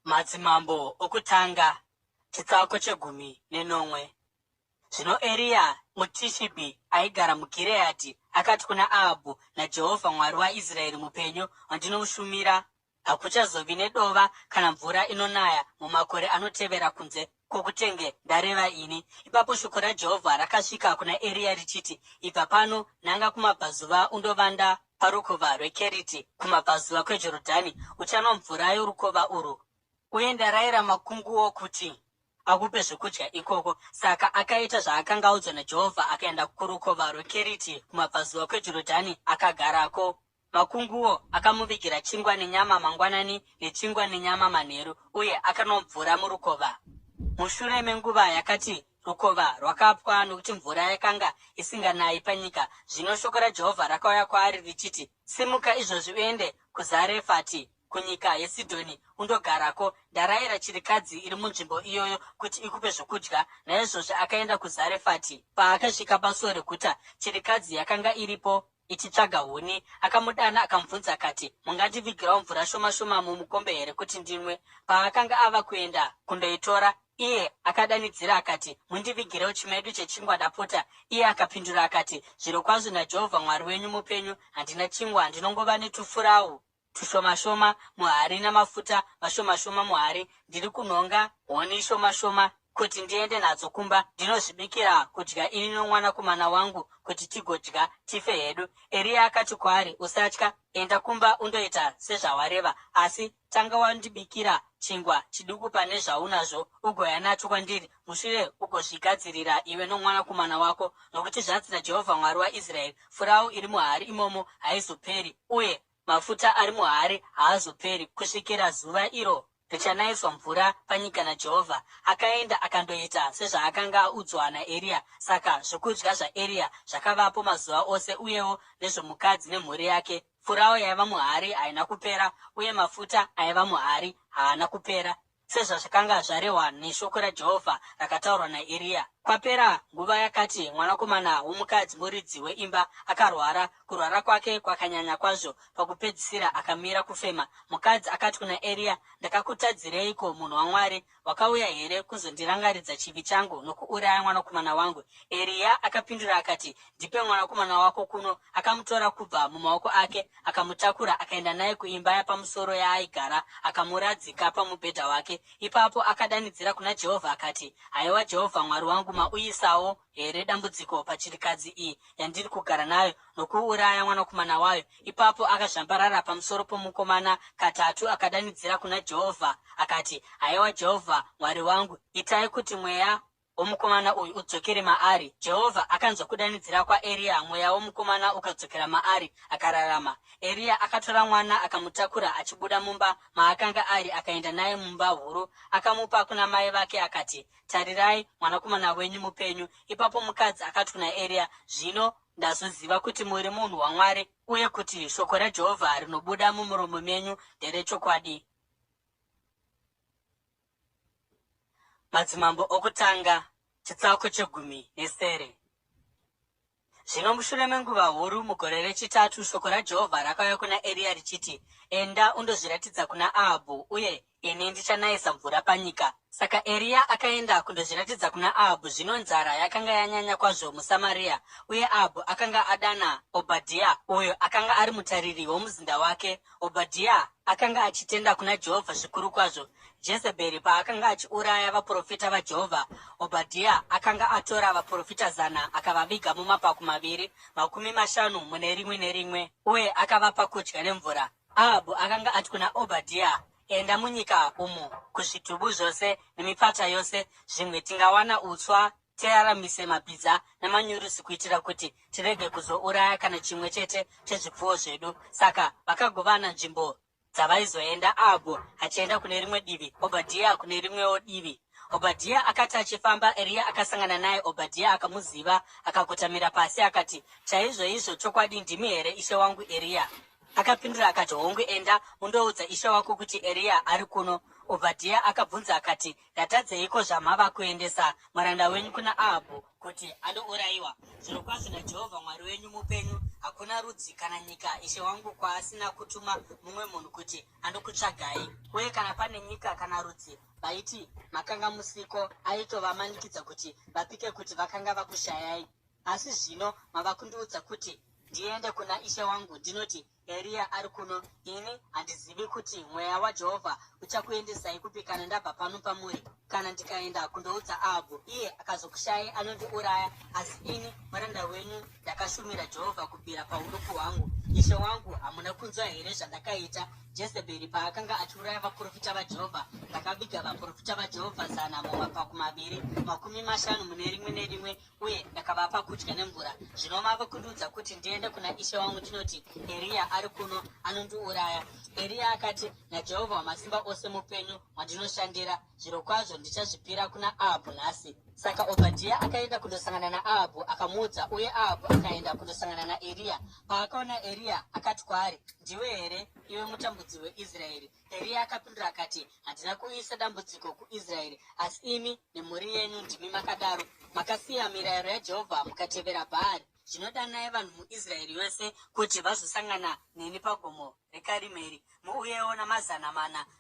Madzimambo Okutanga chitsauko chegumi nenomwe. Zvino Eria muTishibhi aigara muGireadhi akati kuna Ahabhu, NaJehovha Mwari waIsraeri mupenyu, wandinomushumira, hakuchazovi nedova kana mvura inonaya mumakore anotevera kunze kwokutenge ndareva ini. Ipapo shoko raJehovha rakasvika kuna Eria richiti, Ibva pano, nanga kumabvazuva undovanda parukova rweKeriti kumabvazuva kweJorodhani, uchanwa mvura yorukova urwu. Uye ndarayira makunguo kuti akupe zvokudya ikoko. Saka akaita zvaakanga audzwa naJehovha, akaenda kurukova rweKeriti kumabvazuva kweJorodhani akagarako. Makunguo akamuvigira chingwa nenyama mangwanani nechingwa nenyama manheru, uye akanwa mvura murukova. Mushure menguva yakati rukova rwakapwa nokuti mvura yakanga isinganayi panyika. Zvino shoko raJehovha rakauya kwaari richiti, Simuka izvozvi uende kuZarefati kunyika yeSidhoni undogarako. Ndarayira chirikadzi iri munzvimbo iyoyo kuti ikupe zvokudya. Naizvozvo akaenda kuZarefati. Paakasvika pasuo reguta, chirikadzi yakanga iripo ichitsvaga huni. Akamudana akamubvunza akati, Mungandivigirawo mvura shoma shoma mumukombe here kuti ndinwe? Paakanga ava kuenda kundoitora, iye akadanidzira akati, Mundivigirewo chimedu chechingwa ndapota. Iye akapindura akati, Zvirokwazvo naJehovha Mwari wenyu mupenyu, handina chingwa, ndinongova netufurawu tushomashoma muhari namafuta mashomashoma muhari. Ndiri kunhonga huni shomashoma kuti ndiende nadzo kumba ndinozvibikira kudya ini nomwanakomana wangu kuti tigodya tife hedu. Eriya akati kwaari, Usatya, enda kumba undoita sezvawareva. Asi tanga wandibikira chingwa chiduku pane zvaunazvo ugouya nacho kwandiri, mushure ugozvigadzirira iwe nomwanakomana wako, nokuti zvanzi naJehovha Mwari waIsraeri, Furawu iri muhari imomo haizoperi, uye mafuta ari muhari haazoperi, kusvikira zuva iro richanayiswa mvura panyika naJehovha. Akaenda akandoita sezvaakanga audzwa naEriya. Saka zvokudya zvaEriya zvakavapo mazuva ose, uyewo nezvomukadzi nemhuri yake. Furawu yaiva muhari haina kupera, uye mafuta aiva muhari haana kupera. Sezvazvakanga zvarehwa neshoko raJehovha rakataurwa naEriya. Kwapera nguva yakati, mwanakomana womukadzi muridzi weimba akarwara. Kurwara kwake kwakanyanya kwazvo, pakupedzisira akamira kufema. Mukadzi akati kuna Eriya, Ndakakutadzireiko, munhu waMwari? Wakauya here kuzondirangaridza chivi changu nokuuraya mwanakomana wangu? Eriya akapindura akati, Ndipe mwanakomana wako kuno. Akamutora kubva mumaoko ake, akamutakura akaenda naye kuimba yapamusoro yaaigara, akamuradzika pamubhedha wake. Ipapo akadanidzira kuna Jehovha akati, Haiwa Jehovha Mwari wangu, mauyisawo here dambudziko pachirikadzi iyi yandiri kugara nayo nokuuraya mwanakomana wayo? Ipapo akazvambarara pamusoro pomukomana katatu akadanidzira kuna Jehovha akati, Haiwa Jehovha Mwari wangu, itai kuti mweya womukomana uyu udzokere maari. Jehovha akanzwa kudanidzira kwaEriya, mweya womukomana ukadzokera maari, akararama. Eriya akatora mwana akamutakura achibuda mumba maakanga ari akaenda naye mumba huru. Akamupa kuna mai vake akati, Tarirai, mwanakomana wenyu mupenyu. Ipapo mukadzi akati kuna Eriya, Zvino ndazoziva kuti muri munhu waMwari uye kuti shoko raJehovha rinobuda mumuromo menyu nderechokwadi. Madzimambo Okutanga chitsauko chegumi nesere. Zvino mushure menguva huru, mugore rechitatu, shoko raJehovha rakauya kuna Eriya richiti, Enda undozviratidza kuna Ahabhu, uye ini ndichanayisa mvura panyika. Saka Eriya akaenda kundozviratidza kuna Ahabhu. Zvino nzara yakanga yanyanya kwazvo muSamaria, uye Ahabhu akanga adana Obhadhia, uyo akanga ari mutariri womuzinda wake. Obhadhia akanga achitenda kuna Jehovha zvikuru kwazvo. Jezebheri paakanga achiuraya vaprofita vaJehovha, Obhadhia akanga atora vaprofita zana akavaviga mumapako maviri, 50 mune rimwe nerimwe, uye akavapa kudya nemvura. Ahabhu akanga ati kuna Obhadhia, Enda munyika umu kuzvitubu zvose nemipata yose, zvimwe tingawana utswa tiraramise mabhiza namanyurusi kuitira kuti tirege kuzouraya kana chimwe chete chezvipfuwo zvedu. Saka vakagovana nzvimbo dzavaizoenda, Ahabhu achienda kune rimwe divi, Obhadhiya kune rimwewo divi. Obhadhiya akati achifamba, Eriya akasangana naye. Obhadhiya akamuziva, akakotamira pasi akati, Chaizvoizvo, chokwadi ndimi here ishe wangu Eriya? Akapindura akati, Hongu, enda undoudza ishe wako kuti Eriya ari kuno. Obhadhiya akabvunza akati, Ndatadzeiko zvamava kuendesa muranda wenyu kuna Ahabhu kuti andourayiwa? Zvirokwazvo naJehovha Mwari wenyu mupenyu, hakuna rudzi kana nyika ishe wangu kwaasina kutuma mumwe munhu kuti andokutsvagai. Uye kana pane nyika kana rudzi vaiti makanga musiko, aitovamanikidza kuti vapike kuti vakanga vakushayai. Asi zvino mava kundiudza kuti ndiende kuna ishe wangu ndinoti, Eriya ari kuno. Ini handizivi kuti mweya waJehovha uchakuendesai kupi kana ndabva pano pamuri. Kana ndikaenda kundoudza Ahabhu, iye akazokushayai anondiuraya. Asi ini muranda wenyu ndakashumira Jehovha kubvira pauduku hwangu. Ishe wangu, hamuna kunzwa here zvandakaita Jezebheri paakanga achiuraya vaprofita vaJehovha? Ndakaviga vaprofita vaJehovha zana mumapako maviri, 50 mune rimwe nerimwe, uye ndakavapa kudya nemvura. Zvino mave kundiudza kuti ndiende kuna ishe wangu ndinoti, Eriya ari kuno, anondiuraya. Eriya akati, NaJehovha Wamasimba Ose mupenyu wandinoshandira, zvirokwazvo ndichazvipira kuna Ahabhu nhasi. Saka Obhadhiya akaenda kundosangana naAhabhu akamuudza, uye Ahabhu akaenda kundosangana naEriya. Paakaona Eriya, akati kwaari, Ndiwe here, iwe mutambudzi weIsraeri? Eriya akapindura akati, Handina kuuyisa dambudziko kuIsraeri, asi imi nemhuri yenyu ndimi makadaro. Makasiya mirayiro yaJehovha mukatevera Bhaari. Zvino danai vanhu muIsraeri yose kuti vazosangana neni paGomo reKarimeri, muuyewo namazana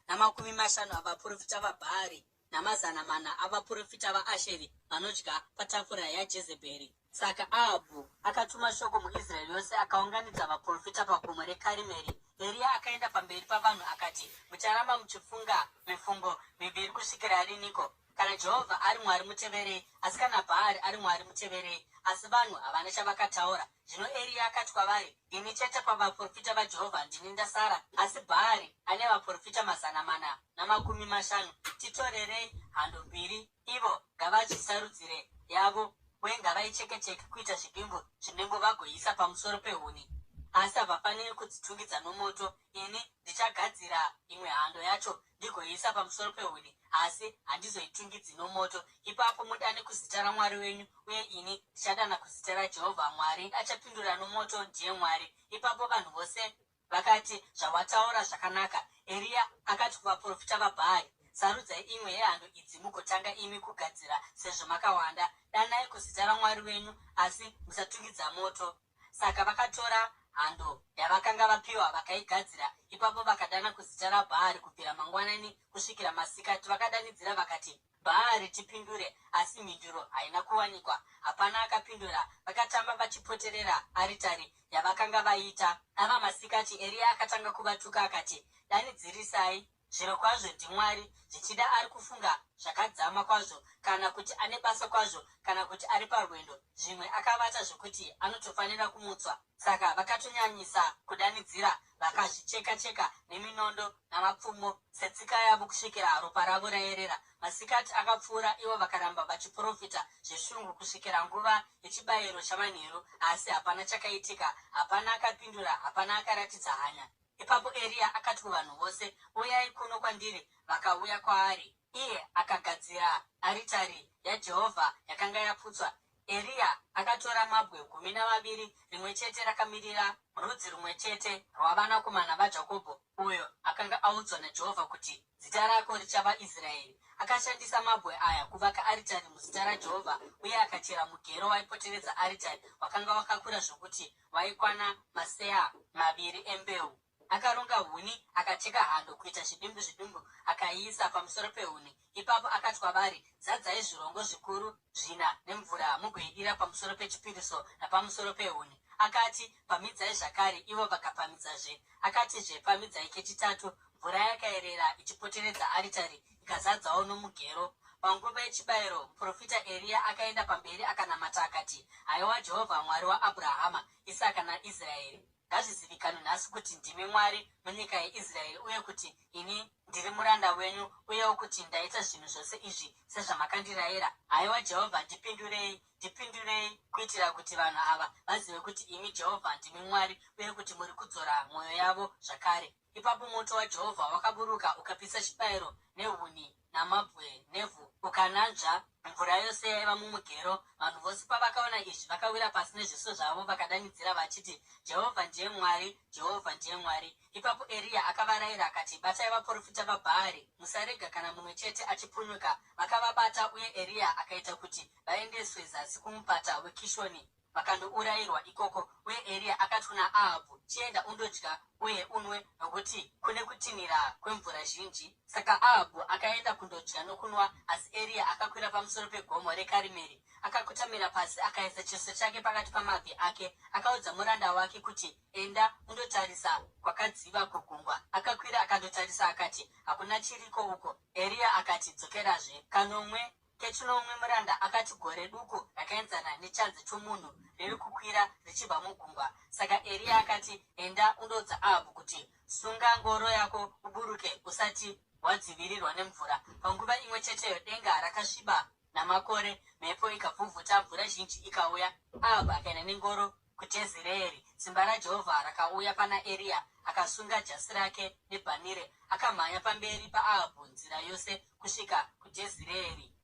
450 avaprofita vaBhaari namazana mana avaprofita vaAsheri vanodya patafura yaJezebheri. Saka Ahabhu akatuma shoko muIsraeri yose akaunganidza vaprofita paGomo reKarimeri. Eriya akaenda pamberi pavanhu akati, Mucharamba muchifunga mifungo miviri kusvikira riniko? Kana Jehovha ari Mwari muteverei, asi kana Bhaari ari Mwari muteverei. Asi vanhu havana chavakataura. Zvino Eriya akati kwavari, Ini chete pavaprofita vaJehovha ndini ndasara, asi Bhaari ane vaprofita 450. Titorerei hando mbiri, ivo ngavazvisarudzire yavo, uye ngavaicheke-cheke kuita zvidimbu zvidimbu vagoiisa pamusoro pehuni, asi havafaniri kudzitungidza nomoto. Ini ndichagadzira imwe hando yacho ndigoiisa pamusoro pehuni, asi handizoitungidzi nomoto. Ipapo mudane kuzita raMwari wenyu, uye ini ndichadana kuzita raJehovha. Mwari achapindura nomoto ndiye Mwari. Ipapo vanhu vose vakati, Zvawataura zvakanaka. Eriya akati kuvaprofita vaBhaari, Sarudzai imwe yehando idzi mugotanga imi kugadzira sezvo makawanda. Danai kuzita raMwari wenyu, asi musatungidza moto. Saka vakatora hando yavakanga vapiwa vakaigadzira. Ipapo vakadana kuzita raBhaari kubvira mangwanani kusvikira masikati. Vakadanidzira vakati, Bhaari tipindure! Asi mhinduro haina kuwanikwa. Hapana akapindura. Vakatamba vachipoterera aritari yavakanga vaita. Ava masikati, Eriya akatanga kuvatuka akati, Danidzirisai! Zvirokwazvo ndiMwari, zvichida ari kufunga zvakadzama kwazvo, kana kuti ane basa kwazvo, kana kuti ari parwendo, zvimwe akavata zvokuti anotofanira kumutswa. Saka vakatonyanyisa kudanidzira, vakazvicheka-cheka neminondo namapfumo setsika yavo kusvikira ropa ravo raerera. Masikati akapfuura, ivo vakaramba vachiprofita zveshungu kusvikira nguva yechibayiro chamanheru, asi hapana chakaitika, hapana akapindura, hapana akaratidza hanya. Ipapo Eriya akati kuvanhu vose, Uyai kuno kwandiri. Vakauya kwaari. Iye akagadzira aritari yaJehovha yakanga yaputswa. Eriya akatora mabwe 12, rimwe chete rakamirira rudzi rumwe chete rwavanakomana vaJakobho, uyo akanga audzwa naJehovha kuti, Zita rako richava Israeri. Akashandisa mabwe aya kuvaka aritari muzita raJehovha uye akachera mugero waipoteredza aritari wakanga wakakura zvokuti waikwana maseya maviri embeu. Akaronga huni, akacheka hando kuita zvidimbu zvidimbu, akaiisa pamusoro pehuni. Ipapo akati kwavari, Zadzai zvirongo zvikuru zvina nemvura mugoidira pamusoro pechipiriso napamusoro pehuni. Akati, Pamhidzai zvakare, ivo vakapamhidzazve. Akatizve, Pamhidzai kechitatu. Mvura yakaerera ichipoteredza aritari ikazadzawo nomugero. Panguva yechibayiro, muprofita Eriya akaenda pamberi akanamata akati, Haiwa Jehovha, Mwari waAbhurahama, Isaka naIsraeri, ngazvizivikanwe nhasi kuti ndimi Mwari munyika yeIsraeri uye kuti ini ndiri muranda wenyu uyewo kuti ndaita zvinhu zvose izvi sezvamakandirayira. Haiwa Jehovha, ndipindurei, ndipindurei, kuitira kuti vanhu ava vazive kuti imi Jehovha ndimi Mwari uye kuti muri kudzora mwoyo yavo zvakare. Ipapo moto waJehovha wakaburuka ukapisa chibayiro nehuni namabwe nevhu. Rukananzva mvura yose yaiva mumugero. Vanhu vose pavakaona izvi, vakawira pasi nezviso zvavo vakadanidzira vachiti, Jehovha ndiye Mwari! Jehovha ndiye Mwari! Ipapo Eriya akavarayira akati, Batai vaprofita vaBhaari, musarega kana mumwe chete achipunyuka. Vakavabata, uye Eriya akaita kuti vaendeswe zasi kumupata weKishoni vakandourayirwa ikoko. Uye Eriya akati kuna Ahabhu, Chienda undodya uye unwe, nokuti kune kutinhira kwemvura zhinji. Saka Ahabhu akaenda kundodya nokunwa, asi Eriya akakwira pamusoro pegomo reKarimeri. Akakotamira pasi akaisa chiso chake pakati pamabvi ake. Akaudza muranda wake kuti, Enda undotarisa kwakadziva kugungwa. Akakwira akandotarisa akati, Hakuna chiriko uko. Eriya akati, Dzokerazve kanomwe. Kechinomwe muranda akati, Gore duku rakaenzana nechanza chomunhu riri kukwira richibva mugungwa. Saka Eriya akati, Enda undoudza Ahabhu kuti, Sunga ngoro yako uburuke usati wadzivirirwa nemvura. Panguva imwe cheteyo denga rakasviba namakore, mhepo ikavhuvhuta, mvura zhinji ikauya. Ahabhu akaenda nengoro kuJezireeri. Simba raJehovha rakauya pana Eriya, akasunga jasi rake nebhanire, akamhanya pamberi paAhabhu nzira yose kusvika kuJezireeri.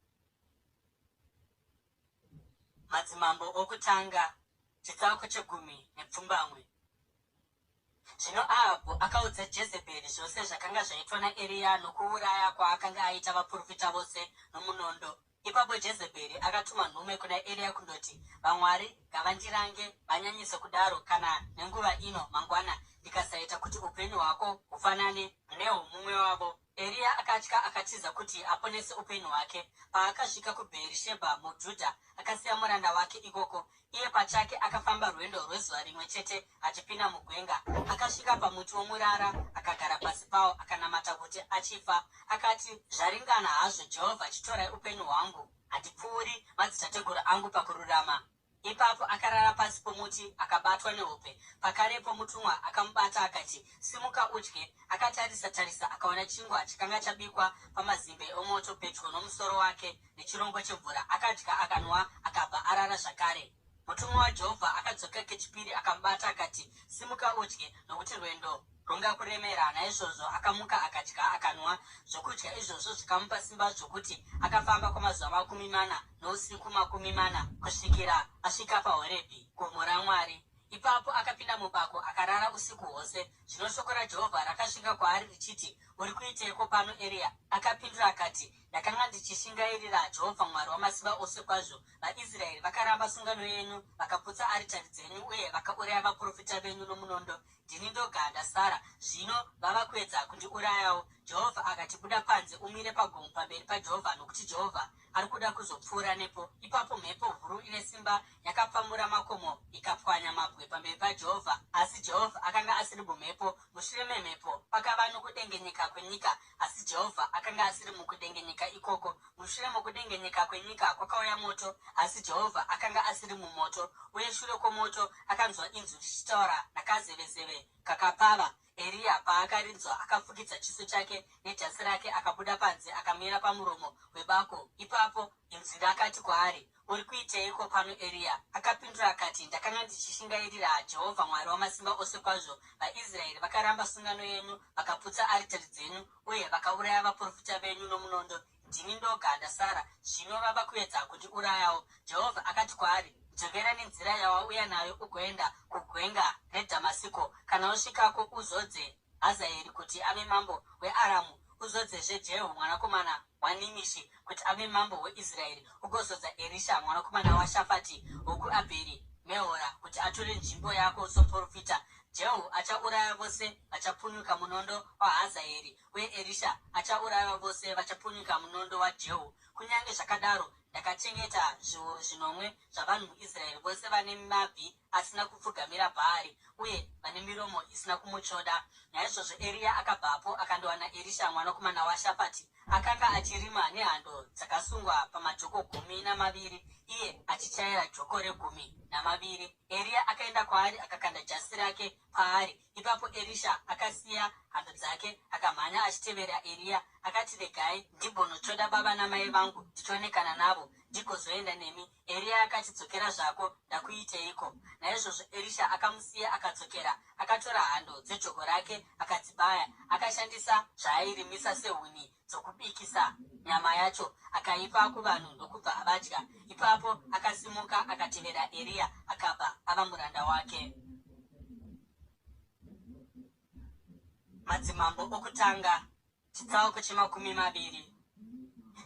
Madzimambo Okutanga, chitsauko chegumi nepfumbamwe. Zvino Ahabhu akaudza Jezebheri zvose zvakanga zvaitwa naEriya nokuuraya kwaakanga aita vaprofita vose nomunondo. Ipapo Jezebheri akatuma nhume kuna Eriya kundoti, Vamwari ngavandirange vanyanyise kudaro kana nenguva ino mangwana ndikasaita kuti upenyu hwako hufanane nehwomumwe wavo. Eriya akatya akatiza kuti aponese upenyu hwake. Paakasvika kuBheeri-shebha muJudha, akasiya muranda wake ikoko. Iye pachake akafamba rwendo rwezuva rimwe chete achipinda mugwenga. Akasvika pamuti womurara, akagara pasi pawo, akanamata kuti achifa. Akati, Zvaringana hazvo, Jehovha, chitorai upenyu hwangu, handipfuuri madzitateguru angu pakururama. Ipapo akarara pasi pomuti akabatwa nehope. Pakarepo mutumwa akamubata akati, Simuka udye. Akatarisa-tarisa akaona chingwa chakanga chabikwa pamazimbe omoto pedyo nomusoro wake nechirongo chemvura. Akadya akanwa akabva arara zvakare. Mutumwa waJehovha akadzoka kechipiri akamubata akati, Simuka udye, nokuti rwendo rungakuremera. Naizvozvo akamuka akadya akanwa. Zvokudya izvozvo zvikamupa simba zvokuti akafamba kwamazuva 40 nousiku 40 kusvikira asvika paHorebhi, gomo raMwari. Ipapo akapinda mubako akarara usiku hwose. Zvino shoko raJehovha rakasvika kwaari richiti, Uri kuiteiko pano, Eriya? Akapindura akati, Ndakanga ndichishingairira Jehovha Mwari Wamasimba Ose kwazvo. VaIsraeri vakaramba sungano yenyu, vakaputsa aritari dzenyu uye vakauraya vaprofita venyu nomunondo. Ndini ndoga ndasara, zvino vava kuedza kundiurayawo. Jehovha akati, Buda panze umire pagomo pamberi paJehovha, nokuti Jehovha ari kuda kuzopfuura nepo. Ipapo mhepo huru ine simba yakapamura makomo ikapwanya mabwe pamberi paJehovha, asi Jehovha akanga asiri mumhepo. Mushure memhepo pakava nokudengenyeka kwenyika, asi Jehovha akanga asiri mukudengenyeka ikoko. Mushure mokudengenyeka kwenyika kwakauya moto, asi Jehovha akanga asiri mumoto. Uye shure kwomoto akanzwa inzwi richitaura nakazevezeve kakapfava. Eriya paakarinzwa, akafukidza chiso chake nejasi rake akabuda panze akamira pamuromo webako. Ipapo inzwi rakati kwaari, Uri kuiteiko pano, Eriya? Akapindura akati, Ndakanga ndichishingairira Jehovha Mwari Wamasimba Ose kwazvo. VaIsraeri vakaramba sungano yenyu, vakaputsa aritari dzenyu uye vakauraya vaprofita venyu nomunondo. Ndini ndoga ndasara, zvino vava kuedza kundiurayawo. Jehovha akati kwaari, Dzokera nenzira yawauya nayo ugoenda kugwenga reDhamasiko. Kana wasvikako, uzodze Hazaeri kuti ave mambo weAramu, uzodzezve Jehu mwanakomana waNimishi kuti ave mambo weIsraeri, ugozodza Erisha mwanakomana waShafati wokuAbheri Mehora kuti atore nzvimbo yako somuprofita. Jehu achauraya vose vachapunyuka munondo waHazaeri, uye Erisha achauraya vose vachapunyuka munondo waJehu. Kunyange zvakadaro, ndakachengeta zviuru zvinomwe zvavanhu muIsraeri, vose vane mabvi asina kupfugamira Bhaari uye vane miromo isina kumutsvoda. Naizvozvo Eriya akabvapo akandowana Erisha mwanakomana waShafati, akanga achirima nehando dzakasungwa pamajoko 12, iye achichaira joko regumi namaviri. Eriya akaenda kwaari akakanda jasi rake paari. Ipapo Erisha akasiya hando dzake akamhanya achitevera Eriya. Akati, Regai ndimbonotsvoda baba namai vangu ndichionekana navo, ndigozoenda nemi. Eriya akati, Dzokera zvako, ndakuiteiko? Naizvozvo Erisha akamusiya akadzokera. Akatora hando dzejoko rake akadzibaya. Akashandisa zvaairimisa sehuni dzokubikisa. nyama yacho, akaipa kuvanhu ndokubva vadya. Ipapo akasimuka akatevera Eriya akabva ava muranda wake. Madzimambo Okutanga chitsauko chemakumi maviri.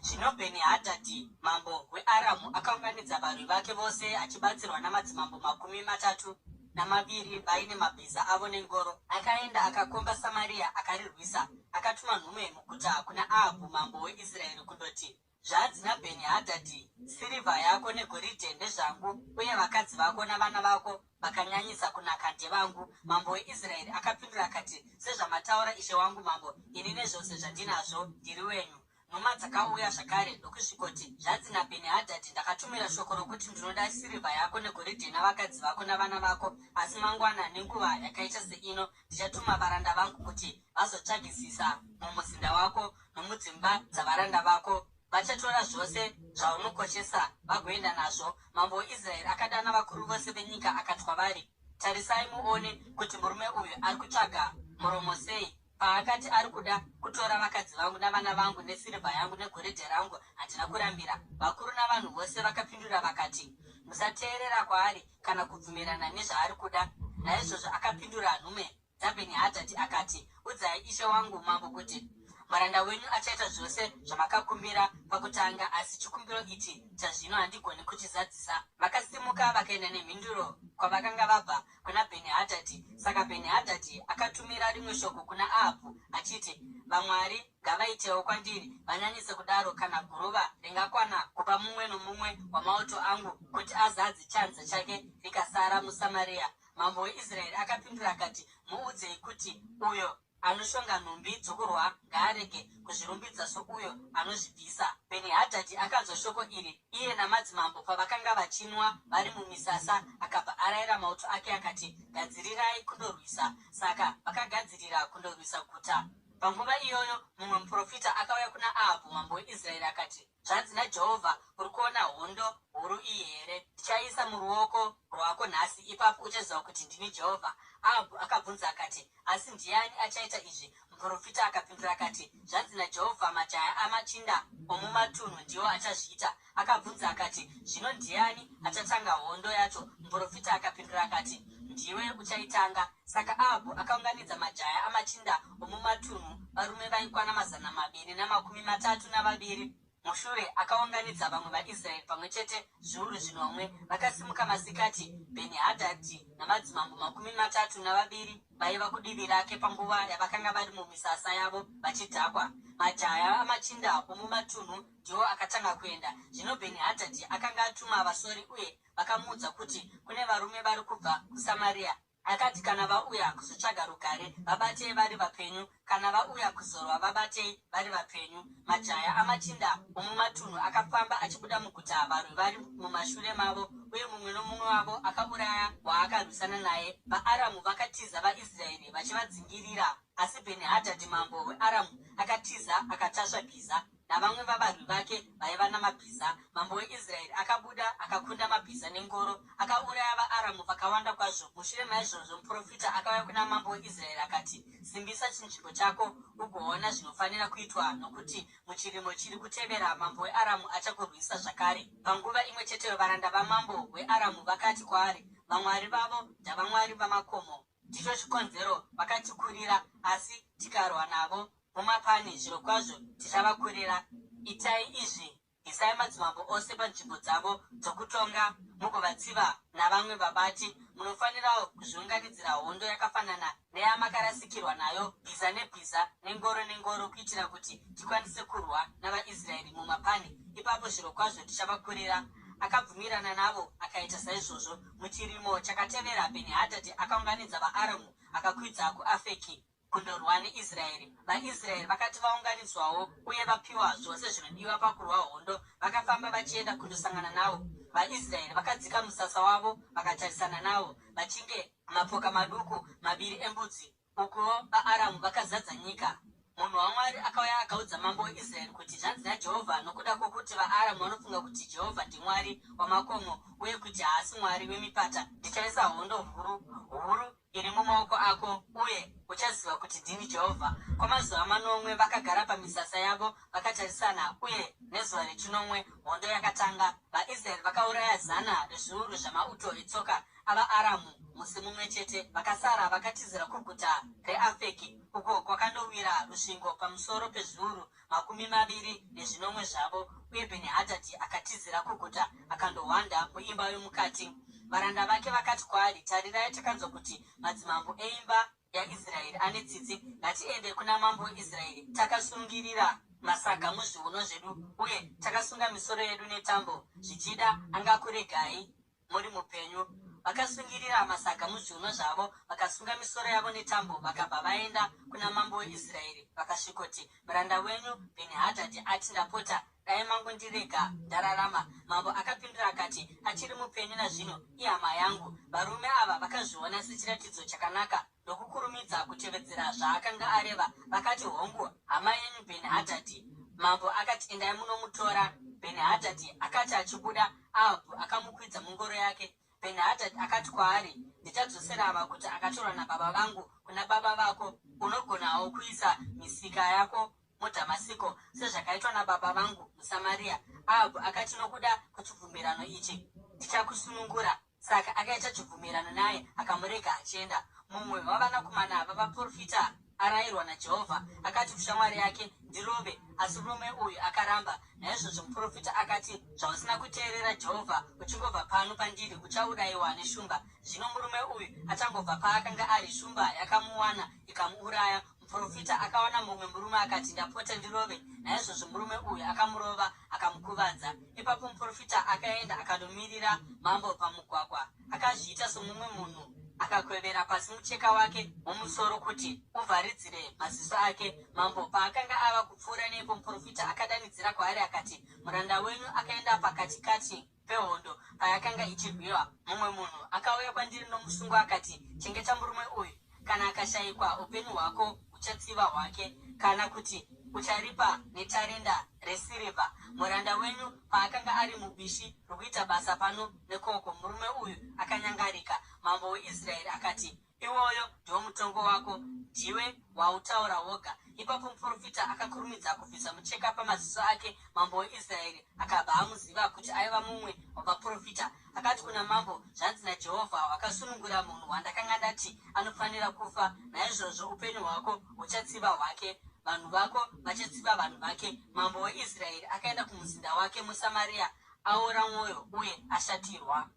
Zvino Bheni-Hadhadhi mambo weAramu akaunganidza varwi vake vose achibatsirwa namadzimambo 32 vaine mabhiza avo nengoro. Akaenda akakomba Samaria akarirwisa. Akatuma nhume muguta kuna Ahabhu mambo weIsraeri kundoti, Zvanzi naBheni-Hadhadhi, Sirivha yako negoridhe ndezvangu, uye vakadzi vako navana vako vakanyanyisa kunaka ndevangu. Mambo weIsraeri akapindura akati, Sezvamataura, ishe wangu mambo, ini nezvose zvandinazvo ndiri wenyu. Nhumwa dzakauya zvakare ndokusvikoti, Zvanzi naBheni-Hadhadhi, Ndakatumira shoko rokuti ndinoda sirivha yako negoridhe navakadzi vako navana vako, asi mangwana nenguva yakaita seino ndichatuma varanda vangu kuti vazotsvagisisa mumuzinda wako nomudzimba dzavaranda vako. Vachatora zvose zvaunokoshesa vagoenda nazvo. Mambo weIsraeri akadana vakuru vose venyika akati kwavari, Tarisai muone kuti murume uyu ari kutsvaga muromo sei. Paakati ari kuda kutora vakadzi vangu navana vangu nesirivha yangu negoridhe rangu, handina kurambira. Vakuru navanhu vose vakapindura vakati, Musateerera kwaari kana kubvumirana nezvaari kuda. Naizvozvo akapindura nhume dzaBheni-Hadhadhi akati, Udzai ishe wangu mambo kuti, Muranda wenyu achaita zvose zvamakakumbira pakutanga, asi chikumbiro ichi chazvino handigoni kuchizadzisa. Vakasimuka vakaenda nemhinduro kwavakanga vabva kuna Bheni-Hadhadhi. Saka Bheni-Hadhadhi akatumira rimwe shoko kuna Ahabhu achiti, Vamwari ngavaitewo kwandiri vanyanyise kudaro kana guruva ringakwana kupa mumwe nomumwe wamauto angu kuti azadze chanza chake rikasara muSamaria. Mambo weIsraeri akapindura akati, Muudzei kuti, Uyo anoshonga nhumbi dzokurwa ngaarege kuzvirumbidza souyo anozvibvisa. Bheni-Hadhadhi akanzwa shoko iri, iye namadzimambo pavakanga vachinwa vari mumisasa, akabva arayira mauto ake akati, Gadzirirai kundorwisa. Saka vakagadzirira kundorwisa guta. Panguva iyoyo mumwe muprofita akauya kuna Ahabhu mambo weIsraeri akati, Zvanzi naJehovha, Uri kuona hondo huru iyi here? Ndichaiisa muruoko rwako nhasi, ipapo uchaziva kuti ndini Jehovha. Ahabhu akabvunza akati, Asi ndiani achaita izvi? Muprofita akapindura akati, Zvanzi naJehovha, Majaya amachinda omumatunhu ndiwo achazviita. Akabvunza akati, Zvino ndiani achatanga hondo yacho? Muprofita akapindura akati, Ndiwe uchaitanga. Saka Ahabhu akaunganidza majaya amachinda omumatunhu, varume vaikwana 232. Mushure akaunganidza vamwe vaIsraeri pamwe chete zviuru zvinomwe. Vakasimuka masikati, Bheni-Hadhadhi namadzimambo 32 vaiva kudivi rake panguva yavakanga vari mumisasa yavo vachidhakwa. Majaya amachinda omumatunhu ndiwo akatanga kuenda. Zvino Bheni-Hadhadhi akanga atuma vasori uye vakamuudza kuti kune varume vari kubva kuSamaria. Akati, Kana vauya kuzotsvaga rugare, vabatei vari vapenyu, kana vauya kuzorwa, vabatei vari vapenyu. Majaya amachinda omumatunhu akafamba achibuda muguta, varwi vari mumashure mavo, uye mumwe nomumwe wavo akauraya waakarwisana naye. VaAramu vakatiza vaIsraeri vachivadzingirira, asi Bheni-Hadhadhi mambo weAramu akatiza akatasva bhiza. Navamwe vavarwi vake vaiva namabhiza. Mambo weIsraeri akabuda akakunda mabhiza nengoro, akauraya vaAramu vakawanda kwazvo. Mushure maizvozvo muprofita akauya kuna mambo weIsraeri akati, Simbisa chinzvimbo chako ugoona zvinofanira kuitwa, nokuti muchirimo chiri kutevera mambo weAramu achakurwisa zvakare. Panguva imwe cheteyo varanda vamambo weAramu vakati kwaari, Vamwari vavo ndavamwari vamakomo. Ndicho chikonzero vakatikurira, asi tikarwa navo mumapani, zvirokwazvo tichavakurira. Itai izvi, Bvisai madzimambo ose panzvimbo dzavo dzokutonga mugovatsiva navamwe vabati. Munofanirawo kuzviunganidzira hondo yakafanana neyamakarasikirwa nayo, bhiza nebhiza nengoro nengoro, kuitira kuti tikwanise kurwa navaIsraeri mumapani. Ipapo zvirokwazvo tichavakurira. Akabvumirana navo akaita saizvozvo. Muchirimo chakatevera, Bheni-Hadhadhi akaunganidza vaAramu akakwidza kuAfeki kundorwa neIsraeri. VaIsraeri vakati vaunganidzwawo uye vapiwa zvose zvinodiwa pakurwa hondo, vakafamba vachienda kundosangana navo. VaIsraeri vakadzika musasa wavo vakatarisana navo, vachinge mapoka maduku maviri embudzi. Ukuwo vaAramu vakazadza nyika. Munhu waMwari akauya akaudza mambo weIsraeri kuti, Zvanzi naJehovha, Nokuda kwokuti vaAramu vanofunga kuti Jehovha ndiMwari wamakomo uye kuti haasi Mwari wemipata, ndichaisa hondo huru huru Iri mumaoko ako, uye uchaziva kuti ndini Jehovha. Kwamazuva manomwe vakagara pamisasa yavo vakatarisana, uye nezuva rechinomwe hondo yakatanga. VaIsraeri vakauraya zana rezviuru zvamauto etsoka avaAramu musi mumwe chete. Vakasara vakatizira kuguta reAfeki, uko kwakandowira rusvingo pamusoro pezviuru 27 zvavo, uye Bheni-Hadhadhi akatizira kuguta akandohwanda muimba yomukati. Varanda vake vakati kwaari, Tarirai, takanzwa kuti madzimambo eimba yaIsraeri ane tsitsi. Ngatiende kuna mambo weIsraeri takasungirira masaga muzviuno zvedu uye takasunga misoro yedu netambo. Zvichida angakuregai muri mupenyu. Vakasungirira masaga muzviuno zvavo, vakasunga misoro yavo netambo, vakabva vaenda kuna mambo weIsraeri, vakasvikoti, Muranda wenyu Bheni-Hadhadhi ati, Ndapota, dai mangondirega ndararama. Mambo akapindura akati, Achiri mupenyu nazvino, ihama yangu. Varume ava vakazviona sechiratidzo chakanaka nokukurumidza kutevedzera zvaakanga areva, vakati, Hongu, hama yenyu Bheni-Hadhadhi. Mambo akati, Endai munomutora. Bheni-Hadhadhi akati achibuda, Ahabhu akamukwidza mungoro yake. Bheni-Hadhadhi akati kwaari, Ndichadzosera maguta akatorwa nababa vangu kuna baba vako. Unogonawo kuisa misika yako muDhamasiko, sezvakaitwa nababa vangu muSamaria. Ahabhu akati, Nokuda kwechibvumirano ichi, ndichakusunungura. Saka akaita chibvumirano naye akamurega achienda. Mumwe wavanakomana vavaprofita arayirwa naJehovha akati kushamwari yake, Ndirove. Asi murume uyu akaramba. Naizvozvo muprofita akati, Zvausina kuteerera Jehovha, uchingobva pano pandiri, uchaurayiwa neshumba. Zvino murume uyu achangobva paakanga ari, shumba yakamuwana ikamuuraya. Muprofita akawana mumwe murume akati, Ndapota, ndirove. Naizvozvo murume uyu akamurova akamukuvadza. Ipapo muprofita akaenda akandomirira mambo pamugwagwa. Akazviita somumwe munhu, akakwevera pasi mucheka wake womusoro kuti uvharidzire maziso ake. Mambo paakanga ava kupfuura nepo, muprofita akadanidzira kwaari akati, Muranda wenyu akaenda pakatikati pehondo payakanga ichirwiwa, mumwe munhu akauya kwandiri nomusungo akati, Chengeta murume uyu, kana akashayikwa upenyu hwako huchatsiva hwake, kana kuti ucharipa netarenda resirivha. Muranda wenyu paakanga ari mubishi rokuita basa pano nekoko, murume uyu akanyangarika. Mambo weIsraeri akati, Iwoyo ndiwo mutongo wako, ndiwe wautaura woga. Ipapo muprofita akakurumidza kubvisa mucheka pamaziso ake, mambo weIsraeri akabva amuziva kuti aiva mumwe wavaprofita. Akati kuna mambo, Zvanzi naJehovha, Wakasunungura munhu wandakanga ndati anofanira kufa. Naizvozvo upenyu hwako huchatsiva hwake, vanhu vako vachatsiva vanhu vake. Mambo weIsraeri akaenda kumuzinda wake muSamaria aora mwoyo uye ashatirwa.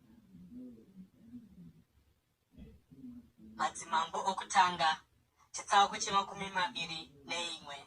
Madzimambo Okutanga, chitsauko chemakumi maviri neimwe.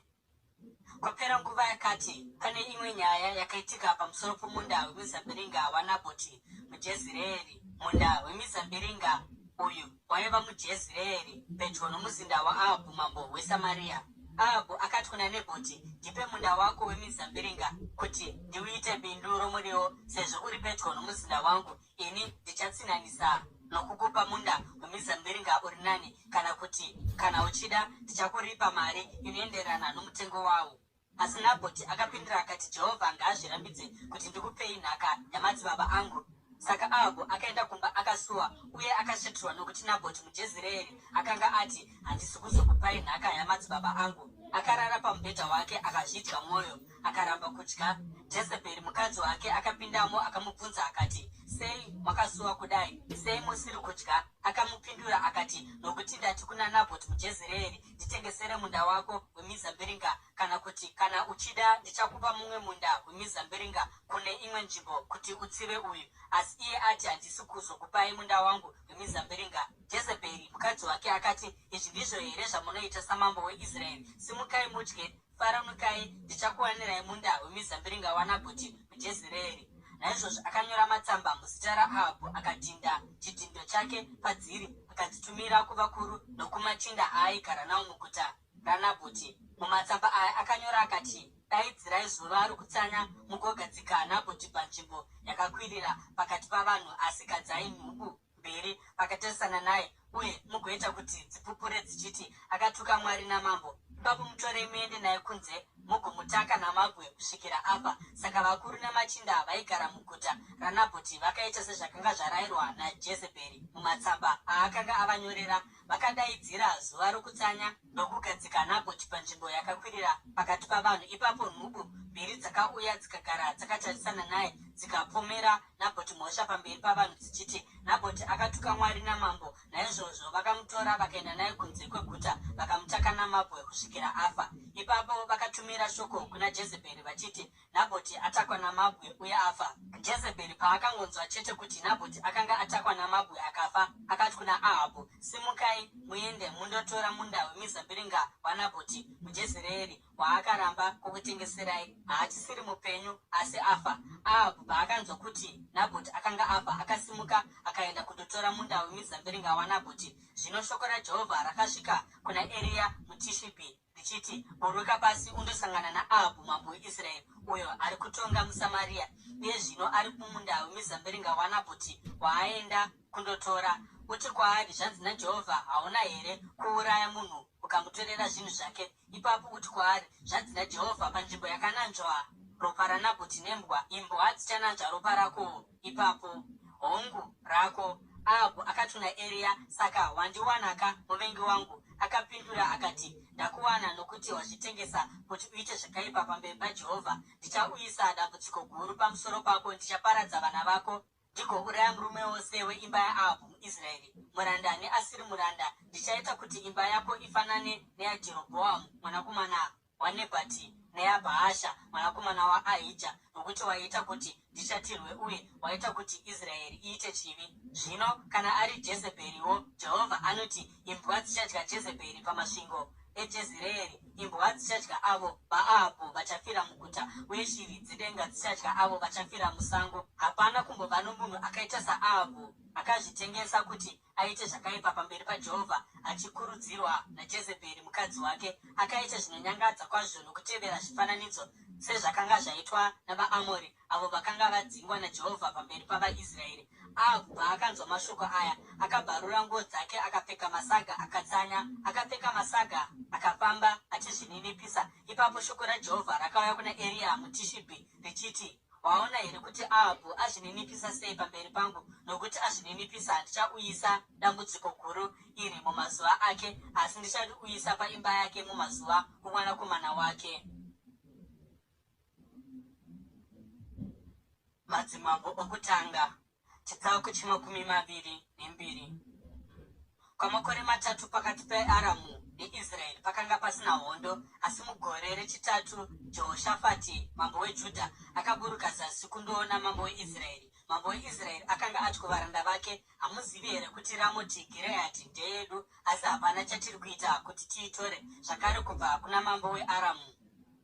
Kwapera nguva yakati, pane imwe nyaya yakaitika pamusoro pomunda wemizambiringa waNabhoti muJezireeri. Munda wemizambiringa uyu waiva muJezireeri, pedyo nomuzinda waAhabhu mambo weSamaria. Ahabhu akati kuna Nebhoti, Ndipe munda wako wemizambiringa kuti ndiuite bindu romuriwo, sezvo uri pedyo nomuzinda wangu. Ini ndichatsinhanisa nokukupa munda wemizambiringa uri nani, kana kuti, kana uchida, ndichakuripa mari inoenderana nomutengo wawo. Asi Nabhoti akapindura akati, Jehovha ngaazvirambidze kuti ndikupei nhaka yamadzibaba angu. Saka Ahabhu akaenda kumba akasuwa uye akashatirwa nokuti Nabhoti muJezireeri akanga ati, Handisi kuzokupai nhaka yamadzibaba angu. Akarara pamubhedha wake akazvidya mwoyo. Akaramba kudya. Jezebheri mukadzi wake akapindamo akamubvunza akati, Sei makasuwa kudai? Sei musiri kudya? Akamupindura akati, Nokuti ndati kuna Nabhoti muJezireeri, Nditengesere munda wako wemizambiringa, kana kuti, kana uchida, ndichakupa mumwe munda wemizambiringa kune imwe nzvimbo kuti utsive uyu. Asi iye ati, Handisi kuzokupai munda wangu wemizambiringa. Jezebheri mukadzi wake akati, Izvi ndizvo here zvamunoita samambo weIsraeri? Simukai mudye! Faranukai, ndichakuwanirai munda wemizambiringa waNabhoti muJezireeri. Naizvozvo akanyora matsamba muzita raAhabhu, akadhinda chidhindo chake padziri, akadzitumira kuvakuru nokumachinda aaigara nawo muguta raNabhoti. Mumatsamba aya akanyora akati, Daidzirai zuva rokutsanya mugogadzika Nabhoti panzvimbo yakakwirira pakati pavanhu, asi gadzai nhubu mberi vakatarisana naye uye mugoita kuti dzipupure dzichiti akatuka Mwari namambo. Ipapo mutorei muende naye kunze mugomutaka namabwe kusvikira afa. Saka vakuru namachinda vaigara muguta raNabhoti vakaita sezvakanga zvarayirwa naJezebheri mumatsamba aakanga avanyorera. Vakadaidzira zuva rokutsanya ndokugadzika Nabhoti panzvimbo yakakwirira pakati pavanhu. Ipapo nhubu mbiri dzakauya dzikagara dzakatarisana naye dzikapomera Nabhoti mhosva pamberi pavanhu dzichiti, Nabhoti akatuka Mwari namambo. Naizvozvo vakamutora vakaenda naye kunze kweguta vakamutaka namabwe kusvikira afa. Ipapo vakatumira shoko kuna Jezebheri vachiti, Nabhoti atakwa namabwe uye afa. Jezebheri paakangonzwa chete kuti Nabhoti akanga atakwa namabwe akafa, akati kuna Ahabhu, Simukai muende mundotora munda wemizambiringa waNabhoti muJezireeri waakaramba kukutengeserai. Haachisiri mupenyu, asi afa. Ahabhu paakanzwa kuti Nabhoti akanga afa, akasimuka akaenda kundotora munda wemizambiringa waNabhoti. Zvino shoko raJehovha rakasvika kuna Eriya muTishibhi richiti, Buruka pasi undosangana naAhabhu mambo weIsraeri, uyo ari kutonga muSamaria. Iye zvino ari mumunda wemizambiringa waNabhoti waaenda kundotora. Uti kwaari, Zvanzi naJehovha, Hauna here kuuraya munhu ukamutorera zvinhu zvake? Ipapo uti kwaari, Zvanzi naJehovha, Panzvimbo yakananzvwa ropa raNabhoti nembwa, imbwa dzichananzva ropa rakowo ipapo, hongu, rako. Ahabhu akati kuna Eriya, Saka wandiwanaka, muvengi wangu? Akapindura akati, Ndakuwana nokuti wazvitengesa kuti uite zvakaipa pamberi paJehovha. Ndichauyisa dambudziko guru pamusoro pako, ndichaparadza vana vako Ndigouraya murume wose weimba yaAhabhu muIsraeri, muranda neasiri muranda. Ndichaita kuti imba yako ifanane neyaJerobhoamu mwanakomana waNebhati neyaBhaasha mwanakomana waAhija, nokuti waita kuti ndishatirwe uye waita kuti Israeri iite chivi. Zvino kana ari Jezebheriwo, Jehovha anoti, Imbwa dzichadya Jezebheri pamasvingo eJezireeri, imbwa dzichadya avo vaAhabhu vachafira muguta, uye shiri dzedenga dzichadya avo vachafira musango. Hapana kumbova nomunhu akaita saAhabhu, akazvitengesa kuti aite zvakaipa pamberi paJehovha, achikurudzirwa naJezebheri mukadzi wake. Akaita zvinonyangadza kwazvo nokutevera zvifananidzo, sezvakanga zvaitwa navaAmori, avo vakanga vadzingwa naJehovha pamberi pavaIsraeri. Ahabhu paakanzwa mashoko aya, akabvarura nguo dzake akapfeka masaga akatsanya. Akapfeka masaga akafamba achizvininipisa. Ipapo shoko raJehovha rakauya kuna Eria muTishibhi richiti, Waona here kuti Ahabhu azvininipisa sei pamberi pangu? Nokuti azvininipisa, handichauyisa dambudziko guru iri mumazuva ake, asi ndichariuyisa paimba yake mumazuva omwanakomana wake. Madzimambo Okutanga, chitsauko che22. Kwamakore matatu pakati peAramu neIsraeri pakanga pasina hondo, asi mugore rechitatu Jehoshafati mambo weJudha akaburuka zasi kundoona mambo weIsraeri. Mambo weIsraeri akanga ati kuvaranda vake, Hamuzivi here kuti Ramoti Gireadhi ndeyedu, asi hapana chatiri kuita kuti tiitore zvakare kubva kuna mambo weAramu?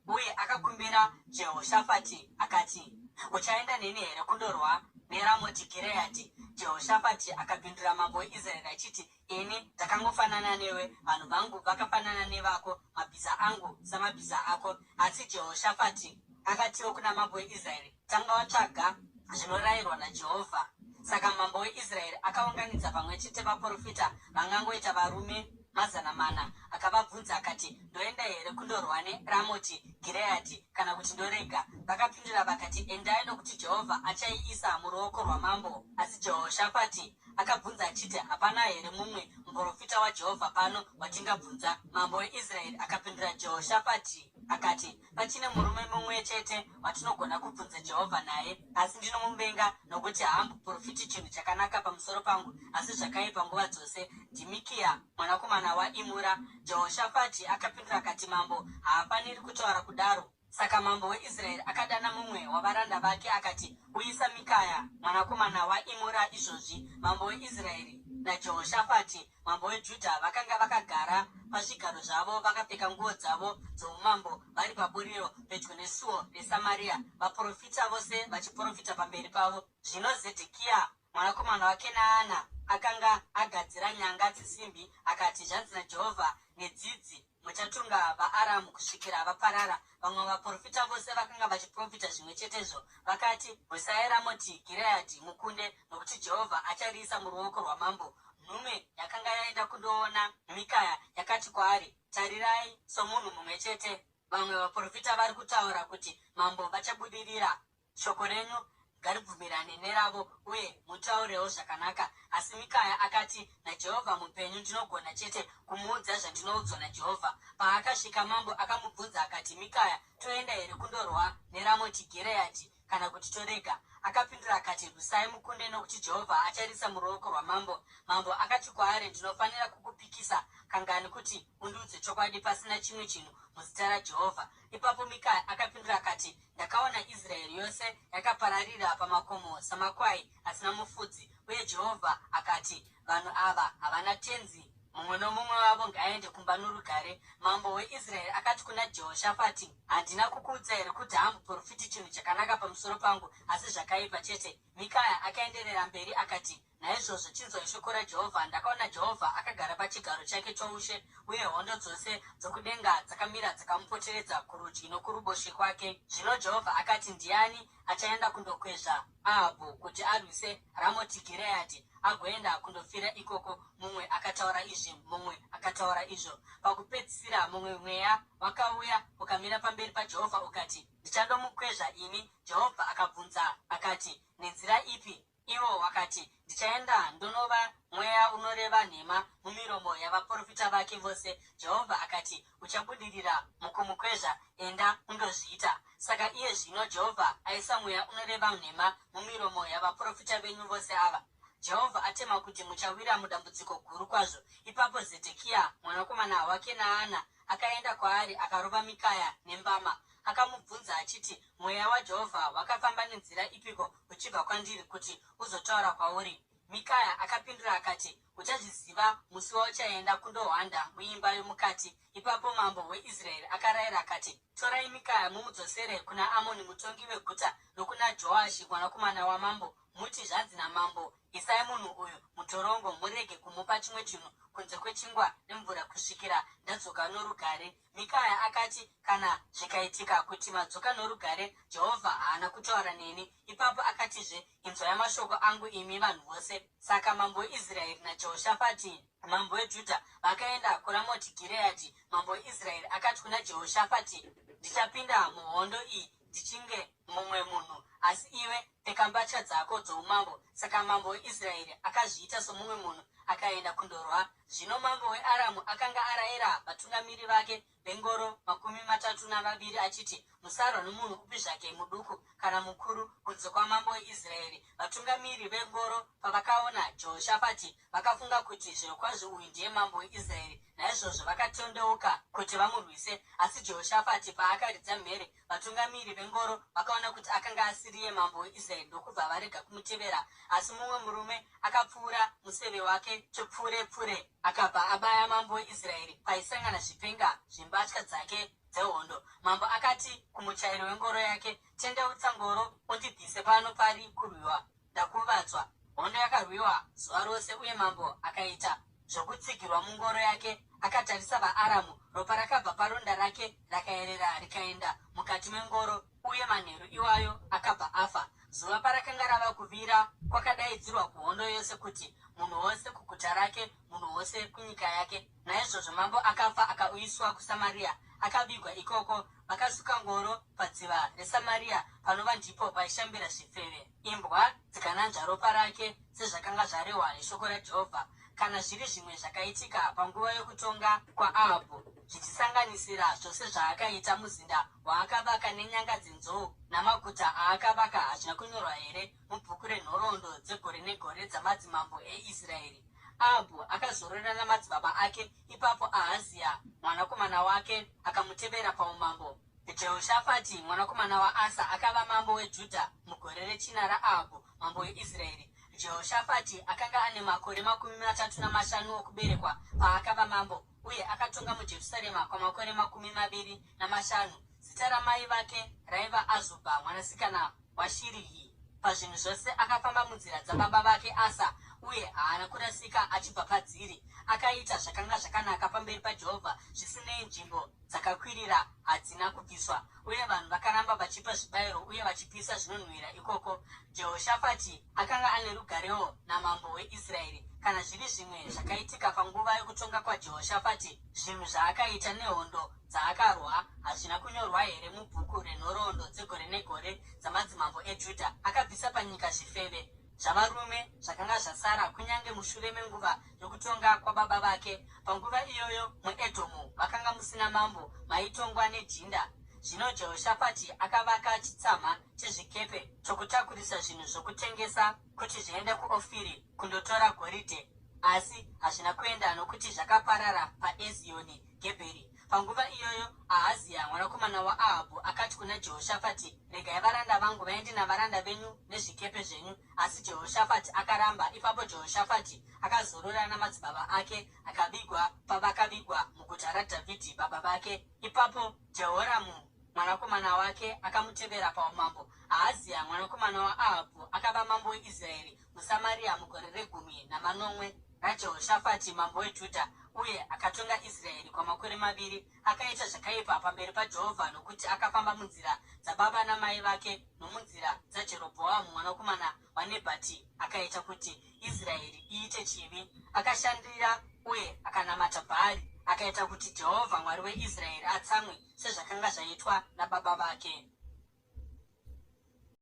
Uye akakumbira Jehoshafati akati, Uchaenda neni here kundorwa neRamoti-gireadhi? Jehoshafati akapindura mambo weIsraeri achiti, Ini ndakangofanana newe, vanhu vangu vakafanana nevako, mabhiza angu samabhiza ako. Asi Jehoshafati akatiwo kuna mambo weIsraeri, Tanga watsvaga zvinorayirwa naJehovha. Saka mambo weIsraeri akaunganidza pamwe chete vaprofita vangangoita varume 400, akavabvunza akati, Ndoenda here kundorwa neRamoti Gireadhi kana kuti ndorega? Vakapindura vakati, Endai, nokuti Jehovha achaiisa muruoko rwamambo. Asi Jehoshafati akabvunza achiti, Hapana here mumwe muprofita waJehovha pano watingabvunza? Mambo weIsraeri akapindura Jehoshafati akati, Pachine murume mumwe chete watinogona kubvunza Jehovha naye, asi ndinomuvenga nokuti haamboprofiti chinhu chakanaka pamusoro pangu asi zvakaipa nguva dzose. NdiMikiya mwanakomana waImura. Jehoshafati akapindura akati, Mambo haafaniri kutaura kudaro. Saka mambo weIsraeri akadana mumwe wavaranda vake akati, Uyisa Mikaya mwanakomana waImura izvozvi. Mambo weIsraeri naJehoshafati Mambo weJudha vakanga vakagara pazvigaro zvavo vakapfeka nguo dzavo dzoumambo vari paburiro pedyo nesuo reSamaria, vaprofita vose vachiprofita pamberi pavo. Zvino Zedhekiya mwanakomana waKenaana akanga agadzira nyanga dzesimbi akati, Zvanzi naJehovha, Nedzidzi muchatunga vaAramu kusvikira vaparara. Vamwe vaprofita vose vakanga vachiprofita zvimwe chetezvo. Vakati, Rwisai Ramoti Gireadhi mukunde, nokuti Jehovha achariisa muruoko rwamambo. Nhume yakanga yaenda kundoona Mikaya yakati kwaari, Tarirai, somunhu mumwe chete, vamwe vaprofita vari kutaura kuti mambo vachabudirira. Shoko renyu ngaribvumirane neravo uye mutaurewo zvakanaka. Asi Mikaya akati, NaJehovha mupenyu, ndinogona chete kumuudza zvandinoudzwa naJehovha. Paakasvika, mambo akamubvunza akati, Mikaya, toenda here kundorwa neRamoti Gireadhi kana kuti torega? Akapindura akati, Rwisai mukunde, nokuti Jehovha acharisa muruoko rwamambo. Mambo akati kwaari, Ndinofanira kukupikisa kangani kuti undiudze chokwadi pasina chimwe chinhu muzita raJehovha? Ipapo Mikaya akapindura akati, Ndakaona Israeri yose yakapararira pamakomo samakwai asina mufudzi, uye Jehovha akati, Vanhu ava havana tenzi, mumwe nomumwe wavo ngaaende kumba norugare. Mambo weIsraeri akati kuna Jehoshafati, Handina kukuudza here kuti haamboprofiti chinhu chakanaka pamusoro pangu asi zvakaipa chete? Mikaya akaenderera mberi akati, Naizvozvo chinzwai shoko raJehovha, Ndakaona Jehovha akagara pachigaro chake choushe, uye hondo dzose dzokudenga dzakamira dzakamupoteredza kurudyi nokuruboshwe kwake. Zvino Jehovha akati, Ndiani achaenda kundokwezva Ahabhu kuti arwise Ramoti Gireadhi agoenda kundofira ikoko? Mumwe akataura izvi, mumwe akataura izvo. Pakupedzisira mumwe mweya wakauya ukamira pamberi paJehovha ukati, Ndichandomukwezva ini. Jehovha akabvunza akati, Nenzira ipi? Iwo wakati, Ndichaenda ndonova mweya unoreva nhema mumiromo yavaprofita vake vose. Jehovha akati, Uchabudirira mukumukwezva, enda undozviita. Saka iye zvino Jehovha aisa mweya unoreva nhema mumiromo yavaprofita venyu vose ava. Jehovha atema kuti muchawira mudambudziko guru kwazvo. Ipapo Zedhekiya mwanakomana waKenaana akaenda kwaari akarova Mikaya nembama. Akamubvunza achiti, Mweya waJehovha wakafamba nenzira ipiko uchibva kwandiri kuti uzotaura kwauri? Mikaya akapindura akati, Uchazviziva musi wauchaenda kundohwanda muimba yomukati. Ipapo mambo weIsraeri akarayira akati, Torai Mikaya mumudzosere kuna Amoni mutongi weguta nokuna Joashi mwanakomana wamambo, muti, Zvanzi namambo, Isai munhu uyu mutorongo murege kumupa chimwe chinhu kunze kwechingwa nemvura kusvikira ndadzoka norugare. Mikaya akati, Kana zvikaitika kuti madzoka norugare, Jehovha haana kutaura neni. Ipapo akatizve, Inzwai mashoko angu imi vanhu vose. Saka mambo weIsraeri naJehoshafati mambo weJudha vakaenda kuRamoti Gireadhi. Mambo weIsraeri akati kuna Jehoshafati, Ndichapinda muhondo iyi ndichinge mumwe munhu, asi iwe pfeka mbatya dzako dzoumambo. Saka mambo weIsraeri akazviita somumwe munhu akaenda kundorwa. Zvino mambo weAramu akanga arayira vatungamiri vake vengoro 32 achiti, Musarwa nomunhu upi zvake, muduku kana mukuru, kunze kwamambo weIsraeri. Vatungamiri vengoro pavakaona Jehoshafati, vakafunga kuti, Zvirokwazvo uyu ndiye mambo weIsraeri. Naizvozvo vakatendeuka kuti vamurwise. Asi Jehoshafati paakaridza mhere, Vatungamiri vengoro vakaona kuti akanga asiriye mambo weIsraeri ndokubva varega kumutevera. Asi mumwe murume akapfuura museve wake chepfurepfure akabva abaya mambo weIsraeri paisangana zvipenga zvembatya dzake dzehondo. Mambo akati kumuchairi wengoro yake, Tendeutsa ngoro undibvise pano pari kurwiwa. Ndakuvadzwa. Hondo yakarwiwa zuva rose uye mambo akaita zvokutsigirwa mungoro yake akatarisa vaAramu. Ropa rakabva paronda rake rakaerera rikaenda mukati mengoro uye manheru iwayo akabva afa. Zuva parakanga rava kuvira kwakadaidzirwa kuhondo yose kuti, Munhu wose kuguta rake, munhu wose kunyika yake. Naizvozvo mambo akafa akauyiswa kuSamaria, akavigwa ikoko. Vakasuka ngoro padziva reSamaria, panova ndipo paishambira zvifeve. Imbwa dzikananzva ropa rake, sezvakanga zvarehwa neshoko raJehovha. Kana zviri zvimwe zvakaitika panguva yokutonga kwaAhabhu, zvichisanganisira zvose zvaakaita, muzinda waakavaka nenyanga dzenzou namaguta aakavaka, hazvina kunyorwa here mubhuku renhoroondo dzegore negore dzamadzimambo eIsraeri? Ahabhu akazorora namadzibaba ake, ipapo Ahaziya mwanakomana wake akamutevera paumambo. Jehoshafati mwanakomana waAsa akava mambo weJudha mugore rechina raAhabhu mambo weIsraeri. Jehoshafati akanga ane makore 35 okuberekwa paakava mambo, uye akatonga muJerusarema kwamakore 25. Zita ramai vake raiva Azubha mwanasikana waShirihi. Pazvinhu zvose akafamba munzira dzababa vake Asa, uye haana kurasika achibva padziri. Akaita zvakanga zvakanaka pamberi paJehovha, zvisinei nzvimbo dzakakwirira hadzina kubviswa, uye vanhu vakaramba vachipa zvibayiro uye vachipisa zvinonhuhwira ikoko. Jehoshafati akanga ane rugarewo namambo weIsraeri. Kana zviri zvimwe zvakaitika panguva yokutonga kwaJehoshafati, zvinhu zvaakaita nehondo dzaakarwa, hazvina kunyorwa here mubhuku renhoroondo dzegore negore dzamadzimambo eJudha? Akabvisa panyika zvifeve zvavarume zvakanga zvasara kunyange mushure menguva yokutonga kwababa vake. Panguva iyoyo muEdhomu makanga musina mambo, maitongwa nejinda. Zvino Jehoshafati akavaka chitsama chezvikepe chokutakurisa zvinhu zvokutengesa kuti zviende kuOfiri kundotora goridhe, asi hazvina kuenda nokuti zvakaparara paEziyoni Gebheri. Panguva iyoyo Ahaziya mwanakomana waAhabhu akati kuna Jehoshafati, Regai varanda vangu vaende navaranda venyu nezvikepe zvenyu. Asi Jehoshafati akaramba. Ipapo Jehoshafati akazorora namadzibaba ake akavigwa pavakavigwa muguta raDhavhidhi baba vake. Ipapo Jehoramu mwanakomana wake akamutevera paumambo. Ahaziya mwanakomana waAhabhu akava mambo weIsraeri muSamaria mugore regumi namanomwe raJehoshafati mambo weJudha, uye akatonga Israeri kwamakore maviri. Akaita zvakaipa pamberi paJehovha, nokuti akafamba munzira dzababa namai vake nomunzira dzaJerobhoamu mwanakomana waNebhati, akaita kuti Israeri iite chivi. Akashandira uye akanamata Bhaari, akaita kuti Jehovha Mwari weIsraeri atsamwe, sezvakanga zvaitwa nababa vake.